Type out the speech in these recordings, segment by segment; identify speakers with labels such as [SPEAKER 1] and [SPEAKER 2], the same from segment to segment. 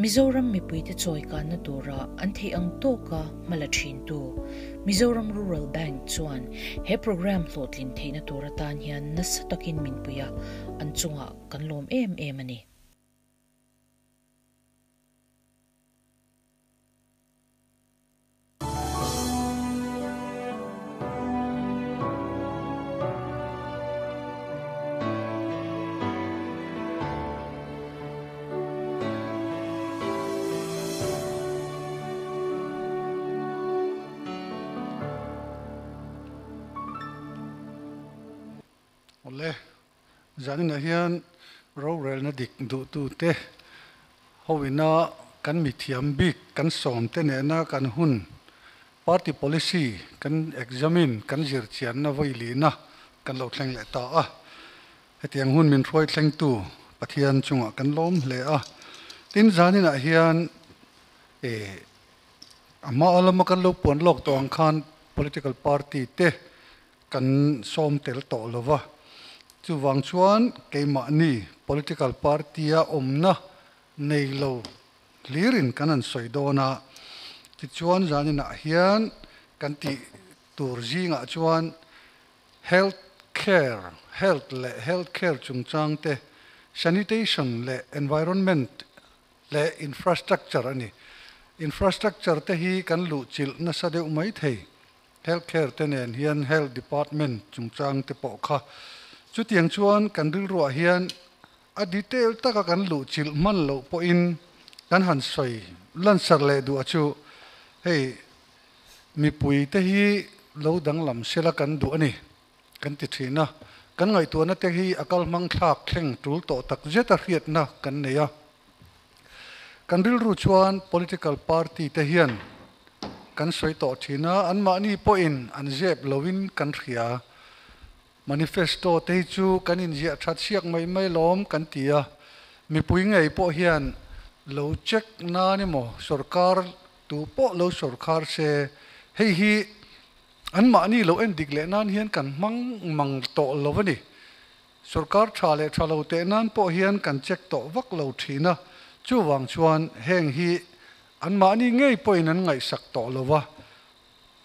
[SPEAKER 1] Mizoram mipuite chawikanna tura an theih ang tawka hma la thintu Mizoram Rural Bank chuan he programme hlawhtlin theihna tur atan hian nasa takin min pui a, an chungah kan lawm em em a ni.
[SPEAKER 2] Awle, zaninah hian rorelna dik duhtute hoina kan mithiam bik kan sawmte nena kan hun party policy kan examine kan zirchianna vawilihna kan lo thleng leh ta a. Hetiang hun min hruai thlengtu Pathian chungah kan lawm hle a. Tin, zaninah hian eh a hma lama kan lo puan lawk tawh ang khan political party te kan sawm tel tawh lo va. Chuvang chuan keimahni political party-a awmna nei lo hlirin kan han sawi dawn a. Tichuan zaninah hian kan tih tur zingah chuan health care, health leh health care chungchang te, sanitation leh environment leh infrastructure a ni. Infrastructure te hi kan luhchilh nasa deuh mai thei. Health care te nen hian Health Department chungchang te pawh kha chutiang chuan kan rilruah hian a detail taka kan luhchilh hman loh pawhin kan han sawi lansar leh duh a chu hei mipui te hi lo danglam sela kan duh a ni kan ti thin a, kan ngaihtuahna te hi a kal hmang thlak thleng tul tawh tak zet a hriatna kan nei a. Kan rilru chuan political party te hian kan sawi tawh thin a, anmahni pawhin an zep loin kan hria. Manifesto te hi chu kan inziah that siak mai mai lawm kan ti a, mipui ngei pawh hian lo check nan emaw sorkar tu pawh lo sorkar se hei hi anmahni lo en dik leh nan hian kan hmang mang tawh lo a ni. Sorkar tha leh tha lo teh nan pawh hian kan check tawh vak lo thin a, chuvang chuan heng hi anmahni ngei pawhin an ngaihsak tawh lo va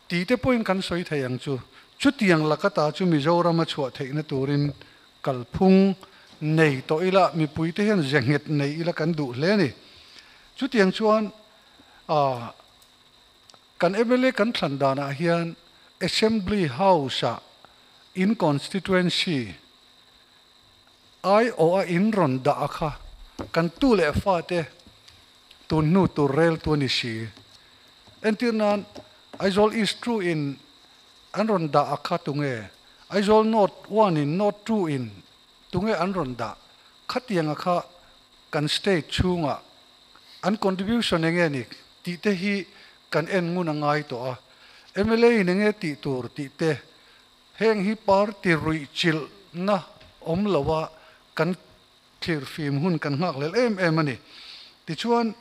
[SPEAKER 2] tih te pawhin kan sawi thei ang chu. Chutiang laka ta chu Mizoram a chhuah theihna turin kalphung nei tawh ila, mipuite hian ze nghet nei ila kan duh hle a ni. Chutiang chuan kan mla kan thlan danah hian Assembly House-ah In constituency aiawh a in rawn dah a kha kan tu leh fate tun hnu tur rel tu a ni si. Entir nan Aizawl East 2 in an rawn dah a kha tunge? Aizawl North 1 in North 2 in tunge an rawn dah? Khatiang a kha kan state chhungah an contribution enge ni tih te hi kan en ngun a ngai tawh a. Mla in enge tih tur tih te Heng hi party ruih chilhna awm loa kan thlir fim hun kan nghak lel em em a ni. Tichuan,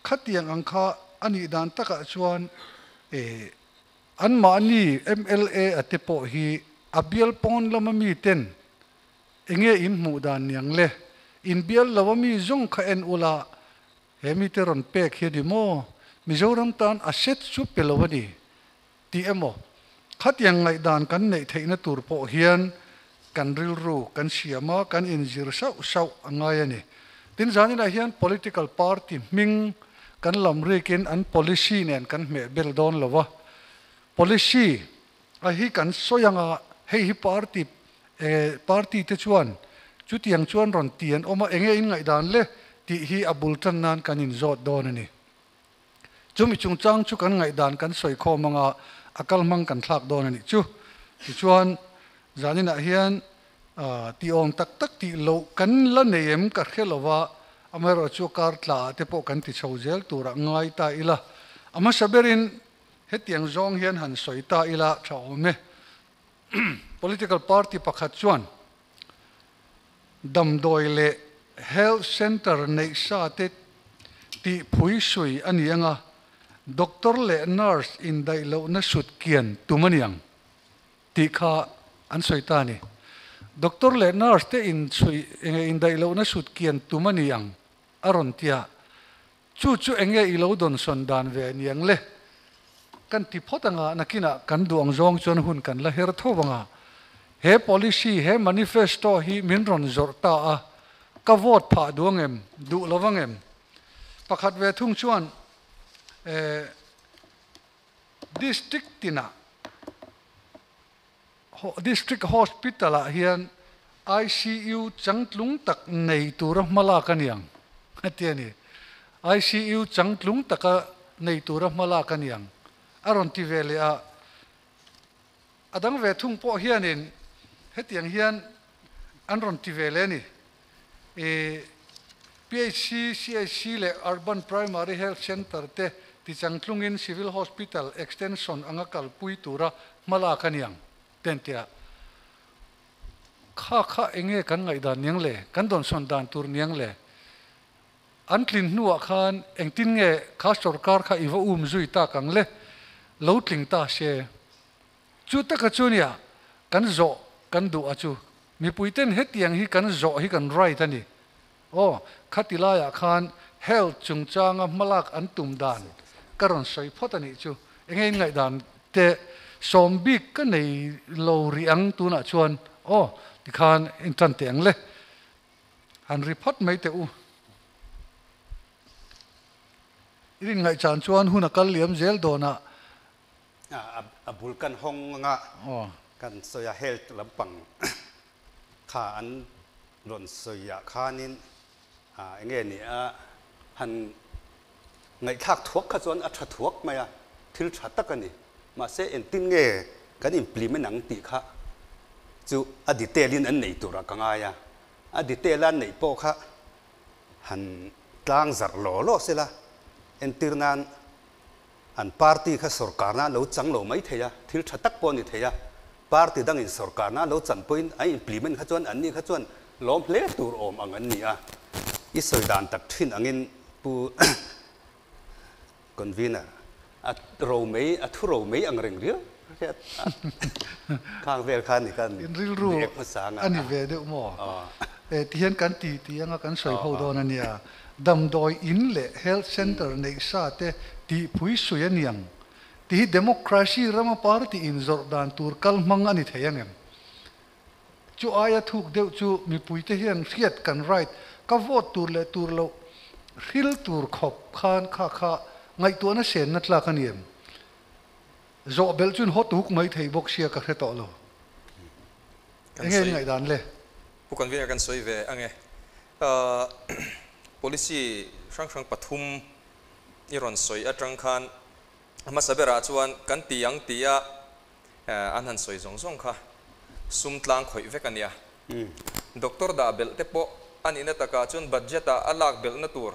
[SPEAKER 2] khatiang ang kha a nih dan takah chuan eh anmahni mla a te pawh hi a bial pawn lama miten enge in hmuh dan niang le, in bial lo a mi zawng kha en ula he mite rawn pek hi a ni maw? Mizoram tan a set chu pe lo a ni. Tih emaw, khatiang ngaihdan kan neih theihna tur pawh hian kan rilru kan siam a, kan inzir sauh sauh a ngai a ni. Tin, zaninah hian political party hming kan lam rikin an policy nen kan hmeh bel dawn lo a. Policy a hi kan sawi anga hei hi party party te chuan chutiang chuan rawn ti an awm a, enge in ngaihdan le tih hi a bul tan nan kan inzawt dawn a ni. Chumi chungchang chu kan ngaihdan kan sawi khawm anga a kal hmang kan thlak dawn a nih chu. Tichuan, zaninah hian tih awm tak tak tih loh kan la nei em ka hre lo va, amaherawh chu kar tlaah te pawh kan ti chho zel turah ngai ta ila. A hmasa berin hetiang zawng hian han sawi ta ila tha awm e. Political party pakhat chuan Damdawi leh Health Centre neih sa te tih phui sui a ni anga, Doctor leh Nurse indaih lohna sut kian tum a niang tih kha an sawi ta a ni. Doctor leh Nurse te indaih lohna sut kian tum a ni ang a rawn ti a. Chu chu enge i lo dawnsawn dan ve niang le? Kan ti phawt anga nakinah kan duh ang zawng chuan hun kan la her tho anga he policy, he manifesto hi min rawn zawrh ta a, ka vote phah duh angem, duh lo angem? Pakhat ve thung chuan eh district tinah District Hospital ah hian ICU changtlung tak nei tura hmalak a niang a ti a ni. ICU changtlung taka nei tura hmalak a niang a rawn ti ve leh a. A dang ve thung pawh hianin hetiang hian an rawn ti ve leh a ni. I PHC, CHC leh Urban Primary Health Centre te tichangtlungin Civil Hospital extension anga kalpui tura hmalak a niang ten tia kha kha enge kan ngaihdan niang le, kan dawnsawn dan tur niang le? An tlin hnuah khan engtin nge kha sorkar kha i va um zui tak ang le? Lo tling ta se. Chu taka chu nia kan zawh kan duh a chu. Mipuiten hetiang hi kan zawh hi kan right a ni. Aw, khati laiah khan health chungchanga hmalak an tum dan ka rawn sawi phawt a nih chu. Enge in ngaihdan te sawm bik ka nei lo rih ang tunah chuan aw tikhan in tan teh ang le. Han ri phawt mai teh u. I rin ngaihchan chuan hun a kal liam zel dawnah
[SPEAKER 3] A bul kan hawng anga kan sawi a health lampang kha an rawn sawi ah khanin eng nge ni a han ngaihthlak thuak kha chuan a tha thuak mai a, thil tha tak a ni. Mahse engtin nge kan implement ang tih kha chu a detail in an nei turah ka ngai a, a detail a neih pawh kha han tlang zarh law law sela entir nan An party kha sorkarna lo chang lo mai thei a, thil tha tak pawh a ni thei a, party dangin sorkarna lo chan pawhin an implement kha chuan anni kha chuan lawm hle tur awm ang an ni a. I sawi dan tak thin angin Pu Convener, a ro mai, a thu ro mai ang reng riau hriat a khang vel kha ni khan
[SPEAKER 2] In rilru
[SPEAKER 3] react hmasa anga.
[SPEAKER 2] a ni ve deuh maw? Tihian kan ti ti anga kan sawi ho dawn a nia. Damdawi in leh health centre neih sa te tihpui sui a niang tih hi democracy rama party in zawrh dan tur kal hmang a ni thei angem? Chu aia thuk deuh chu mipuite hian hriat kan right ka vote tur leh tur loh hril tur khawp khan kha kha ngaihtuahna senna tlak a ni em? Zawh belh chuan hawt huk mai thei bawk sia ka hre tawh lo. Enge in ngaihdan le?
[SPEAKER 4] Pu Convener kan sawi ve ange. Policy hrang hrang pathum i rawn sawi atang khan a hmasa berah chuan kan ti ang tia an han sawi zawng zawng kha sum tlang khawih vek a nia. Doctor dah belh te pawh a nihna takah chuan budget ah a lak belhna tur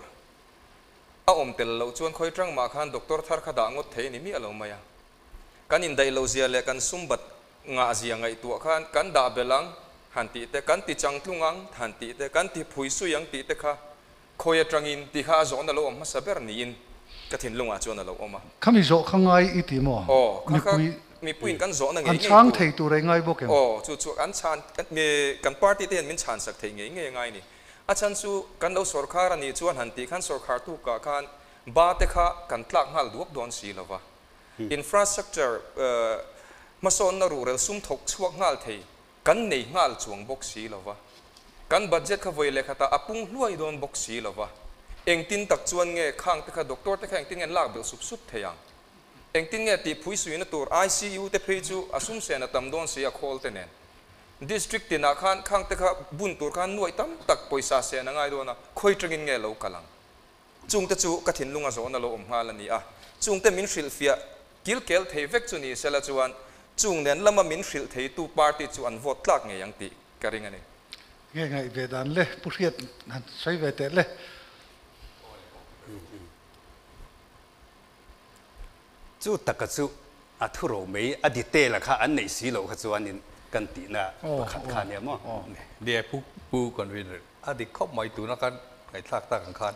[SPEAKER 4] a awm tel loh chuan khawi tang mah khan doctor thar kha dah ngawt thei a ni miah lo mai a. Kan indaih loh zia leh kan sum bat ngah zia ngaihtuah khan kan dah belh ang han tih te, kan ti changtlung ang han tih te, kan ti phui sui ang tih te kha khawi atangin tih kha a zawhna lo awm hmasa ber niin ka thinlungah chuan a lo awm a.
[SPEAKER 2] Khami zawh kha ngai i ti maw?
[SPEAKER 4] Aw, kha kha
[SPEAKER 2] Mipui
[SPEAKER 4] mipuiin kan zawhna ngei
[SPEAKER 2] an
[SPEAKER 4] ngei
[SPEAKER 2] chhang
[SPEAKER 4] tur.
[SPEAKER 2] thei tur ei ngai bawk em?
[SPEAKER 4] Aw, chu chu an chhan, kan party te hian min chhansak thei ngei ngei a ngai ni. A chhan chu kan lo sawrkhar a nih chuan han tih khan sawrkhar tukah khan ba te kha kan tlak nghal duak dawn si lo va. Infrastructure hmasawnna ruhrel sum thawk chhuak nghal thei kan nei nghal chuang bawk si lo va. Kan budget kha vawi leh khatah a pung hluai dawn bawk si lo va. Engtin tak chuan nge khang te kha doctor te kha engtin nge an lak belh sup sup thei ang? Engtin nge tih phui suina tur ICU te phei chu a sum sen a tam dawn si a khawl te nen. District tinah khan khang te kha bun tur khan nuaih tam tak pawisa sen a ngai dawn a, khawi tangin nge lo kal ang? Chungte chu ka thinlung a zawhna lo awm nghal a ni a, chungte min hrilhfiah kilkel thei vek chu ni sela chuan chung nen lama min hrilh theitu party chu an vote tlak ngei ang tih ka ring a ni.
[SPEAKER 2] Nge ngaih ve dan le, Pu Hriat han sawi ve teh le.
[SPEAKER 3] Chu taka chu a thu ro mai a detail a kha an neih si loh kha chuanin kan tihna pakhat kha nia maw?
[SPEAKER 5] Nia Pu Pu Convener a dik khawp mai tuna kan ngaihthlak tak ang khan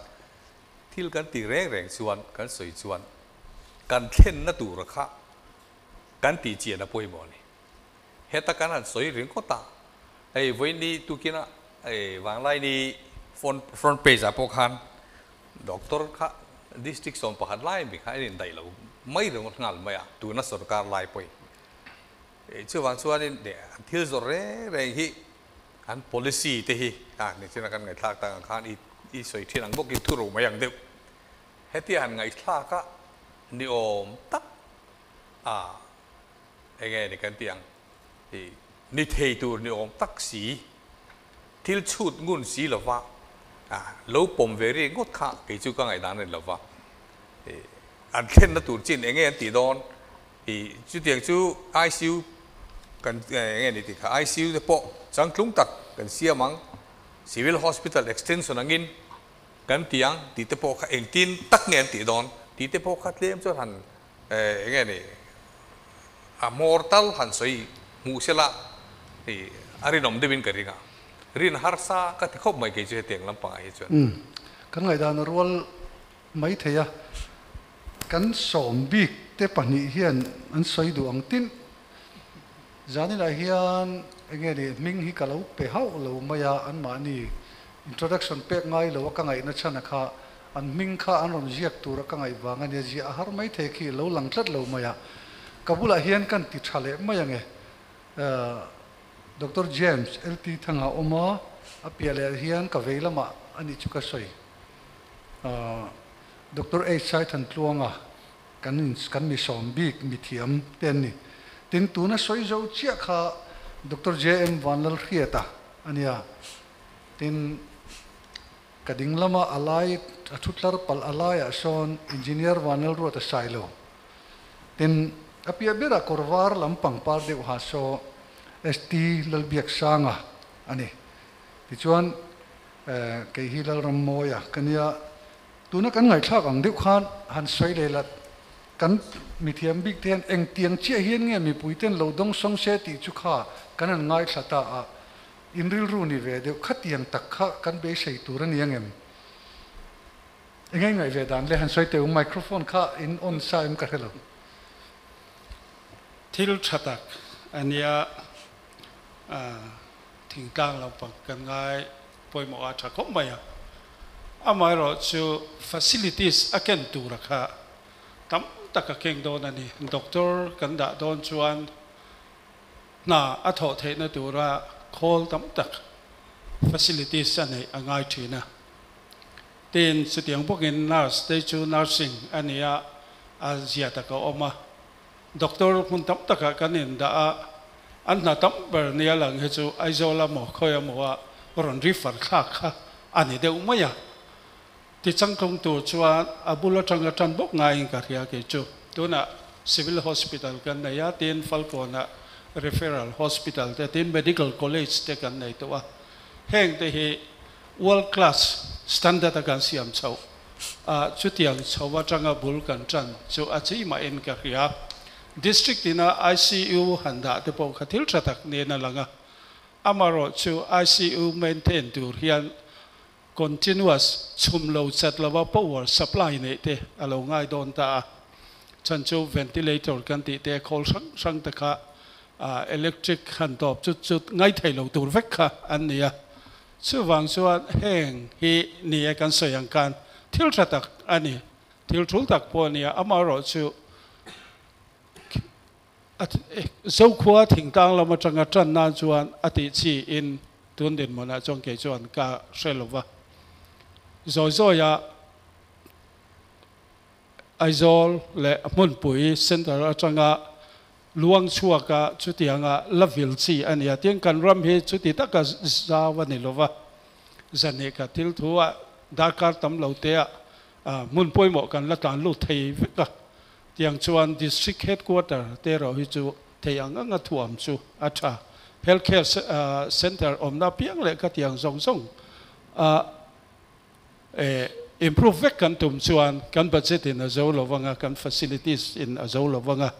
[SPEAKER 5] thil kan tih reng reng chuan kan sawi chuan kan thlenna tura kha kan tih chian a pawimawh a ni. Heta kan han sawi ringawt a, hei vawiin tukin a hei Vanglaini front page ah pawh khan doctor kha District 11 lai mi kha in dai lo mai ringawt nghal mai a, tuna sorkar lai pawhin. Chuvang chuanin an thil zawrh reng reng hi an policy te hi a nichin a kan ngaihthlak tak ang khan i i sawi thin ang bawkin thu ro mai ang deuh. Hetia han ngaihthlak a ni awm tak a enge ni kan tih ang i ni thei tur ni awm tak si thil chhut ngun si lova a lo pawm ve ri ngawt kha kei chu ka ngaihdan a ni lova i an thlenna tur chin enge an tih dawn i chutiang chu ICU kan enge ni tih kha ICU te pawh changtlung tak kan siam ang Civil Hospital extension angin Kan ti ang tih te pawh kha engtin tak nge an tih dawn tih te pawh kha tlem chuan han eng nge ni a hmawr tal han sawi hmuh se la i a rinawm deuhin ka ring a, rin harsa ka ti khawp mai kei chu hetiang lampangah hi chuan.
[SPEAKER 2] Umm kan ngaihdan a rual mai thei a, kan sawm bik te pahnih hian an sawi duh ang tin zaninah hian eng nge ni hming hi ka lo pe hauh lo mai a anmahni Introduction pek ngai lo a ka ngaihna chhan a kha an hming kha an rawn ziak tur a ka ngaih vang a nia ziah a har mai thei khi lo lang tlat lo mai a ka bulah hian kan ti tha leh mai ange Doctor James LT Thanga awm a a piah leh hian ka vei lamah a nih chu ka sawi Doctor H Saithantluanga kan in kan mi sawm bik mithiam te an ni tin tuna sawi zo chiah kha Doctor JM Vanlalhriata a nia. Tin, ka ding lama a lai, a thu tlar palh a laiah sawn Engineer Vanlalruata Sailo. Tin, a piah berah kawr var lam pangpar deuh ha saw ST Lalbiaksanga a ni. Tichuan, kei hi Lalrammawia ka nia. Tuna kan ngaihthlak ang deuh khan han sawi leh la, kan mithiam bik te hian engtiang chiah hian nge mipuiten lo dawngsawng se tih chu kha kan han ngaithla ta a. In rilru ni ve deuh khatiang tak kha kan beisei tur a ni angem? Eng nge ngaih ve dan le han sawi teh u, microphone kha in on sa em ka hre lo.
[SPEAKER 6] Thil tha tak a nia, thingtlang lampang kan ngai pawimawh a tha khawp mai a, amaherawh chu facilities a ken tura kha tam tak a keng dawn a ni, doctor kan dah dawn chuan Hna a thawh theihna tura khawl tam tak, facilities, a neih a ngai thin a. Tin, chutiang bawkin nurse te chu nursing a ni a, a zia tak a awm a. Doctor hmun tam takah kan indah a, an hna tam ber nia lang hi chu Aizawl a maw khawi emaw a rawn refer thlak kha a ni deuh mai a. Tichangtlung tur chuan a bul atanga tan bawk ngaiin ka hria kei chu. Tunah Civil Hospital kan nei a, tin Falkawnah Referral Hospital te, tin Medical College te kan nei tawh a. Heng te hi world class standard a kan siam chhoh a, chutiang chho atanga bul kan tan chu a chi mahin ka hria. District tina ICU han dah te pawh kha thil tha tak niin a lang a. Amaherawhchu ICU maintain tur hian Continuous chhum lo chat lova power supply neih te a lo ngai dawn ta a, chhan chu ventilator kan tih te khawl hrang hrang te kha electric han tawp chut chut ngai thei lo tur vek kha an ni a. Chuvang chuan heng hi ni e kan sawi ang khan thil tha tak a ni, thil thul tak pawh a ni a, amaherawhchu Zokhua thingtlang lam atanga tan nan chuan a tih chi in tun dinhmunah chuan kei chuan ka hre lo va. Zawi zawia Aizawl leh hmunpui center atanga luang chhuaka chutianga la vil chi a ni a. Tin, kan ram hi chuti taka zau a ni lo va. Zan ka thil thu ah darkar tam lo te ah hmun pawimawh kan la tlan lut thei vek a. Tiang chuan District Headquarter te erawh hi chu thei ang anga thuam chu a tha. Health Care Centre awmna apiang leh ka tiang zawng zawng a improve vek kan tum chuan kan budget in a zo lo vang a, kan facilities in a zo lo vang a.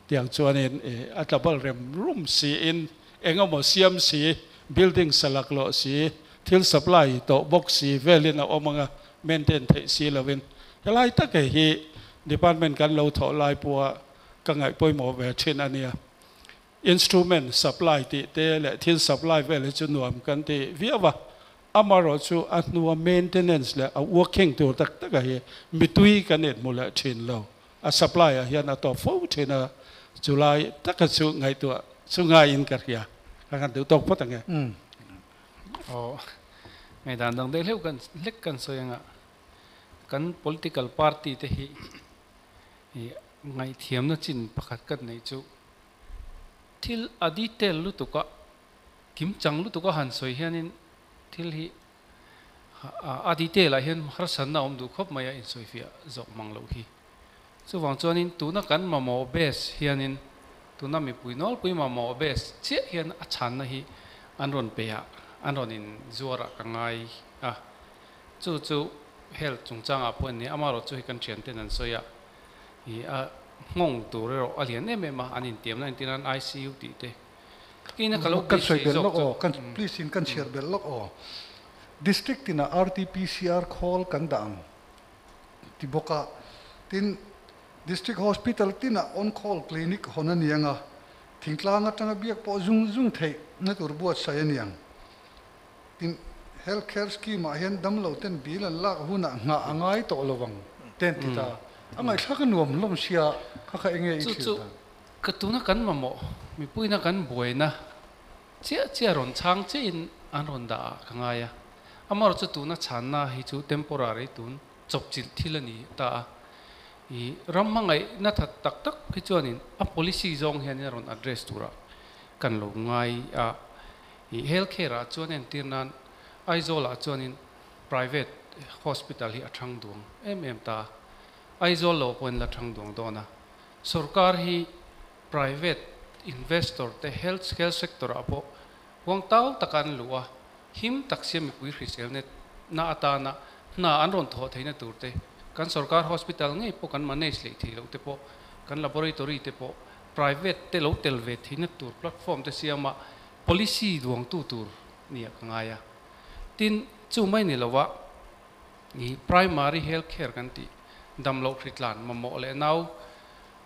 [SPEAKER 6] Tiang chuanin a tla bal rem rum siin eng emaw siam si, building sa laklawh si, thil supply tawh bawk si velin a awm ang a, maintain theih si lovin helai tak hei hi department kan lo thawh lai pawha ka ngaih pawimawh ve thin a nia. Instrument supply tih te leh thil supply vel hi chu nuam kan ti viau a, Amaherawhchu a hnua maintenance leh a working tur tak taka hi mitui kan inhmu leh thin lo. A supply ah hian a tawp fo thin a, chulai taka chu ngaihtuah chu ngaiin ka hria. Ka kan deuh tawk phawt ang e.
[SPEAKER 7] Aw, ngaihdan dang deuh hleuh kan hlek kan sawi anga kan political party te hi ngaihthiamna chin pakhat kan neih chu thil a detail lutuk a, kim chang lutuk a han sawi hianin thil hi a detail ah hian harsatna a awm duh khawp mai a insawifiah zawk mang loh hi. Chuvang chuanin tuna kan mamawh base hianin tuna mipui nawlpui mamawh base chiah hian a chhanna hi an rawn pe a, an rawn inzuar ah ka ngai a. Chu chu health chungchangah pawh an ni a, amaherawhchu hei kan thianten an sawi a, ih a nghawng tur erawh a lian em em a, an intiamna entir nan ICU tih te kina ka lo
[SPEAKER 2] Kan sawi
[SPEAKER 7] beisei
[SPEAKER 2] belh
[SPEAKER 7] zawk
[SPEAKER 2] lawk
[SPEAKER 7] chu.
[SPEAKER 2] aw, kan please in kan chhiar belh lawk aw. District tinah RTPCR khawl kan dah ang ti bawk a, tin District Hospital tinah on call clinic hawn a ni ang a, thingtlang atanga biak pawh zung zung theih na tur buatsaih a ni ang. Tin, Health Care Scheme ah hian damlo ten bill an lak hunah nghah a ngai tawh lo ang te an ti ta. A ngaihthlak a nuam hlawm sia, kha kha enge i
[SPEAKER 7] Chu
[SPEAKER 2] thlir
[SPEAKER 7] chu
[SPEAKER 2] dan?
[SPEAKER 7] ka tuna kan mamawh mipuina kan buaina chiah chiah rawn chhang chiahin an rawn dah ah ka ngai a. Amaherawhchu chu tuna chhanna hi chu temporary tun chawpchilh thil a ni ta a. I ram hmangaihna that tak tak hi chuanin a policy zawng hianin a rawn address turah kan lo ngai a. I health care ah chuan entir nan Aizawl ah chuanin private hospital hi a thang duang em em ta a, Aizawl lo pawhin la thang duang dawn a. Sorkar hi private investor te health care sector ah pawh huang tau taka an luh a, him tak sia mipui hriselna na atana hna an rawn thawh theihna tur te, kan sorkar hospital ngei pawh kan manage leh theih loh te pawh, kan laboratory te pawh private te lo tel ve theihna tur platform te siama policy duangtu tur nia ka ngai a. Tin, chu mai ni lova i primary health care kan tih damloh hritlan mamawh leh nau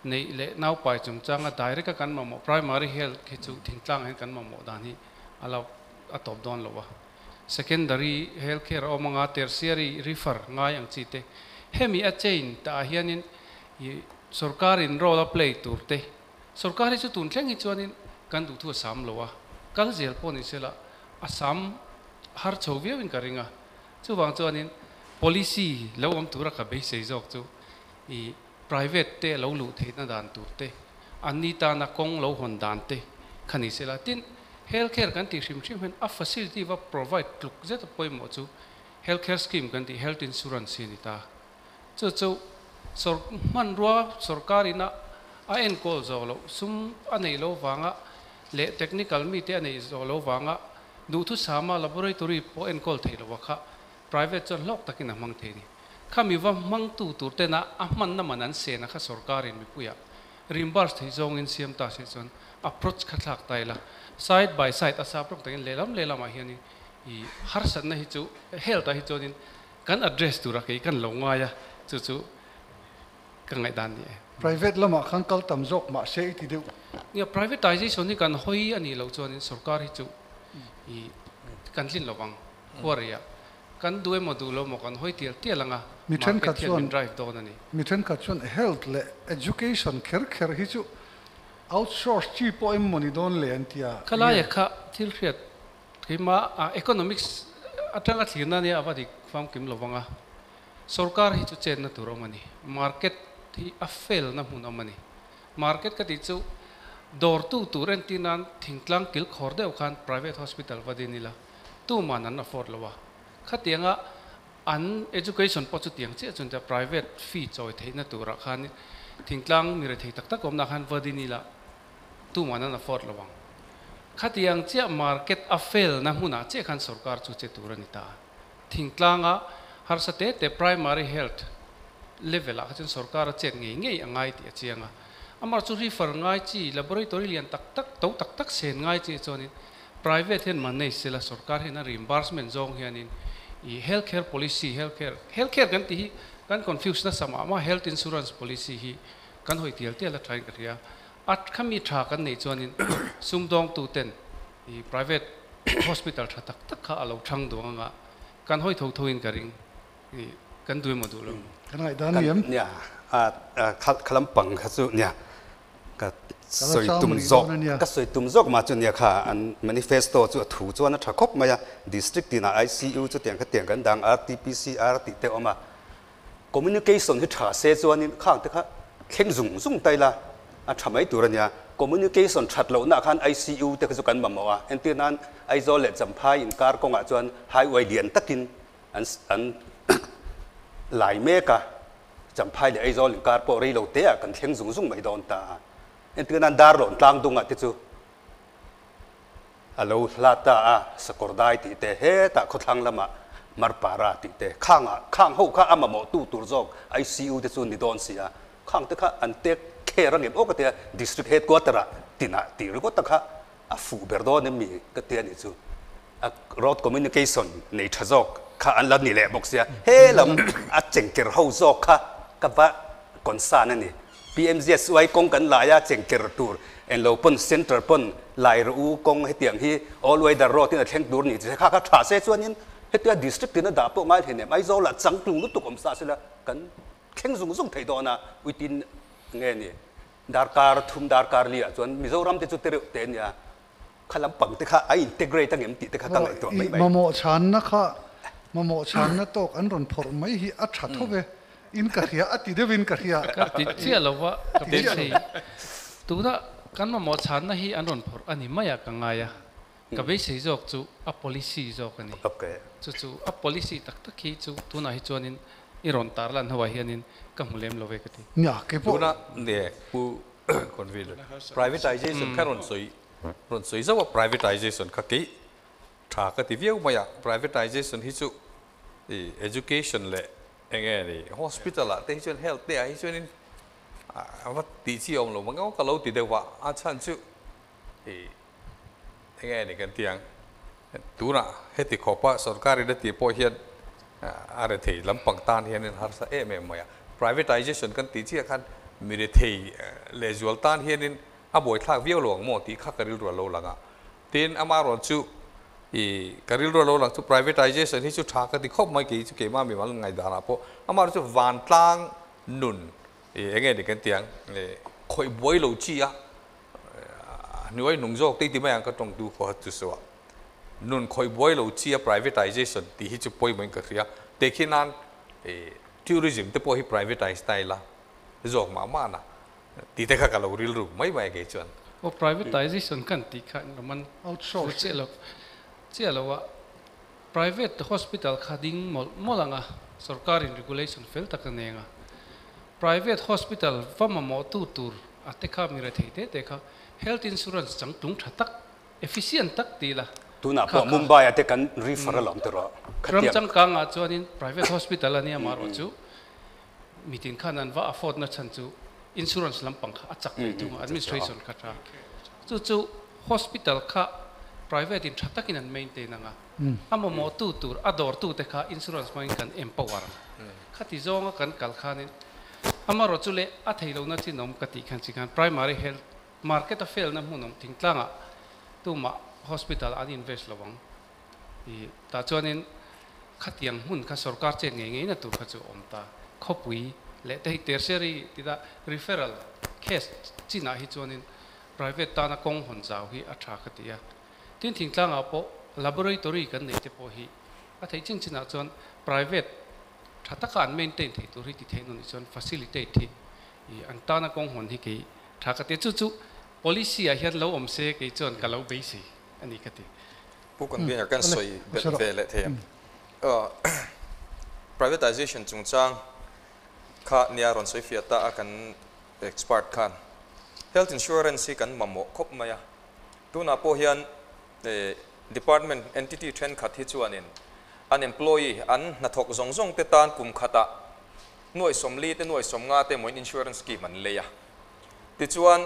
[SPEAKER 7] neih leh naupai chungchanga direct a kan mamawh primary health khi chu thingtlang hian kan mamawh dan hi a lo a tawp dawn lo a. Secondary health care a awm anga tertiary refer ngai ang chi te hemi a chain tah hianin i sorkarin role a play tur te Sorkar hi chu tun thleng hi chuanin kan duhthu a sam lo a, kal zel pawh ni sela a sam har chho viauin ka ring a. Chuvang chuanin policy lo awm tura ka beisei zawk chu i private te lo luh theihna dan tur te, anni tana kawng lo hawn dan te kha ni sela. Tin, health care kan tih hrim hrim hian a facility va provide tluk zet a pawimawh chu health care scheme kan tih health insurance hi a ni ta. Chu chu sawr hmanrua sawrkarin a a enkawl zawh loh sum a neih loh vanga leh technical mite a neih zawh loh vanga duhthusama laboratory pawh enkawl theih loh a kha private chuan hlawk takin a hmang thei a ni. Khami va hmangtu tur tena a hmanna man an sena kha sawrkarin mipuiah reimburse theih zawngin siam ta se chuan approach kha thlak ta ila side by side a sap rawk takin lehlam lehlamah hianin i harsatna hi chu health ah hi chuanin Kan address tura kei kan lo ngai a, chu chu ka ngaihdan ni e.
[SPEAKER 2] Private lamah khan kal tam zawk mah se i ti deuh.
[SPEAKER 7] Nia, privatization hi kan hawi a nih loh chuanin sorkar hi chu i kan tlin lo vang. Khuareiah kan duh emaw duh lo emaw kan hawi tial tial ang a,
[SPEAKER 2] Mi
[SPEAKER 7] market
[SPEAKER 2] thenkhat
[SPEAKER 7] hian min
[SPEAKER 2] chuan
[SPEAKER 7] drive dawn a ni.
[SPEAKER 2] Mi thenkhat chuan health leh education kher kher hi chu outsource chi pawh em maw ni dawn le an ti a,
[SPEAKER 7] Khalaia
[SPEAKER 2] enge?
[SPEAKER 7] kha thil hriat Keimah economics atanga thlirna nia a va dik famkim lo vang a, sorkar hi chu chenna tur awm a ni. Market hi a felna hmun awm a ni. Market ka tih chu dawrtu tur entir nan thingtlang kil khawr deuh khan private hospital va din ila tuman an afford lo a. Khatianga an education pawh chu tiang chiah chuan tia private fee chawi theihna turah khan thingtlang mi rethei tak tak awmna khan va din ila Tuman an afford lo ang. Khatiang chiah market a fail na hmunah chiah khan sorkar chu che tur a ni ta. Thingtlanga harsa te te primary health level ah kha chuan sorkar a chet ngei ngei a ngai tih a chiang a. Amah chu refer ngai chi, laboratory lian tak tak, to tak tak sen ngai chi chuanin private hian manage sela sorkar hian a reimbursement zawng hianin i health care policy, health care, health care kan tih hi kan confuse nasa mah mah health insurance policy hi kan hawi tial tial a thain ka hria. A khami tha kan neih chuanin sumdawngtu ten i private hospital tha tak tak kha alo thang duang anga kan hoi tho tho in ka ring kan duai mo du lo
[SPEAKER 2] kan ngai dan yem
[SPEAKER 3] nia a khalam pang kha chu nia ka soi tum zok ka soi tum zok ma chu nia kha an manifesto chu thu chuan a tha khop maya district tina ICU chu tiang kha tiang kan dang RT-PCR ti te oma communication hi tha se chuan in khang te kha thleng zung zung tai la a thamai tur ania communication that lo na khan ICU te chu kan mamawa entinan Aizawl le Champhai in kar konga chuan highway lian takin an an lai meka Champhai le Aizawl in kar po rei lo te a kan thleng zung zung mai don ta entinan dar ron tlang dunga te chu alo hlata a sakordai ti te he ta khothlang lama marpara ti te khanga khang ho kha ama mo tu tur jok ICU te chu ni don sia khang te kha an te khe rang em ok te district headquarter tina ti ru ko ta kha a fu berdo ne mi ka te ni chu a road communication nei tha jok kha an la ni le bok sia he lam a chengker ho jok kha ka ba concern ani PMGSY kong kan la ya chengker tur en lo pon center pon lai ru kong he tiang hi all way the road tin a thleng tur ni kha kha tha se chuanin hetia district tin a da pawh ngai thei Aizawl la changtlung lutuk awm sa sila kan thleng zung zung thei dawn a within nge ni darkar thum darkar li ah chuan Mizoram te chu te reuh te ania kha lampang te kha a integrate ang em tih te kha ka ngaihtuah mai mai.
[SPEAKER 2] Mamawh chhanna kha mamawh chhanna tawk an rawn phawrh mai hi a tha tho ve in ka hria a ti deuhin ka hria.
[SPEAKER 7] Ka ti chiah lo va ka beisei tuna kan mamawh chhanna hi an rawn phawrh a ni mai a ka ngai a. Ka beisei zawk chu a policy zawk a ni. Chu chu a policy tak tak hi chu tunah hi chuanin i rawn tar lan ho ah hianin ka hmu lem lo ve ka ti.
[SPEAKER 2] Nia, kei pawh.
[SPEAKER 5] Tuna nge Pu Convener, privatization kha rawn sawi rawn sawi zauh a, privatization kha kei tha ka ti viau mai a, privatization hi chu i education leh eng nge ni hospital ah te hi chuan health te ah hi chuanin a va tih chi awm lo mang emaw ka lo ti deuh a, a chhan chu i enge ni kan ti ang tunah heti khawpa sorkarin a tih pawh hian a rethei lampang tan hianin harsa em em mai a, privatization kan tih chiah khan mi rethei lehzual tan hianin a buaithlak viau lo ang maw tih kha ka rilru a lo lang a, tin amaherawh chu ih ka rilru a lo lang chu privatization hi chu tha ka ti khawp mai kei chu keimah mimal ngaihdanah pawh amaherawh chu vantlang nun ih enge ni kan ti ang khawih buai lo chi a hnuai nung zawk te ti mai ang ka tawng tu khaw chu saw a nun khawih buai lo chi a privatization tih hi chu pawimawh in ka hria tekhi nan tourism te pawh hi privatize ta ila zawk mah mah na tih te kha ka lo rilru mai mai kei chuan.
[SPEAKER 7] Aw privatization kan tih kha in rawn
[SPEAKER 2] Outsource.
[SPEAKER 7] Chiah lo chiah lo a private hospital kha ding mawlh mawlh ang a sorkar in regulation fel tak a neng a private hospital va mamawh tu tur a te kha mi rethei te te kha health insurance changtlung tha tak efficient tak ti ila
[SPEAKER 3] Tunah
[SPEAKER 7] kha
[SPEAKER 3] pawh
[SPEAKER 7] kha
[SPEAKER 3] Mumbai ah te kan refer alawm te rawh
[SPEAKER 7] ram
[SPEAKER 3] khatiang.
[SPEAKER 7] changkang ah chuanin private hospital ania marawh chu mitin khan an va afford na chhan chu insurance lampang kha a chak leh thung a administration kha tha chu chu hospital kha private in tha takin an maintain anga a mamawh tu tur a dawr tu te kha insurance hmangin kan empower ang khati zawnga kan kal khanin Amarawh chu leh a thei lohna chin awm ka tih khan chi khan primary health market a fail na hmun awm thingtlangah tumah hospital an invest lo ang i tah chuanin khatiang hmun kha sorkar chet ngei ngei na tur kha chu awm ta khawpui leh te hi tertiary tita referral case chinah hi chuanin private tana kawng hawn zau hi a tha ka ti a tin thingtlangah pawh laboratory kan neih te pawh hi a theih chin chinah chuan private Tha taka an maintain thei tur hi ti theih nawn chuan facilitate hi i an tana kawng hawn hi kei tha ka ti a, chu chu policy ah hian lo awm se kei chuan ka lo beisei a ni ka ti.
[SPEAKER 4] Pu Convener kan sawi belh ve leh thei ang. Privatization chungchang kha nia rawn sawi fiah ta a kan expert khan health insurance hi kan mamawh khawp mai a, tunah pawh hian Department entity thenkhat hi chuanin an employee, an hnathawk zawng zawng te tan kum khatah nuai sawmli te nuai sawmnga te emaw in insurance scheme an lei a. Tichuan,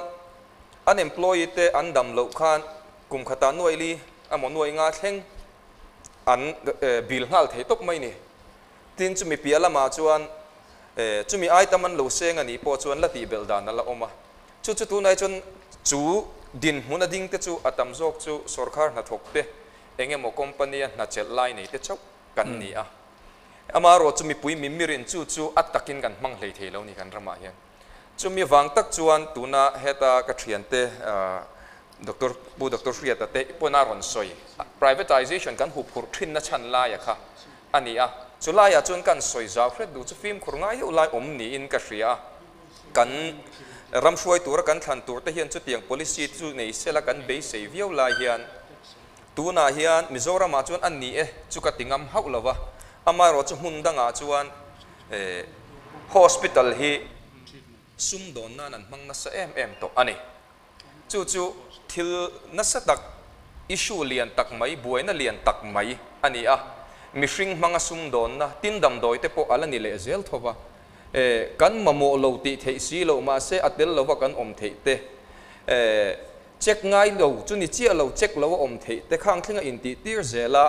[SPEAKER 4] an employee te an dam loh khan kum khatah nuai li emaw nuai nga thleng an bill nghal thei tawp mai ni. Tin, chumi piah lamah chuan chumi ai tam an lo seng a nih pawh chuan la tih belh dan a la awm a. Chu chu tunai chuan chu dinhmun a ding te chu a tam zawk chu sorkar hnathawk te Engemaw company a hna chelh lai nei te chauh kan ni a. Amaherawhchu mipui mimirin chu chu a takin kan hmang hlei thei lo ni kan ramah hian. Chumi vang tak chuan tuna heta ka thiante Doctor Pu Doctor Hriata te pawn a rawn sawi privatization kan huphurh thinna chhan laia kha a ni a. Chu laiah chuan kan sawi zau hret duh chu fimkhur ngai deuh lai awm niin ka hria a. Kan ram hruai tura kan thlan tur te hian chutiang policy chu nei sela kan beisei viau lai hian tunah hian Mizoramah chuan a ni e chu ka ti ngam hauh lo va, amaherawhchu hmun dangah chuan hospital hi sumdawn nan an hmang nasa em em tawh a ni. Chu chu thil nasa tak, issue lian tak mai, buaina lian tak mai a ni a. Mihring hmanga sumdawnna, tin damdawi te pawh a la ni leh zel tho va. Kan mamawh lo tih theih si loh mahse a tel lova kan awm theih te, check ngai lo chu ni chiah lo, check lo a awm theih te khang thlenga intih tir zel a,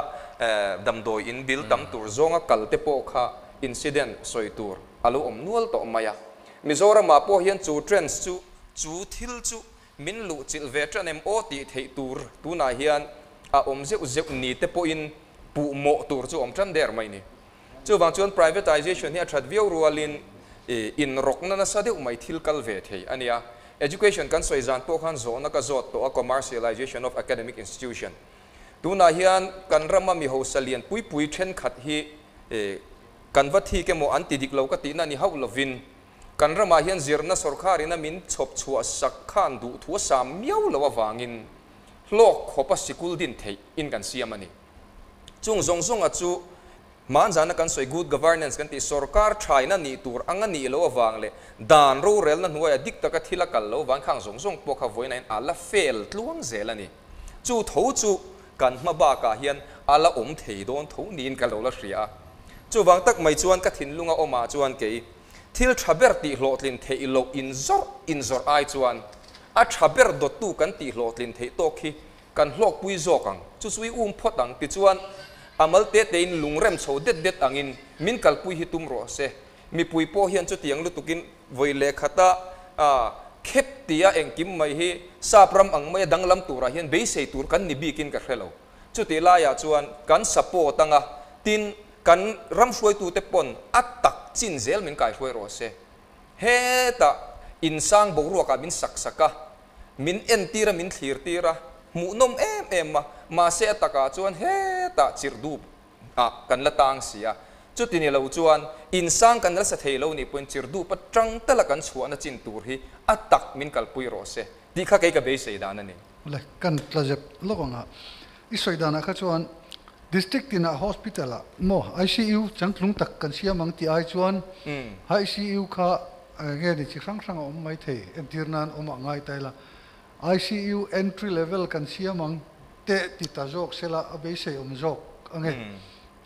[SPEAKER 4] damdawi in bill tam tur zawnga kal te pawh kha incident sawi tur a lo awm nual tawh mai a. Mizoramah pawh hian chu trends chu, chu thil chu min luhchilh ve tan em aw tih theih tur tunah hian a awm zeuh zeuh ni te pawhin puh mawh tur chu awm tan der mai ni. Chuvang chuan privatization hi a that viau rualin inrawkna nasa deuh mai thil kal ve thei a nia. Education kan sawi zan pawh khan zawhna ka zawt tawh a, commercialization of academic institution. Tunah hian kan rama mi hausa lian pui pui thenkhat hi kan va thik emaw an ti dik lo ka tihna ni hauh lovin kan ramah hian zirna sawrkharin a min chhawp chhuah sak khan duh thu a sam miau lo avangin hlawk khawpa sikul din theih in kan siam a ni. Chung zawng zawnga chu Hmanzana kan sawi good governance kan tih sorkar thaina nih tur anga nih loh avang leh dan rorelna hnuaiah dik taka thil a kal loh vang khang zawng zawng pawh kha vawiin a la fail tluang zel a ni. Chu tho chu kan hma bakah hian a la awm thei dawn tho niin ka lo la hria a. Chuvang tak mai chuan ka thinlunga awmah chuan kei thil tha ber tih hlawhtlin theih loh inzawrh inzawrh ai chuan a tha ber dawttu kan tih hlawhtlin theih tawk hi Kan hlawkpui zawk ang, chu chu i um phawt ang tichuan a mal te tein lungrem chho det det angin min kalpui hi tum rawh se. Mipui pawh hian chutiang lutukin vawi leh khata khep tia engkim mai hi sap ram ang maia danglam turah hian beisei tur kan ni bikin ka hre lo. Chutih laiah chuan kan support anga tin kan ram hruaitute pawn a tak chin zel min kaihruai rawh se. Hetah insang boruakah min sak sak a. Min entir a, min thlir tir a, hmuhnawm em em a, mahse a takah chuan hetah chirh dup ah kan la tang si a, chuti ni lo chuan insang kan la sa thei lo nih pawhin chirh dup atang tala kan chhuahna chin tur hi a tak min kalpui rawh se tih kha kei ka beisei dan a ni.
[SPEAKER 2] Le, kan tla zep lawk ang a, i sawi danah kha chuan District tinah Hospital ah maw ICU changtlung tak kan siam ang tih ai chuan ICU kha nge ni chi hrang hrang a awm mai thei entir nan awm ah ngai ta ila ICU entry level kan siam ang teh ti ta zawk sela a beisei awm zawk ange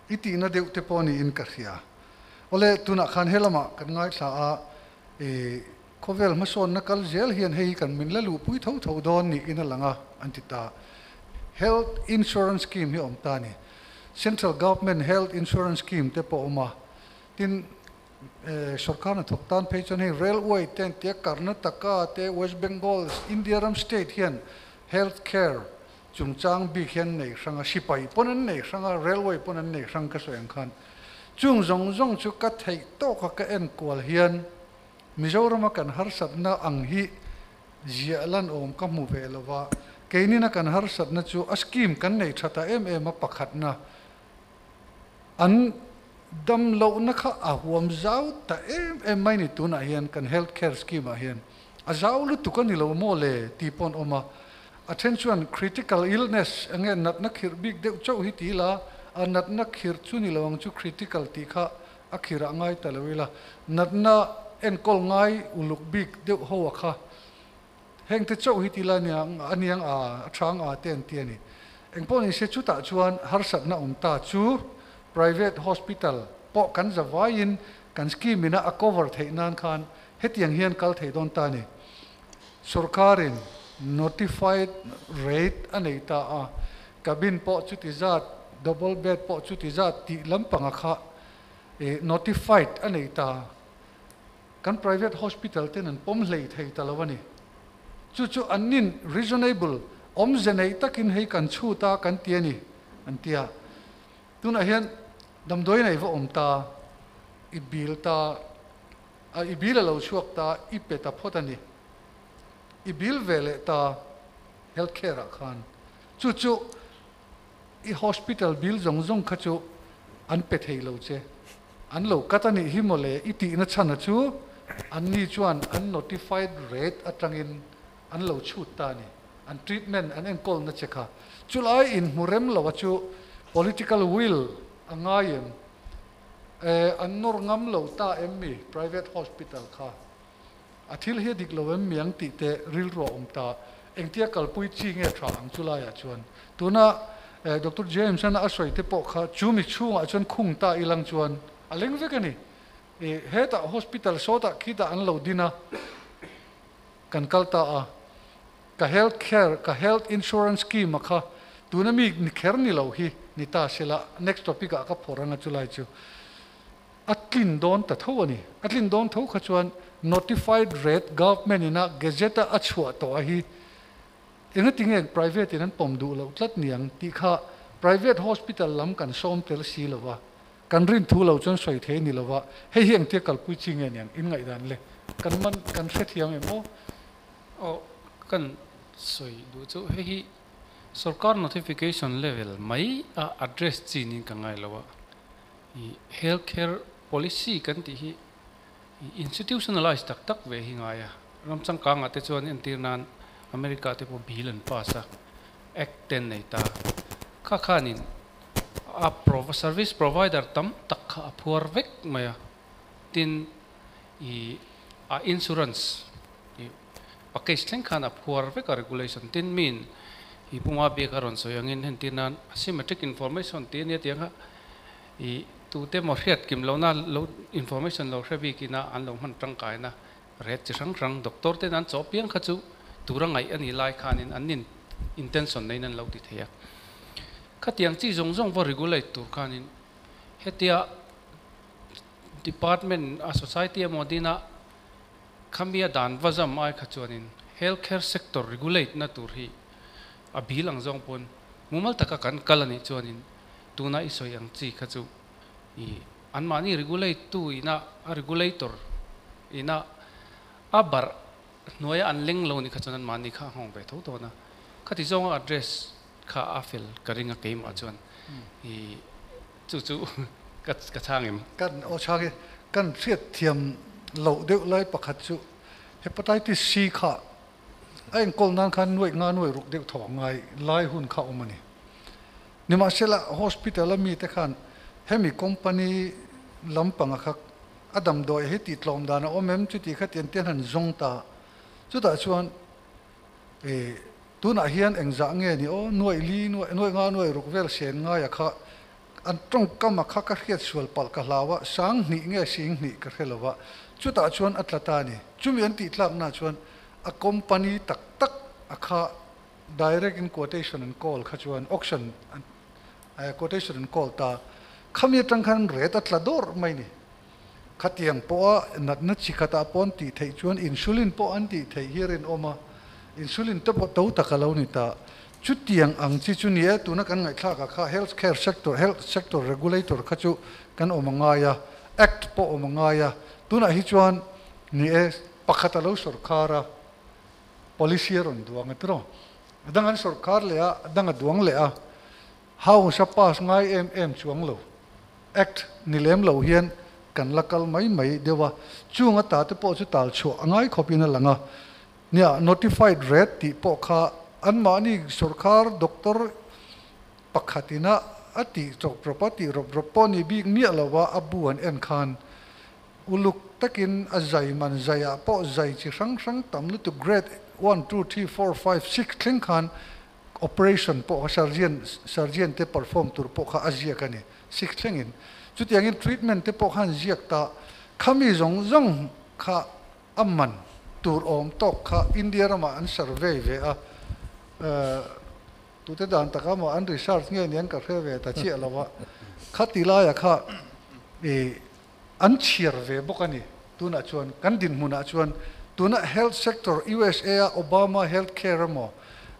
[SPEAKER 2] i tihna deuh te pawh niin ka hria. Awle tunah khan helamah kan ngaithla a i khawvel hmasawnna kal zel hian hei hi kan min la luhpui tho tho dawn niin a lang a an ti ta. Health Insurance Scheme hi a awm ta a ni. Central Government Health Insurance Scheme te pawh a awm a. Tin, sorkar hnathawk tan phei chuan hei Railway te an tia Karnataka te West Bengal, India ram state hian health care chungchang bik hian nei hrang a, sipai pawn an nei hrang a, railway pawn an nei hrang ka sawi ang khan. Chung zawng zawng chu ka theih tawka ka enkual hian Mizorama kan harsatna ang hi ziah lan awm ka hmu ve lo va, keinina kan harsatna chu a scheme kan nei tha ta em em a, pakhatna an dam lohna kha a huam zau ta em em mai ni tunah hian kan health care scheme ah hian a zau lutuk a ni lo maw le tih pawh an awm a, a then chuan critical illness enge natna khirh bik deuh chauh hi ti ila a natna khirh chu ni lo ang chu critical tih kha A khirah ngai ta lo ila, natna enkawl ngai uluk bik deuh ho a kha. Heng te chauh hi ti la aniang aniang a, a thang a te an ti a ni. Engpawh ni se chutah chuan harsatna awm ta chu private hospital pawh kan za vaiin kan scheme ina a cover theih nan khan hetiang hian kal thei dawn ta a ni. Sorkarin notified rate a nei ta a, cabin pawh chuti zat, double bed pawh chuti zat tih lampanga kha notified a nei ta. Kan private hospital ten an pawm hlei thei ta lo a ni. Chu chu an nin reasonable, awmze nei takin hei kan chhut a kan ti a ni. an tia. Tunah hian damdawi nei va awm ta, i bill ta, a i bill a lo chhuak ta, i pe ta phawt a ni. I bill ve leh ta health care ah khan. Chu chu i hospital bill zawng zawng kha chu an pe thei lo che. An lo cut a nih hi mawle i tihna chhan a chu an ni chuan an notified rate atangin an lo chhut ta a ni. An treatment an enkawlna che kha. Chulai inhmu rem lo a chu political will a ngai em? Eh, an nawr ngam lo ta em mi private hospital kha? A thil hi a dik lo em mi ang tih te rilru a awm ta. Engtia kalpui chi nge tha ang chulaiah chuan? Tuna Doctor James an a sawi te pawh kha chu mi chhungah chuan khung ta ilang chuan a leng vek a ni. Hetah hospital sawtah khitah an lo din a, kan kal ta a. Ka health care, ka health insurance scheme a kha tuna mi ni kher ni lo hi ni ta sela, next topic ah ka phawrh anga chulai chu a tlin dawn ta tho a ni. A tlin dawn tho kha chuan notified rate government ina gazette a a chhuah tawh a hi engati nge private in an pawm duh loh tlat niang tih kha private hospital lam kan sawm tel si lo va, kan rin thu lo chuan sawi thei a ni lo va, hei hi engtia kalpui chi nge niang in ngaihdan le kan man kan hrethiam em aw?
[SPEAKER 7] Aw kan sawi duh chu hei hi sorkar notification level mai a address chi niin ka ngai lo a, i health care policy kan tih hi institutionalize tak tak ve hi ngai a, ram changkang ah te chuan entir nan America te pawh bill an pass a, act te an nei ta, kha khanin a service provider tam tak kha a phuar vek mai a, tin i a insurance i package thleng khan a phuar vek a regulation tin miin i puma biak a rawn sawi angin entir nan asymmetric information tih a nia tih ang kha i tute emaw hriat kim lohna lo information lo hre bikin a an lo hman tangkaina ret chi hrang hrang doctor ten an chawh piang kha chu tura ngaih a nih lai khanin an in intention neiin an lo ti thei a khatiang chi zawng zawng va regulate tur khanin hetia Department a society emaw dina khamia dan va zam ai kha chuanin health care sector regulate na tur hi a bil ang zawng pawn mumal taka kan kal a nih chuanin tuna i sawi ang chi kha chu i anmahni regulate tu ina a regulator ina a barh hnuaia an leng lo nih kha chuan anmahni kha a nghawng ve tho dawn a, khati zawnga address kha a fel ka ring a keimah chuan i Chu chu ka ka chhang em?
[SPEAKER 2] Kan aw chhang hi kan hriat thiam loh deuh lai pakhat chu Hepatitis C kha a enkawl nan khan nuaih nga nuaih ruk deuh tho ngai lai hun kha awm a ni. Nimahsela hospital a mite khan hemi company lampanga kha a damdawi hi tih tlawm dan a awm em chuti kha tian te an han zawng ta. Chutah chuan e Tunah hian engzah nge ni aw, nuaih li, nuaih, nuaih nga, nuaih ruk vel sen ngaia kha an tawngkam a kha ka hriat sual palh ka hlau a, sang hnih nge sing hnih ka hre lo va, chutah chuan a tla ta a ni. Chumi an tih tlakna chuan a company tak tak a kha direct in quotation an call kha chuan auction an quotation an call ta, khami atang khan rate a tla dawrh mai ni. Khatiang pawha natna chi khatah pawh an tih theih chuan insulin pawh an tih theih hi a rinawm a, insulin te pawh to tak a lo ni ta. Chutiang ang chi chu ni e, tuna kan ngaihthlakah kha health care sector, health sector regulator kha chu kan awm a ngai a, act pawh awm a ngai a, tunah hi chuan ni e, pakhat a lo sawrkhar a, policy a rawn duang a tiraw? A dang an sawrkhar leh a, a dang a duang leh a, House a pass ngai em em chuang lo. Act ni lem lo hian kan la kal mai mai deuh a, chung a ta te pawh chu tal chhuah a ngai khawpin a lang a. Nia, notified rate tih pawh kha anmahni sorkar doctor pakhatin a a tih chawp rawp a tih rawp rawp pawh ni bik miah lo a, a bu an en khan uluk takin a zai man zaiah pawh zai chi hrang hrang tam lutuk grade one, two, three, four, five, six thleng khan Operation pawh kha surgeon surgeon te perform tur pawh kha a ziak a ni six thlengin. Chutiangin treatment te pawh khan ziak ta khami zawng zawng kha a man tur awm tawk kha India ramah an survey ve a, tute dan taka maw an research nge ni an ka hre ve ta chiah lo a, khati laia kha i an chhiar ve bawk a ni. Tunah chuan kan dinhmunah chuan tuna health sector USA a Obama health care emaw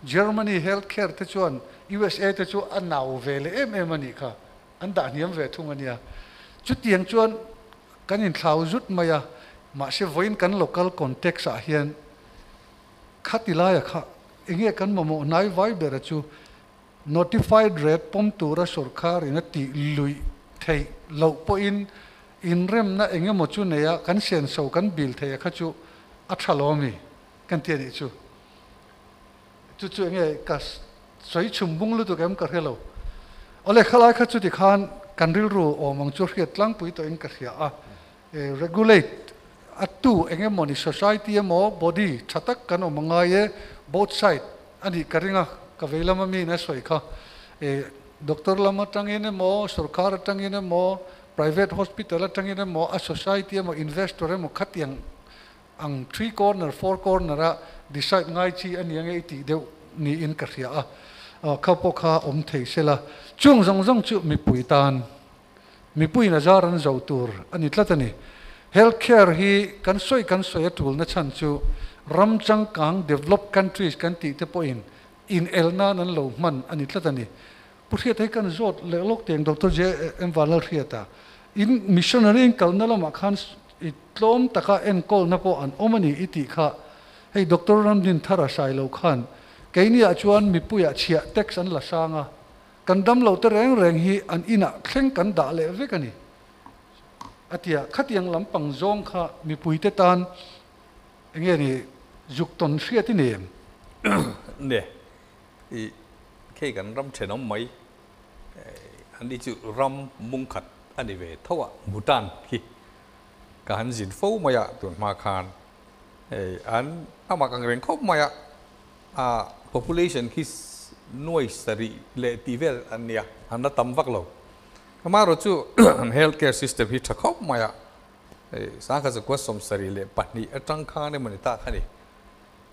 [SPEAKER 2] Germany health care te chuan USA te chu a nau ve leh em em a nih kha, an dah hniam ve thung a nia. Chutiang chuan kan inthlau zut mai a, mahse vawiin kan local context ah hian khati laia kha enge kan mamawh hnai vai bera chu notified rate pawm tura sorkar in a tih luih theih loh pawhin inremna engemaw chu neia kan senso kan bil theih a kha chu a tha lo ami kan ti a nih chu. Chu chu enge ka sawi chhum bung lutuk em ka hre lo. Awle khalai kha chuti khan kan rilru awm ang chu hriat tlangpui tawhin ka hria a. Regulate a tu engemawni society emaw body tha tak kan awm angai e, both side a nih ka ring a, ka vei lama mi in a sawi kha. Doctor lam atangin emaw, sorkar atangin emaw, private hospital atangin emaw, a society emaw, investor emaw khatiang ang three corner, four corner a decide ngai chi a nia nge i tih deuh niin ka hria a, kha pawh kha awm thei sela. Chung zawng zawng chu mipui tan, mipuiin a zar an zo tur a ni tlat a ni. Health care hi kan sawi kan sawi a tulna chhan chu ram changkang, developed countries kan tih te pawhin in el nan an lo hman a ni tlat a ni. Pu Hriata hi kan zawt leh lawk teng Doctor JM Vanlalhriata in missionary in kalna lamah khan i tlawm taka enkawlna pawh an awm a ni i tih kha hei Doctor Ramdinthara Sailo khan keiniah chuan mipuiah chhiah tax an la sang a, kan damlo te reng reng hi an inah thleng kan dah leh vek a ni a ti a, khatiang lampang zawng kha mipuite tan enge ni zuk tawn hriat i nei em?
[SPEAKER 5] Ne, i khi kan ram thenawm mai an ni chu ram mungkhat a ni ve tho a, Bhutan khi ka han zin fo mai a tun hma khan hei an a mak ang reng khawp mai a, a population khi nuai sarih leh tih vel an nia, an la tam vak lo. Amaherawh chu an health care system hi tha khawp mai a, hei sangkhat zakua 72 atang khan emaw ni ta kha ni.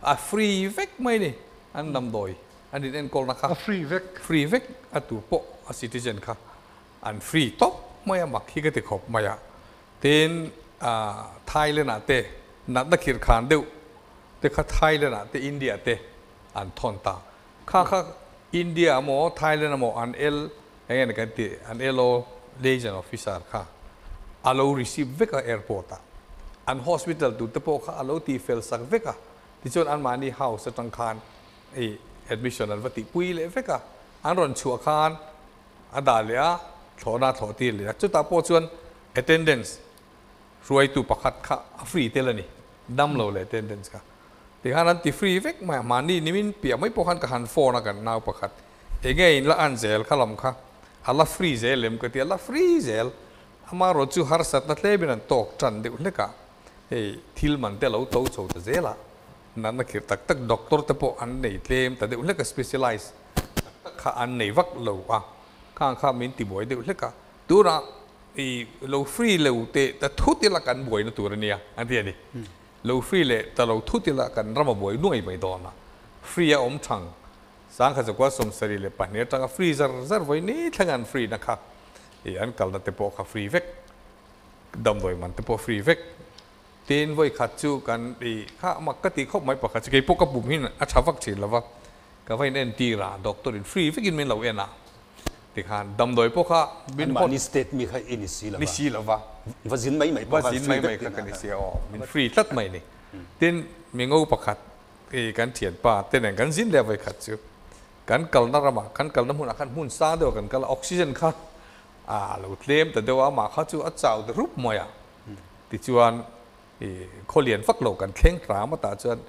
[SPEAKER 5] A free vek mai ni an damdawi an in enkawlna kha.
[SPEAKER 2] A free vek.
[SPEAKER 5] Free vek a tu pawh a citizen kha an free tawp mai a mak hi ka ti khawp mai a. Tin Thailand ah te natna khirh khan deuh te kha Thailand ah te India te an thawn ta. Kha kha India emaw Thailand emaw an el eng nge ni kan tih an LO liaison officer kha a lo receive vek a airport ah. An hospital tur te pawh kha a lo tih fel sak vek a, tichuan anmahni house atang khan hei admission an va tih pui leh vek a, an rawn chhuah khan a dah leh a, thlawhna a thlawh tir leh a, chutah pawh chuan attendance hruaitu pakhat kha a free tel a ni, dam lo leh attendance kha tikhan an ti free vek mai a, mahni nimin piah mai pawh khan ka han phone a kan nau pakhat enge in la an zel kha lam kha a la free zel em ka ti a, la free zel. Amaherawh chu harsatna tlemin an tawk tan deuh hlek a, hei thil man te lo to chho ta zel a, natna khirh tak tak doctor te pawh an nei tlem ta deuh hlek a, specialize tak tak kha an nei vak lo a, khang kha min ti buai deuh hlek a, tunah i lo free lo teh ta thut ila kan buaina tur a nia an ti a ni, lo free leh ta lo thut ila kan ram a buai nuai mai dawn a, free a awm thang sangkhat zakua 72 atanga free zar zar vawi ni thleng an free na kha. I an kalna te pawh kha free vek, damdawi man te pawh free vek. Tin vawi khat chu kan i kha mak ka tih khawp mai pakhat chu kei pawh ka pum hin a tha vak thin lova, ka va in entir a, doctor in free vekin min lo en a, tikhan damdawi pawh kha
[SPEAKER 3] min hawt. Anmahni state mi kha i ni si lova.
[SPEAKER 5] Ni si lova.
[SPEAKER 3] Va zin mai mai pawh
[SPEAKER 5] kha free vek tihna. Va zin mai mai kha ka ni si a aw, min free tlat mai ni. Tin mi ngo pakhat i kan thianpa te nen kan zin leh vawi khat chu. Kan kalna ramah, kan kalna hmunah khan hmun sang deuh ah kan kal a, oxygen kha a lo tlem ta deuh a, amah kha chu a chau ta rup mai a. Tichuan i khaw lian vak lo kan thleng hram a tah chuan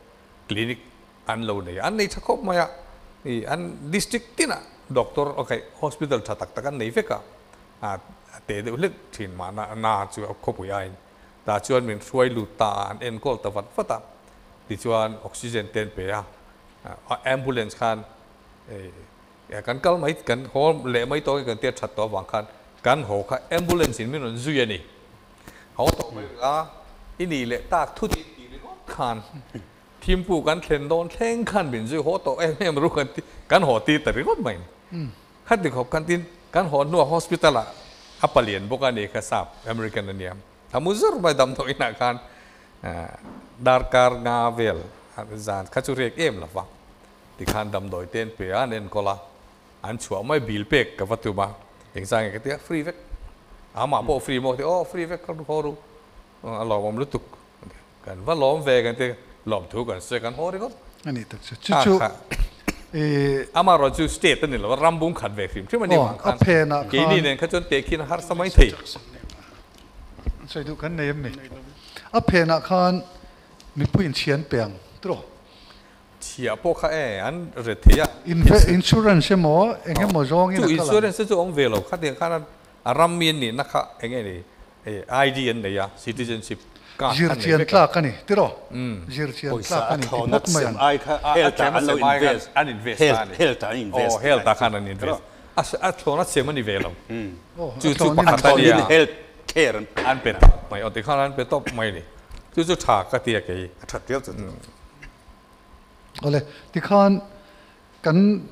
[SPEAKER 5] clinic an lo nei a, an nei tha khawp mai a, i an district tinah doctor okay hospital tha tak tak an nei vek a, a te deuh hlek thin mahna na chu a khawpui aiin tah chuan min hruai lut ta a, an enkawl ta vat vat a, tichuan oxygen te an pe a. Ambulance khan kan kal mai kan haw leh mai tawh kan tia that tawh avang khan kan haw kha ambulance in min rawn zui a ni. Haw tawh mai a i nih leh tak thut in tih ringawt khan Thimphu kan thlen dawn thleng khan min zui haw tawh em em ru kan ti kan haw tir ta ringawt mai ni. Khati khawp khan tin kan haw hnuah hospital ah a palian bawk a ni kha sap American a nia. A mu zur mai damdawi inah khan darkar nga vel zan kha chu riak em lo va. Tikhan damdawi te an pe a, an enkawl a, an chhuah mai bill pek ka va tum a, engzah nge ka ti a, free vek, amah pawh free maw ka ti a, aw free vek ka haw ru, a lawmawm lutuk, kan va lawm ve kan ti a, lawmthu kan sawi kan haw ringawt.
[SPEAKER 2] A nih tak chu, chu chu i.
[SPEAKER 5] Amaherawhchu chu state a ni lo a, ram bung khat ve hrim hrim a nih vang khan keini nen kha chuan tehkhin a harsa mai thei.
[SPEAKER 2] Sawi duh kan nei em ni? A phenah khan mipui inchhian pe ang tiraw?
[SPEAKER 5] Chhiah pawh kha e, an ret thei a.
[SPEAKER 2] Insurance emaw eng emaw zawngin a
[SPEAKER 5] kal ang. Chu insurance te chu awm ve lo, khatiang khan a ram mi an nihna kha eng nge ni, ID an nei a, citizenship card an nei vek a.
[SPEAKER 2] Zirchian tlak a ni, tiraw? Zirchian tlak a ni, ti phawt mai ang.
[SPEAKER 5] A thlawna sem ai khan an invest ta a ni. Aw, health ah khan an invest. A thlawna sem a ni ve lo. Chu chu pakhat a nia. An pe tawp mai, aw tikhan an pe tawp mai a ni. Chu chu tha ka ti a kei.
[SPEAKER 3] A that viau chu.
[SPEAKER 2] Awle, tikhan kan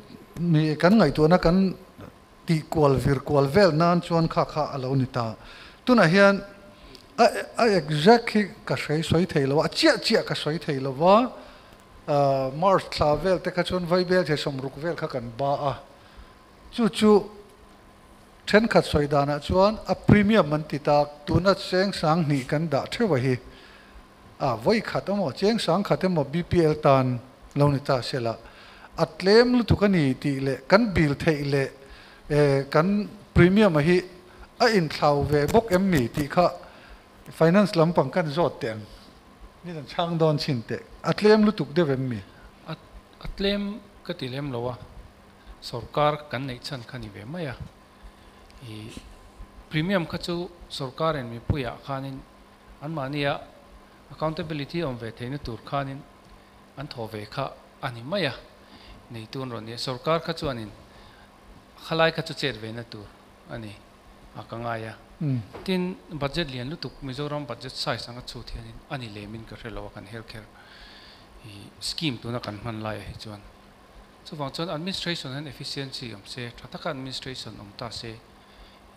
[SPEAKER 2] mi kan ngaihtuahna kan tih kual vir kual vel nan chuan kha kha a lo ni ta. Tunah hian a a exact hi ka hrei sawi thei lo a, a chiah chiah ka sawi thei lo va, March thla vel te kha chuan Vaibel thei sawmruk vel kha kan ba a, chu chu thenkhat sawi danah chuan a premium an ti tak, tuna cheng sanghnih kan dah theuh a hi. A vawi khat emaw, cheng sang khat emaw BPL tan lo ni ta se la, a tlem lutuk a ni tih leh kan bill theih leh kan premium a hi a inthlau ve bawk em mi tih kha finance lampang kan zawt teh ang. Ni kan chhang dawn chhin teh. A tlem lutuk deuh em mi?
[SPEAKER 7] A tlem ka ti lem lo a, sorkar kan neih chhan kha ni ve mai a. I premium kha chu sorkarin mipuiah khanin Anmahnia accountability awm ve theihna tur khanin an thawh ve kha a ni mai a, neitu an rawn ni a. Sorkar kha chuanin khalai kha chu chet vena tur a ni a ka ngai a. Tin, budget lian lutuk Mizoram budget size anga chhut hianin a ni lemin ka hre lo a kan health care hi scheme tuna kan hman laiah hi chuan. Chuvang chuan administration hian efficiency awm se, tha taka administration awm ta se,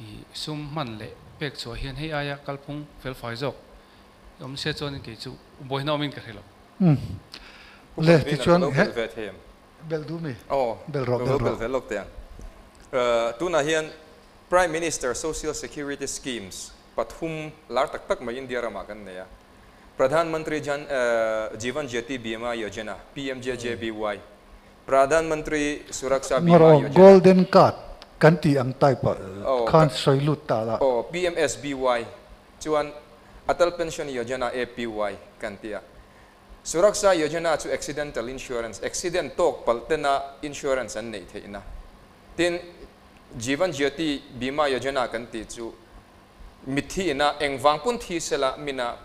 [SPEAKER 7] I sum hman leh pek chhuah hian hei aia kalphung felfai zawk awm se chuanin kei chu buaina awmin ka hre lo.
[SPEAKER 2] Umm. Le tichuan he belh duh mi? Belh rawh, belh rawh.
[SPEAKER 4] Belh ve lawk teh ang. Tunah hian Prime Minister Social Security Schemes pathum lar tak tak mai India ramah kan nei a. Pradhan Mantri Jan Jeevan Jyoti Bima Yojana, PMJJBY, Pradhan Mantri Suraksha Bima
[SPEAKER 2] Yojana. Golden Card kan tih ang type ah khan sawi lut ta la.
[SPEAKER 4] Aw, PMSBY chuan Atal Pension Yojana, APY, kan ti a. Suraksha Yojana chu Accidental Insurance, accident tawk palh tena insurance an neih theihna. Tin, Jeevan Jyoti Bima Yojana kan tih chu mitthi ina engvang pawn thi sela mina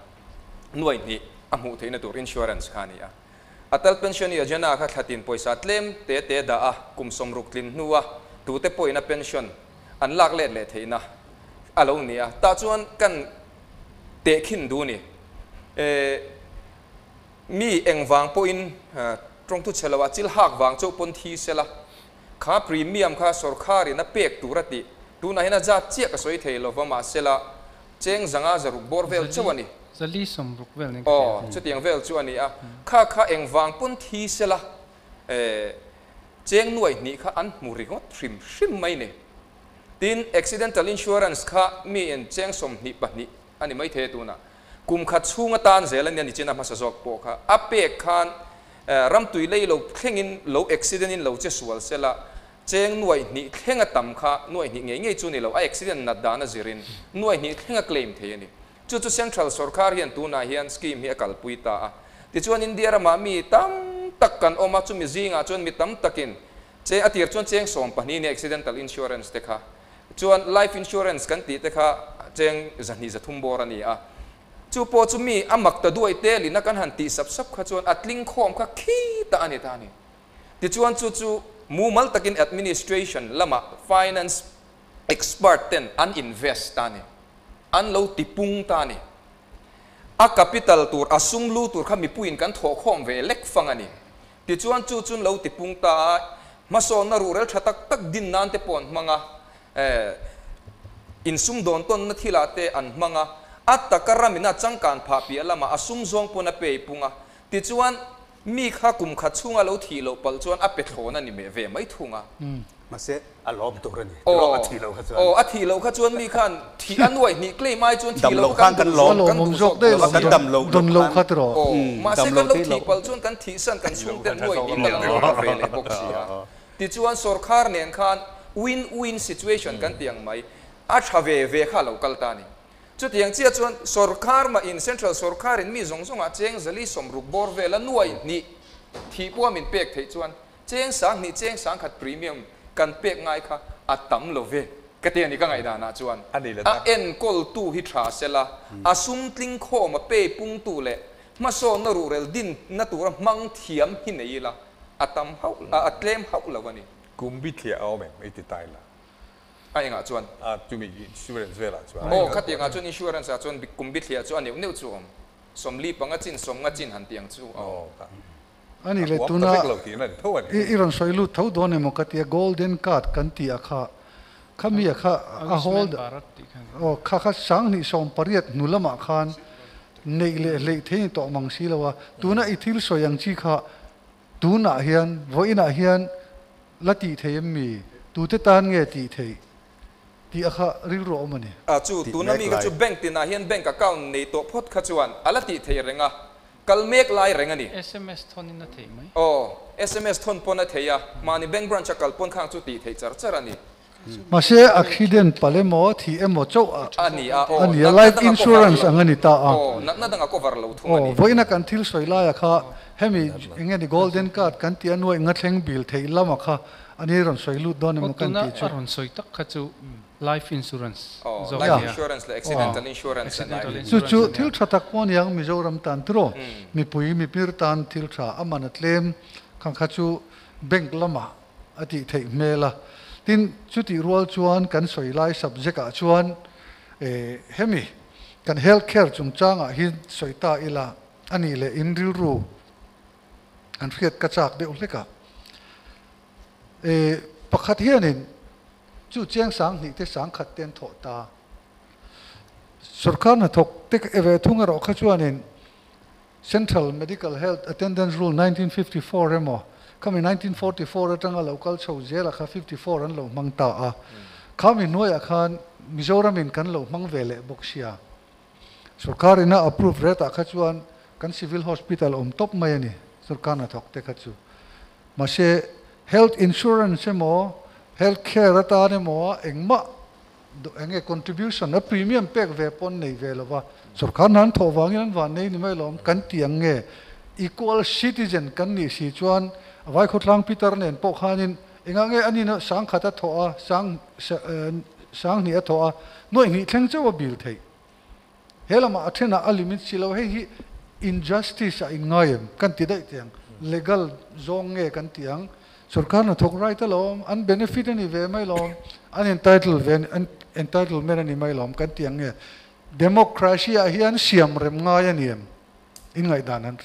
[SPEAKER 4] nuai hnih a hmuh theihna tur insurance kha a ni a. Atal Pension Yojana kha thlatin pawisa tlem te te dah a, kum sawmruk tlin hnua tute pawhin a pension an lak let leh theihna a lo ni a. Tah chuan kan tehkhin duh ni. E, mi engvang pawhin tawngthu chhe loah chil hak vang chauh pawn thi sela, kha premium kha sawrkharin a pek tur a tih. Tunah hian a zat chiah ka sawi thei lova, mahsela cheng zanga zaruk bawr vel chauh a ni.
[SPEAKER 7] Zali sawmruk vel nen ka hria.
[SPEAKER 4] Aw, chutiang vel chu a ni a. Kha kha engvang pawn thi sela, cheng nuai hnih kha an hmu ringawt hrim hrim mai ni. Tin, accidental insurance kha miin cheng 22 a ni maithei a tunah. Kum khat chhung atan zel a nia nichin a hmasa zawk pawh kha. A pek khan ramtui lei lo thlengin lo accident in lo che sual sela, cheng nuai hnih thleng a tam kha nuai hnih ngei ngei chu ni lo, a accident nat dan a zirin nuai hnih thleng a claim thei a ni. Chu chu Central sorkar hian tunah hian scheme hi a kalpui ta a. Tichuan India ramah mi tam tak kan awm a, chumi zingah chuan mi tam takin che a tir chuan cheng 12 nia accidental insurance te kha chuan life insurance kan tih te kha cheng 203 bawr a ni a. Chu pawh chu mi a mak ta duai telin a kan han tih sap sap kha chuan a tling khawm kha khi ta a ni ta a ni. Tichuan chu chu mumal takin administration lamah finance expert ten an invest ta a ni. An lo tipung ta a ni. A capital tur, a sum lu tur kha mipuiin kan thawhkhawm ve lek fang a ni. Tichuan chu chun lo tipung ta a, hmasawnna ruhrel tha tak tak din nan te pawh an hmang a, insumdawn tawnna thilah te an hmang a, a taka ramina changkan phah piah lamah a sum zawng pawn a pei pung a. Tichuan. Mi kha kum khat chhunga lo thih loh palh chuan a pe thlawn a ni meh ve mai thung a.
[SPEAKER 3] Mahse, a lawm tur a ni. Tiraw a thih loh kha chuan.
[SPEAKER 4] Aw, a thih loh kha chuan mi khan thih a nuaih hnih claim ai chuan thih
[SPEAKER 3] Dam
[SPEAKER 4] loh
[SPEAKER 3] loh
[SPEAKER 4] kha
[SPEAKER 3] khan
[SPEAKER 4] kan
[SPEAKER 3] kan
[SPEAKER 4] duh
[SPEAKER 3] lawm.
[SPEAKER 4] zawk, kan
[SPEAKER 2] A
[SPEAKER 4] duh
[SPEAKER 2] lawmawm
[SPEAKER 4] zawk
[SPEAKER 2] zawk daih
[SPEAKER 4] lo
[SPEAKER 2] lawm.
[SPEAKER 3] Kan
[SPEAKER 4] sia.
[SPEAKER 3] dam loh
[SPEAKER 2] Dawn
[SPEAKER 3] loh
[SPEAKER 2] loh
[SPEAKER 3] khan.
[SPEAKER 2] kha tiraw.
[SPEAKER 4] Aw, mahse
[SPEAKER 3] Dam
[SPEAKER 4] kan
[SPEAKER 3] loh
[SPEAKER 4] lo
[SPEAKER 3] thih
[SPEAKER 4] thih
[SPEAKER 3] loh.
[SPEAKER 4] palh chuan kan thih san kan chhungten nuaih hnih tal an lo la ve leh bawk sia. Tichuan sorkar nen khan win-win situation kan ti ang mai. A tha ve ve kha a lo kal ta a ni. Chutiang chiah chuan sorkar mah in central sorkar in mi zawng zawngah cheng zali sawmruk bawr vel a nuai hnih thih pawh a min pek theih chuan cheng sang hnih cheng sang khat premium kan pek ngai kha a tam lo ve ka ti a ni ka ngaihdanah chuan a enkawl tu hi tha sela a sum tling khawm a pe pung tu leh hmasawnna ruhrel din na tura hmang thiam hi nei ila a tam hauh a tlem hauh lo a ni.
[SPEAKER 5] Kum bithliah a awm em i ti ta ila.
[SPEAKER 4] A engah chuan?
[SPEAKER 5] A chumi insurance velah chuan.
[SPEAKER 4] Aw, khatiang ah chuan insurance ah chuan kum bithliah chu a neuh neuh chu a awm. Sawmli panga chin, sawmnga chin han tih ang chu a awm.
[SPEAKER 2] A ni le, tuna i rawn sawi lut tho dawn emaw ka tia, golden card kan tih a kha, khami a kha a hold, aw kha kha sanghnih sawmpariat hnu lamah khan neih leh hleih thei ni tawh mang si lo a, tuna i thil sawi ang chi kha Tunah hian, vawiinah hian la tih thei em mi? Tute tan nge tih theih? Tih a kha rilru a awm a ni.
[SPEAKER 4] A chu, tuna mi kha chu bank tinah hian bank account nei tawh phawt kha chuan a la tih thei reng a, kal mek lai reng a ni.
[SPEAKER 7] Sms thawn in a theih mai.
[SPEAKER 4] Aw, sms thawn pawn a thei a, mahni bank branch a kal pawn khang chu tih theih char char a ni.
[SPEAKER 2] Mahse, accident palh emaw, thih emaw chauh
[SPEAKER 4] a a ni a,
[SPEAKER 2] a ni a, life insurance ang a ni ta a.
[SPEAKER 4] Aw, natna dang a cover lo thung a
[SPEAKER 2] Aw,
[SPEAKER 4] ni.
[SPEAKER 2] vawiina kan thil sawi laia kha hemi eng nge ni golden card kan tih a nuaih nga thleng bil theih lama kha a ni rawn sawi lut dawn
[SPEAKER 7] Aw,
[SPEAKER 2] emaw kan
[SPEAKER 7] tuna
[SPEAKER 2] tih chu.
[SPEAKER 7] a rawn sawi tak kha chu life insurance
[SPEAKER 4] Aw,
[SPEAKER 7] zawk
[SPEAKER 4] life
[SPEAKER 7] a ni a.
[SPEAKER 4] insurance leh accidental insurance a ni.
[SPEAKER 7] Accidental
[SPEAKER 2] Chu
[SPEAKER 7] insurance
[SPEAKER 2] chu
[SPEAKER 7] a ni a.
[SPEAKER 2] thil tha tak pawh a ni ang Mizoram tan tiraw, mipui mipir tan thil tha a man a tlem khang kha chu bank lamah a tih theih hmel a. Tin, chutih rual chuan kan sawi lai subject ah chuan hemi kan health care chungchangah hi sawi ta ila a nih leh in rilru an hriat ka chak deuh hlek a. Pakhat hianin chu chiang sang hnih te sang khat te an thawh ta. Sorkar hnathawk te ve thung erawh kha chuanin Central Medical Health Attendance Rule 1954 emaw, khami 1944 atanga lo kal chho zela kha 54 an lo hmang ta a. Khami hnuaiah khan Mizoramin kan lo hmang ve leh bawk sia. Sorkar ina approve rate ah kha chuan kan Civil Hospital awm tawp mai a ni, sorkar hnathawk te kha chu. Mahse Health Insurance emaw, Health Care atan emaw engmah Eng nge contribution a premium pek ve pawh an nei ve lo va, sorkar hna an thawh vangin an van nei ni mai lawm kan ti ang nge equal citizen kan nih si chuan vai khawtlang Peter nen pawh khanin engah nge anin a sang khat a thawh a sang sang hnih a thawh a nuaih hnih thleng chauh a bil theih he lamah a thenah a limit si lo hei hi injustice a inngai em kan ti daih teh ang legal zawng nge kan ti ang Sorkar hnathawk right alawm, an benefit a ni ve mai lawm, an entitle ve an entitlement a ni mai lawm kan ti ang nge? Democracy ah hian siam rem ngai a ni em? In ngaihdan an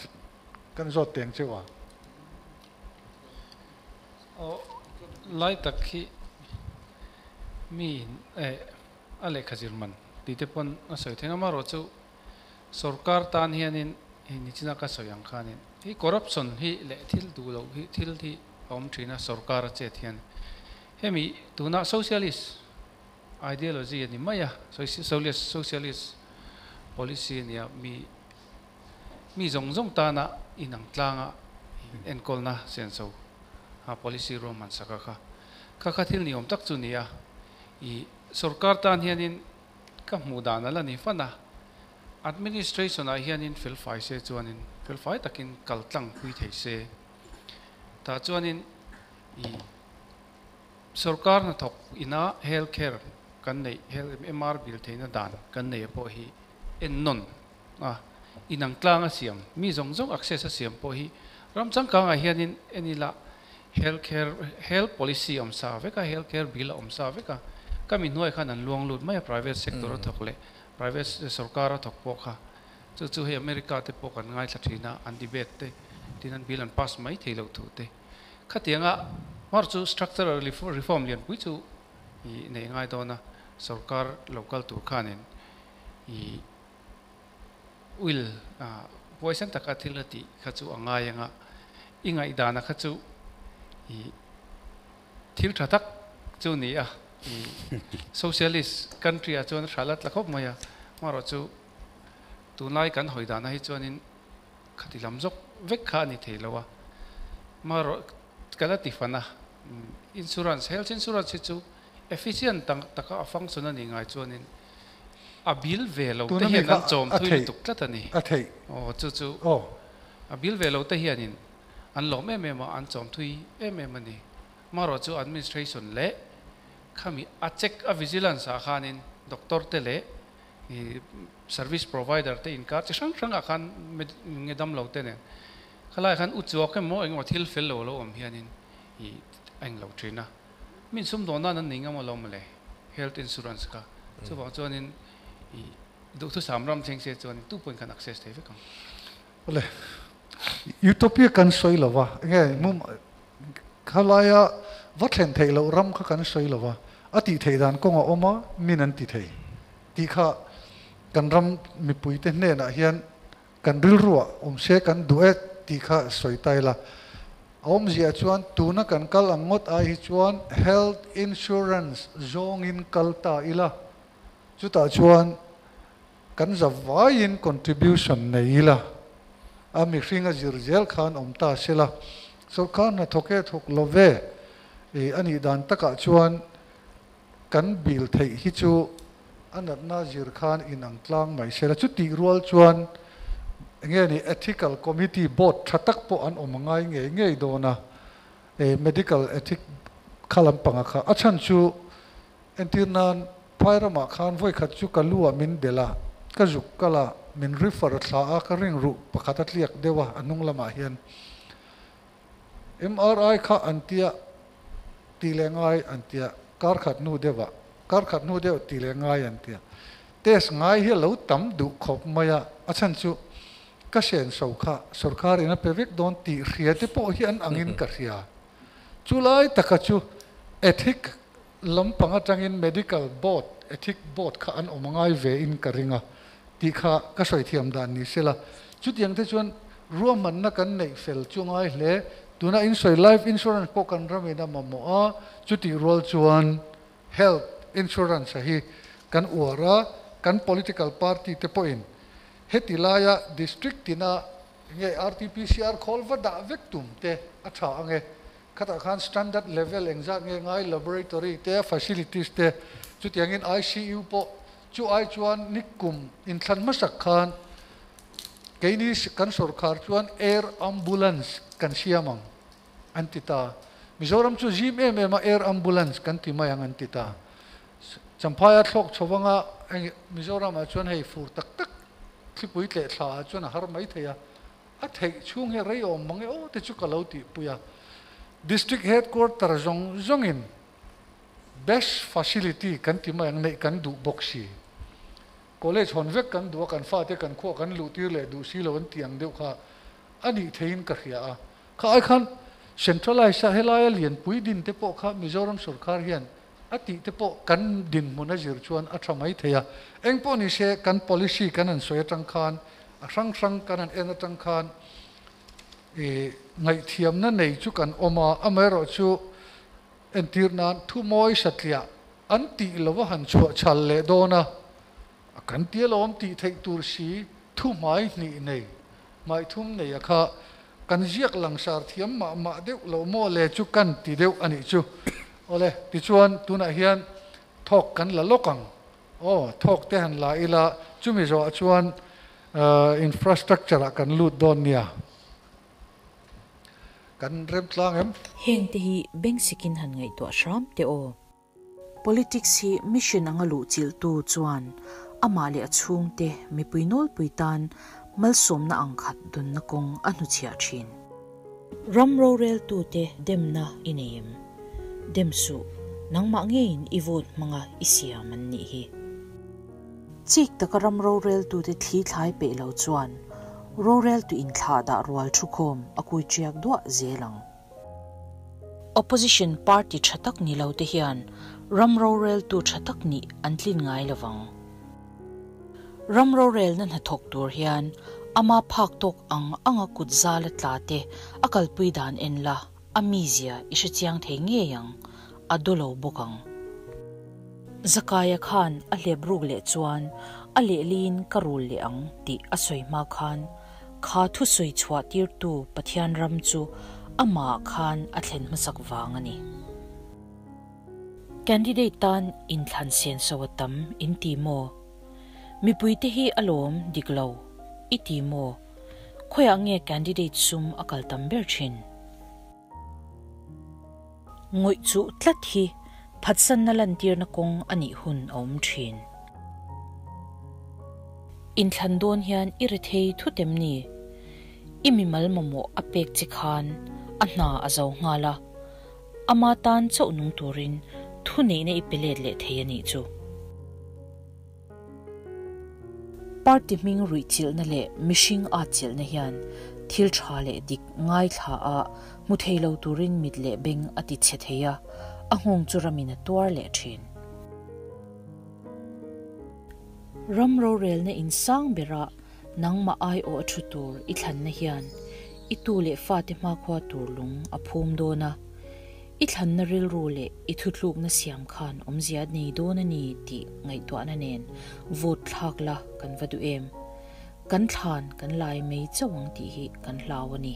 [SPEAKER 2] kan zawt teng cheu a.
[SPEAKER 7] Aw lai tak hi mi in eh a lehkha zir man tih te pawn a sawi theng a, amaherawhchu Sorkar tan hianin hei nichina ka sawi ang khanin hi corruption hi leh thil duh loh hi thil hi a awm thin a sorkar a chet hian hemi tuna socialist ideology a ni mai a socialist policy a nia mi mi zawng zawng tana inang tlanga enkawlna senso a policy ruahman saka kha kha kha thil ni awm tak chu ni a i sorkar tan hianin Ka hmuh dan a la ni fan a, administration ah hianin felfai se chuanin felfai takin kal tlang pui thei se. Tah chuanin i sorkar hnathawk ina health care kan neih health MR bill theihna dan kan nei pawh hi ennawn a inang tlang a siam mi zawng zawng access a siam pawh hi ram changkangah hianin en ila Health care health policy awm sa vek a, health care bill a awm sa vek a, ka mi hnuai khan an luang lut mai a private sector a thawk leh private sorkar a thawk pawh kha chu chu hei America te pawh kan ngaithla thin a, an debate te tin an bill an pass mai thei loh thu te khatianga hmar chu structural reform lianpui chu i nei ngai dawn a, sorkar lo kal tur khanin i will huaisen taka thil a tih kha chu a ngai ang a. I ngaihdana kha chu i thil tha tak chu ni a, i socialist country ah chuan hral a tla khawp mai a, amaherawhchu tunlai kan hawi dana hi chuanin khati lam zawk vek kha a ni thei lo a, amaherawh ka la ti fan a, insurance, health insurance hi chu efficient taka a function a nih ngai chuanin a bill ve lo te hian an chawm thui lutuk tlat a ni. Aw chu chu a bill ve lo te hianin an lawm em em a, an chawm thui em em a ni. Amaherawh chu administration leh khami a check a vigilance ah khanin doctor te leh service provider te inkar chi hrang hrang ah khan nge damlo te nen khalai khan u chuak emaw engemaw thil fel lo lo awm hianin i a englo thin a. Min sumdawn nan an nei ngam alawm mawle health insurance kha. Chuvang chuanin i duhthusam ram thleng se chuanin tu pawhin khan access thei vek ang.
[SPEAKER 2] Awle, Utopia kan sawi lo va, enge mum khalaia va thlen theih loh ram kha kan sawi lo va, a tih theih dan kawng a awm a, min an ti thei tih kha kan ram mipuite hnenah hian kan rilruah awm se kan duh e tih kha sawi ta ila. A awmziah chuan tuna kan kal ang ngawt ai hi chuan health insurance zawngin kal ta ila, chutah chuan kan zavaiin contribution nei ila, a mihring a zir zel khan awm ta sela, sorkar hna thawk e thawk lo ve i a nih dan takah chuan kan bil theih hi chu a natna zir khan inang tlang mai sela. Chutih rual chuan enge ni ethical committee board tha tak pawh an awm angai ngei ngei dawn a, medical ethic kha lampanga kha a chhan chu entir nan Phai ramah khan vawikhat chu ka lu ah min belh a, ka zuk kal a, min refer thla a, ka ring ruh pakhat a tliak deuh a, a hnung lamah hian MRI kha an tia tih leh ngai an tia, kar khat hnu deuh ah, kar khat hnu deuh tih leh ngai an tia. Test ngai hi a lo tam duh khawp mai a, a chhan chu ka senso kha sorkar in a pe vek dawn tih hria te pawh hi an angin ka hria. Chulai taka chu ethic Lampang atangin Medical Board, Ethic Board kha an awm angai ve in ka ring a tih kha ka sawi thiam dan ni sela. Chutiang te chuan ruahmanna kan neih fel chu ngai hle. Tuna in sawi Life Insurance pawh kan ramin a mamawh a, chutih rual chuan Health Insurance a hi kan uar a, kan Political Party te pawhin heti laia District tina nge RTPCR khawl va dah vek tum te a tha ange. Khatah khan standard level engzat nge ngai laboratory te facilities te chutiangin ICU pawh chu ai chuan nikum inthlan hmasak khan keini kan sorkar chuan air ambulance kan siam ang an ti ta. Mizoram chu zim em em a air ambulance kan ti mai ang an ti ta. Champhaia thlawk chho anga Mizoram ah chuan hei fur tak tak thlipui tleh thla ah chuan a har mai thei a. A theih chhung hi rei awm mang e aw te chu ka lo tihpui a. District Headquarter zawng zawngin best facility kan ti mai ang neih kan duh bawk si. College hawn vek kan duh a, kan fate kan khuah kan luh tir leh duh si lo an tih ang deuh kha a nih theihin ka hria a. Kha ai khan centralise a helaia lianpui din te pawh kha Mizoram sorkar hian a tih te pawh kan dinhmun a zir chuan a tha mai thei a. Engpawh ni se kan policy kan han sawi atang khan A hrang hrang kan han en atang khan i ngaihthiamna nei chu kan awm a, amaherawhchu entir nan thu mawi satliah an tih lova han chhuah chhal leh dawn a, a kan ti alawm tih theih tur si thu hmai hnih nei, hmai thum nei a kha kan ziak langsar thiam mah mah deuh lo maw le chu kan ti deuh a nih chu. Awle, tichuan tunah hian thawk kan la lawk ang. Aw, thawk te han la ila, chumi zawhah chuan infrastructure ah kan lut dawn nia. Kan rem tlang em?
[SPEAKER 1] Heng te hi beng sikin han ngaihtuah hram teh aw. Politics hi mission anga luh chilhtu chuan amah leh a chhungte mipui nawlpui tan malsawmna ang khat dunna kawng a hnuchhiah thin. Ram roreltute demna i nei em? Dem suh, nangmah ngeiin i vote hmanga i siam an nih hi. Chik taka ram roreltute thli thlai peih lo chuan roreltu inthlah dah rual thukhawm a kui ṭiak duah zel ang. Opposition party ṭha tak ni lo te hian ram roreltu ṭha tak nih an tlin ngai lovang. Ram rorelna hnathawk tur hian Ama phak tawk ang anga kut zala tla te a kalpui dan en la, a mizia i hrechiang thei ngei ang, a daw lo bawk ang. Zakaia khan a hlep ruk leh chuan a lehliin ka rul leh ang tih a sawi hma khan kha thusawi chhuah tirtu Pathian ram chu amahah khan a thlen hmasak vang a ni. Candidate tan inthlan senso a tam in ti maw? Mipuite hi alawm dik lo i ti maw? Khawiah nge candidate sum a kal tam ber thin? Ngawih chuh tlat hi phatsanna lantirna kawng a nih hun a awm thin. Inthlan dawn hian i rethei thut em ni? I mimal mamawh a pek che khan a hna a zo nghal a, ama tan chauh nung turin thuneihna i pe let leh thei a nih chu. Party hming ruihchilhna leh mihring atchilhna hian thil tha leh dik ngaithla a hmu thei lo turin mit leh beng a ti chhe thei a, a nghawng chu ramin a tuar leh thin. Ram rorelna in sang berah nangmah aiawh a thu tur i thlanna hian i tu leh fate hmakhua tur lung a phum dawn a. I thlanna rilru leh i thutlukna siam khan awmzia nei dawn a ni tih ngaihtuahna nen vote thlak la kan va duh em? Kan thlan kan lai mai chauh ang tih hi kan hlau a ni.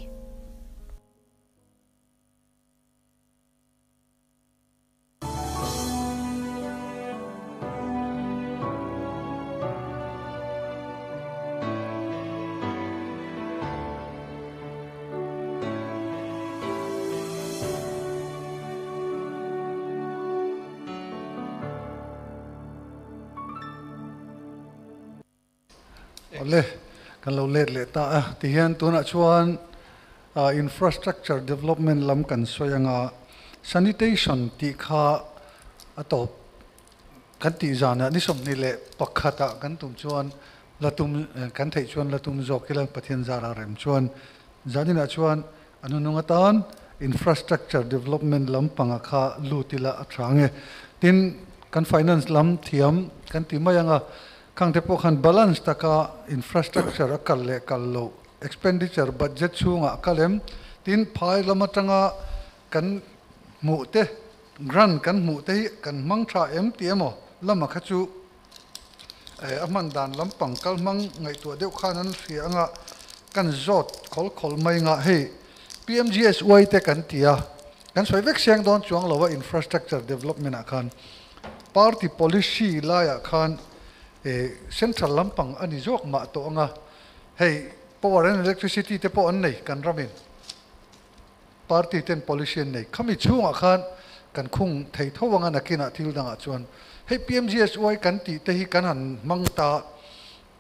[SPEAKER 2] Awle, kan lo let leh ta a. Tihian tunah chuan infrastructure development lam kan sawi anga sanitation tih kha a tawp kan tih zanah ni 21 ah kan tum chuan la tum kan theih chuan la tum zawk ila Pathian zara rem chuan zaninah chuan a nunung atan infrastructure development lampanga kha lut ila a tha nge. Tin, kan finance lam thiam kan ti mai anga khang te pawh khan balance taka infrastructure a kal leh kal lo expenditure budget chhungah a kal em. Tin, phai lam atanga kan hmuh te grant kan hmuh te hi kan hmang tha em tih emaw lama kha chu a hman dan lampang kal hmang ngaihtuah deuh khan an hria anga kan zawt khawl khawl mai anga hei PMGSY te kan ti a, kan sawi vek siang dawn chuang lo a infrastructure development ah khan party policy laiah khan central lampang a ni zawk mah tawh anga hei power and electricity te pawh an nei kan ramin. Party ten policy an nei. Khami chhungah khan kan khung thei tho anga nakinah thil dangah chuan hei PMGSY kan tih te hi kan han hmang ta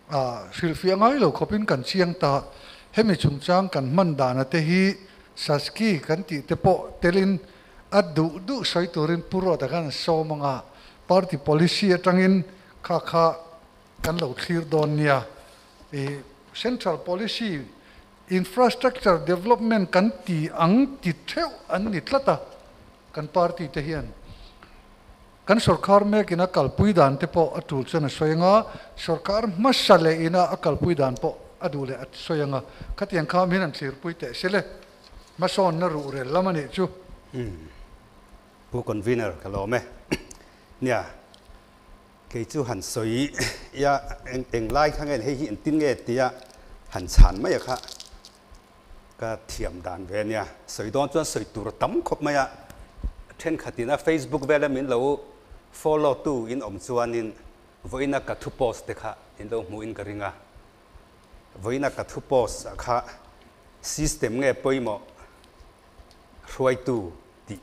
[SPEAKER 2] a, hrilhfiah ngai lo khawpin kan chiang ta. Hemi chungchang kan hman dana te hi Saski kan tih te pawh telin a duh duh sawi turin Pu Ruata khan a sawm anga party policy atangin kha kha kan lo thlir dawn nia. I central policy Infrastructure development kan ti ang ti theuh an ni tlat a, kan party te hian kan sorkar mek ina kalpui dan te pawh a tul chuan a sawi anga, sorkar hmasa leh ina a kalpui dan pawh a duh leh a sawi anga, khatiang kha min han thlirpui teh se le, hmasawnna ruhrel lam a nih chu.
[SPEAKER 3] Pu Convener ka lawm e. Nia, Kei chu han sawi ia eng lai kha nge hei hi engtin nge tia han chhan mai a kha ka thiam dan ve ania. Sawi dawn chuan sawi tur a tam khawp mai a, thenkhatin a Facebook vela min lo follow tu in awm chuanin vawiina ka thu post te kha in lo hmuhin ka ring a. Vawiina ka thu post ah kha system nge pawimawh hruaitu tih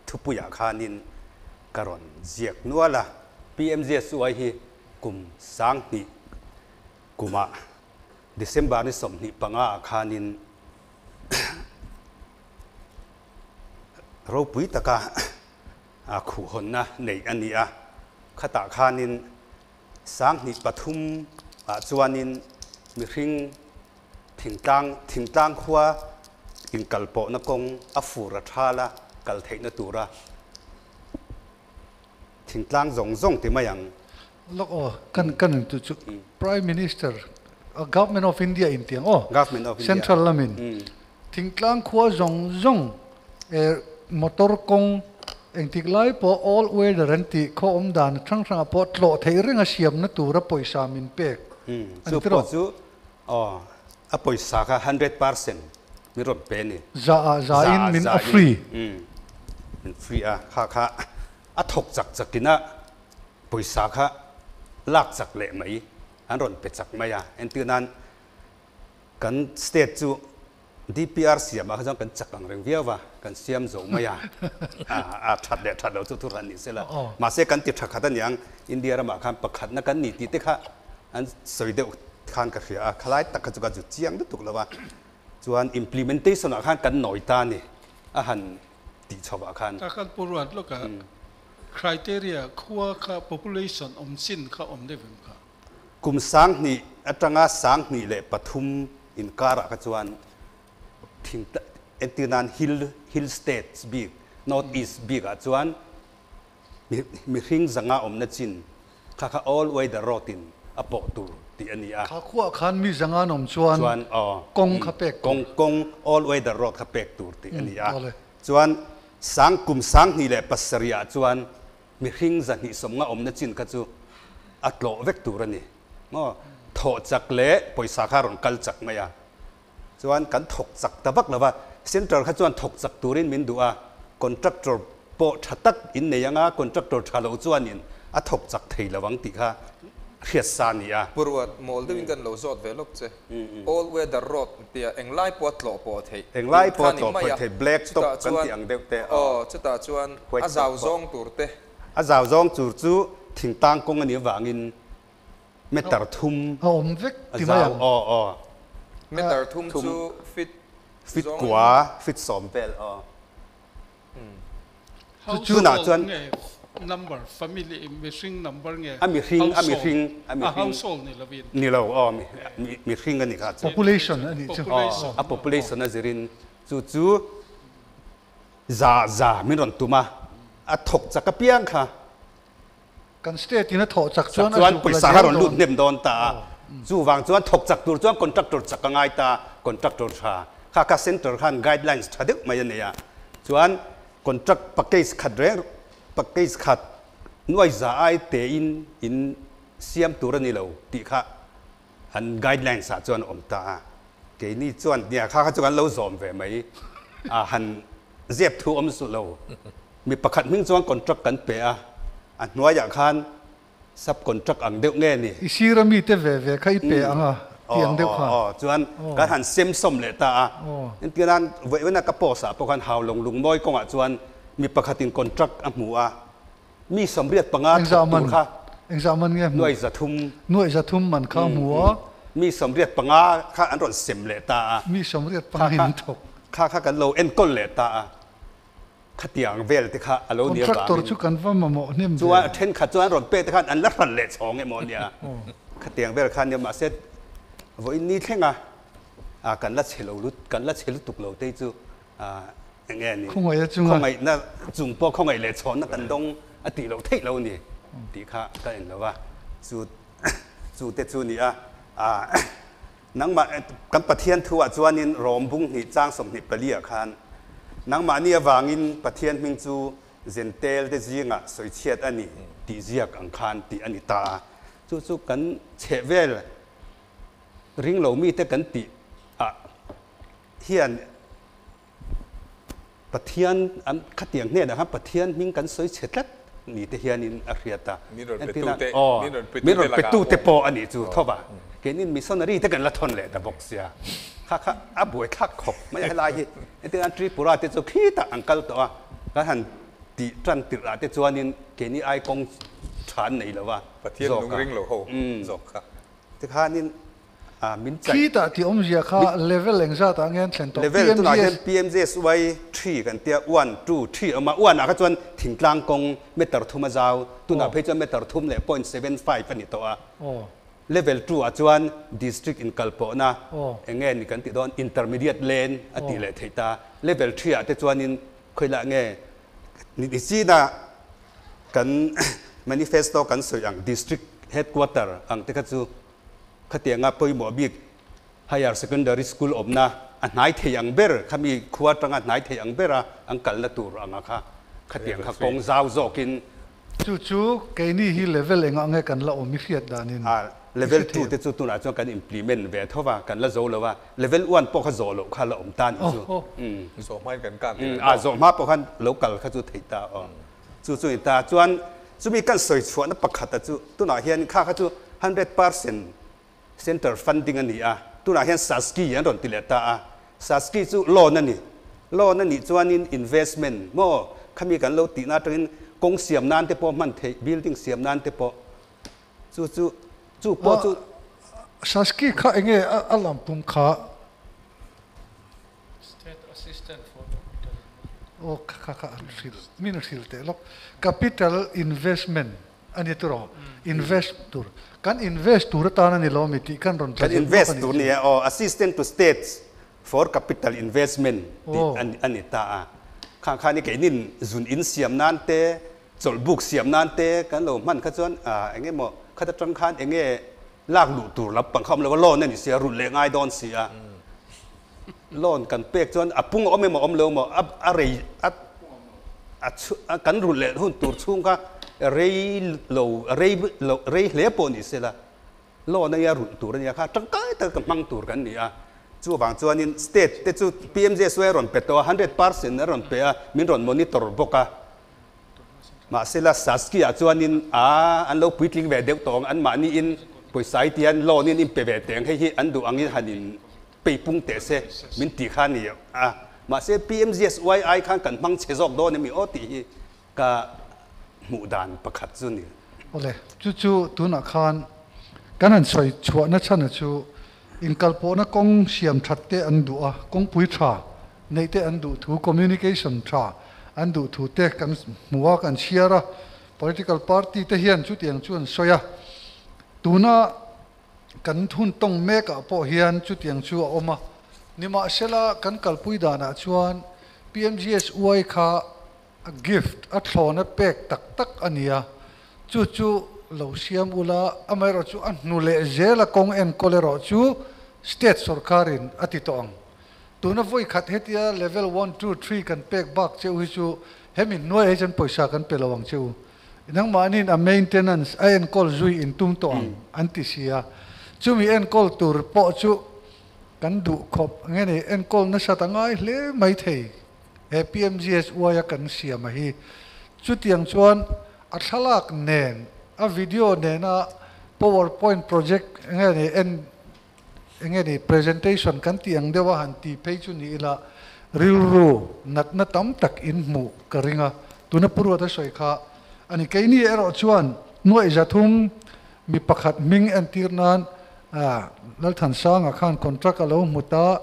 [SPEAKER 3] thupuiah khanin ka rawn ziak nual a. PMGSY hi kum 2000 kumah December ni 25 ah khanin ropui taka khuhhawnna neih a ni a. Khatah khanin 2003 ah chuanin mihring thingtlang thingtlang khua inkalpawhna kawng a fur a thal a kal theihna tura thingtlang zawng zawng ti mai ang.
[SPEAKER 2] Lawk aw, kan kan in tu chu Prime Minister Government of India in tiang aw.
[SPEAKER 3] Government of India.
[SPEAKER 2] Central lamin. Thingtlang khua zawng zawng motor kawng engtik lai pawh all weather an tih khaw awm dan hrang hrangah pawh tlawh theih renga siamna tura pawisa min pek a ni
[SPEAKER 3] Chu
[SPEAKER 2] tiraw?
[SPEAKER 3] pawh chu aw a pawisa kha 100% min rawn pe a ni.
[SPEAKER 2] Za ah za in min a free.
[SPEAKER 3] Min free a, kha kha a thawk chak chakin a pawisa kha lak chak leh mai an rawn pe chak mai a, entir nan kan state chu DPR siam ah kha chuan kan chak ang reng viau a, kan siam zo mai a, a that leh that lo chu thu hran ni sela, mahse kan ti tha khat aniang India ramah khan pakhatna kan ni tih te kha an sawi deuh khan ka hria a, khalai tak kha chu ka zut chiang lutuk lo a, chuan implementation ah khan kan nawi ta a ni, a han tih chho ah khan.
[SPEAKER 6] Ka kan pu ruat lawk a, criteria khua kha population awm chin kha awm deuh em kha?
[SPEAKER 3] Kum 2000 atanga 2003 inkarah kha chuan thing entir nan hill hill states bik north east bik ah chuan mihring zanga awmna chin kha kha all weather road in a pawh tur tih a ni a.
[SPEAKER 2] Kha khuah khan mi zanga an awm chuan kawng kha pek tur.
[SPEAKER 3] Kawng kawng all weather road kha pek tur tih a ni a. Chuan sang kum 2007 ah chuan Mihring 250 awmna chin kha chu a tlawh vek tur a ni maw? Thawh chak leh pawisa kha a rawn kal chak mai a, chuan kan thawk chak ta vak lo va, Central kha chuan thawk chak turin min duh a, contractor pawh tha tak in nei anga contractor tha lo chuanin a thawk chak thei lo ang tih kha hriat sa a ni a.
[SPEAKER 4] Pu Ruat, mawl deuhin kan lo zawt ve lawk che. All weather road tia englai pawh a tlawh pawh theih.
[SPEAKER 3] Englai pawh a tlawh pawh theih, black top kan tih ang deuh te.
[SPEAKER 4] Aw, chutah chuan a zau zawng tur te.
[SPEAKER 3] A zau zawng tur chu thingtang kawng a nih avangin meter thum
[SPEAKER 2] a awm vek ti mai ang.
[SPEAKER 3] Aw, aw.
[SPEAKER 4] Meter thum chu feet
[SPEAKER 3] Feet kua, feet sawm vel, aw. Tunah chuan.
[SPEAKER 6] Number, family, mihring number nge?
[SPEAKER 3] A mihring, a mihring, a mihring.
[SPEAKER 6] A household ni lovin.
[SPEAKER 3] Ni lo, aw, mihring a ni kha chu.
[SPEAKER 2] Population a nih chu.
[SPEAKER 3] Aw, a population a zirin chu chu za za min rawn tum a, a thawk chak apiang kha.
[SPEAKER 2] Kan state in a thawh chak chuan a
[SPEAKER 3] chuan
[SPEAKER 2] zuk la
[SPEAKER 3] pawisa kha
[SPEAKER 2] zel
[SPEAKER 3] rawn lut
[SPEAKER 2] dawn.
[SPEAKER 3] hnem dawn ta a, chuvang chuan thawk chak tur chuan contractor chak a ngai ta, contractor tha kha kha centre khan guidelines tha deuh mai a nei a, chuan contract package khat reng package khat nuai za ai tein in siam tur a ni lo tih kha an guidelines ah chuan a awm ta a, keini chuan nia kha kha chu kan lo zawm ve mai a, han zep thu awm suh lo. Mi pakhat hming chuan contract kan pe a, a hnuaiah khan sub contract ang deuh nge ni?
[SPEAKER 2] I sir a mite ve ve kha i pe ang a tih ang deuh kha.
[SPEAKER 3] Aw, chuan kan han sem sawm leh ta a. Engtin nan vawiin a ka post ah pawh khan hau lawng lungmawi kawngah chuan mi pakhatin contract a hmu a, mi 85 thawk tur kha
[SPEAKER 2] Engzah man nge hmu?
[SPEAKER 3] Nuai zathum.
[SPEAKER 2] Nuai zathum man kha a hmu a.
[SPEAKER 3] Mi 85 kha an rawn sem leh ta a.
[SPEAKER 2] Mi 85 in an thawk.
[SPEAKER 3] Kha kha kan lo enkawl leh ta a. Khatiang vel te kha a lo nia vangin.
[SPEAKER 2] Contractor chu kan va mamawh hnem ve.
[SPEAKER 3] Chuan thenkhat chuan an rawn pek te khan an la hran leh chhawng emaw nia. Khatiang vel kha nia mahse vawiin ni thleng a kan la chhe lo lut kan la chhe lutuk lo te chu eng nge ni.
[SPEAKER 2] Khawngaih a chunga.
[SPEAKER 3] Khawngaihna chung pawh khawngaih leh chhawnna kan dawng a tih loh theih lo ni tih kha ka en lo a. Chu chu te chu nia Nangmah, kan Pathian thu ah chuanin Rom bung hnih chang 24 ah khan, Nangmahni avangin Pathian hming chu Zentel te zingah sawichhiat a ni tih ziak ang khan tih a ni ta a. Chu chu kan chhehvel ring lo mite kan tih ah hian Pathian an khatiang hnenah khan Pathian hming kan sawi chhe tlat ni te hianin a hriat a.
[SPEAKER 4] Min rawn
[SPEAKER 3] Entirna,
[SPEAKER 4] petute,
[SPEAKER 3] aw,
[SPEAKER 4] min rawn
[SPEAKER 3] min rawn
[SPEAKER 4] petute lakah
[SPEAKER 3] petute
[SPEAKER 4] pawh.
[SPEAKER 3] pawh a nih chu tho va. Keinin missionary te kan la thawn leh ta bawk sia. Kha kha a buaithlak khawp mai a helai hi. Entirna Tripura te chu khitah an kal tawh a, kan han tih tan tirh ah te chuanin keini ai kawng tha an nei lo va
[SPEAKER 4] Pathian
[SPEAKER 3] zawk
[SPEAKER 4] nung
[SPEAKER 3] a.
[SPEAKER 4] ring lo ho zawk kha.
[SPEAKER 3] Tikhanin min chaih.
[SPEAKER 2] Khitah tih awmzia kha level engzat ah nge an thlen tawh?
[SPEAKER 3] Level tunah hian
[SPEAKER 2] PMGS.
[SPEAKER 3] PMGSY 3 kan tia 1, 2, 3 a awm a, 1 ah kha chuan thingtlang kawng meter thum a zau, tunah phei chuan meter thum leh 0.75 a ni tawh a. Level 2 ah chuan district inkalpawhna eng nge ni kan tih dawn intermediate lane a tih leh theih ta. Level 3 ah te chuanin khawilah nge ni china kan manifesto kan sawi ang district headquarter ang te kha chu. Khatianga pawimawh bik Higher Secondary School awmna a hnai thei ang ber khami khua atanga hnai thei ang bera an kalna tur anga kha khatiang kha kawng zau zawkin
[SPEAKER 2] Chu chu keini hi level engah nge kan la awm i hriat danin
[SPEAKER 3] A level 2 te chu tunah chuan kan implement ve tho va, kan la zo lo a, level 1 pawh kha zawh loh kha la awm ta ni chu.
[SPEAKER 5] Zawh hmain kan kak tih
[SPEAKER 3] A zawh hma pawh khan lo kal kha chu theih ta aw. Chu chu ni ta chuan chumi kan sawi chhuahna pakhata chu tunah hian kha kha chu 100% Centre funding a ni a, tunah hian SASCI an rawn ti leh ta a, SASCI chu loan a ni. Loan a nih chuanin investment maw khami kan lo tihna atangin kawng siam nan te pawh hman theih, building siam nan te pawh chu chu chu pawh chu.
[SPEAKER 2] SASCI kha enge a lam pum kha?
[SPEAKER 7] State Assistant for Capital Investment.
[SPEAKER 2] Aw kha kha an hrilh, min hrilh teh lawk. Capital Investment. A ni tur aw, invest tur. Kan invest tur atan a ni lo mi tih kan rawn
[SPEAKER 3] tla zeuh bawk a ni chu. Kan invest tur nia aw, Assistant to States for Capital Investment tih a ni ta a. Khang khan i keinin zun in siam nan te, chawlhbuk siam nan te kan lo hman kha chuan eng emaw khat atang khan eng nge lak luh tur lampang kha awm lo a, loan a ni sia, rulh leh ngai dawn si a. Loan kan pek chuan a pung a awm emaw awm lo emaw a rei a a kan rulh leh hun tur chhung kha rei lo rei lo rei hle pawh ni se la loan a nia rulh tur a nia kha tangkai taka hmang tur kan ni a. Chuvang chuanin state te chu PMJSY a rawn pe tawh a, 100% a rawn pe a, min rawn monitor bawk a. Mahsela Saskia chuanin a an lo puitling ve deuh tawh ang, anmahniin pawisa i tian loan in in pe ve teh ang, hei hi an duh angin han in peipung teh se min tih kha a ni a. Mahse PMGSYI khan kan hmang chhe zawk dawn emi aw tih hi ka hmuh dan pakhat chu ni.
[SPEAKER 2] Awle, chu chu tunah khan kan han sawi chhuahna chhana chu inkalpawhna kawng siam that te an duh a, kawngpui tha neih te an duh thu, communication tha an duh thu te kan hmu a, kan chhiar a, political party te hian chutiang chu an sawi a, tuna kan hun tawng mek ah pawh hian chutiang chu a awm a, nimahsela kan kalpui danah chuan PMGSY kha a gift a thlawna pek tak tak a ni a, chu chu lo siam ula, amaherawh chu a hnu leh zela kawng enkawl erawh chu state sorkarin a ti tawh ang. Tuna vawi khat hetia level one, two, three kan pek bak cheu hi chu hemi hnuaiah hi chuan pawisa kan pe lo ang cheu. Nangmahniin a maintenance a enkawl zui in tum tawh ang an ti si a. Chumi enkawl tur pawh chu kan duh khawp nge ni enkawl nasat a ngai hle mai thei he PMGSY a kan siam a hi. Chutiang chuan a thlalak nen a video nena powerpoint project nge ni en Enge ni presentation kan tih ang deuh a han ti phei chu ni ila rilru natna tam tak in hmuh ka ring a, tuna Pu Ruata sawi kha a ni. Keini erawh chuan nuaih zathum mi pakhat hming entir nan Lalthansanga khan contract a lo hmu ta,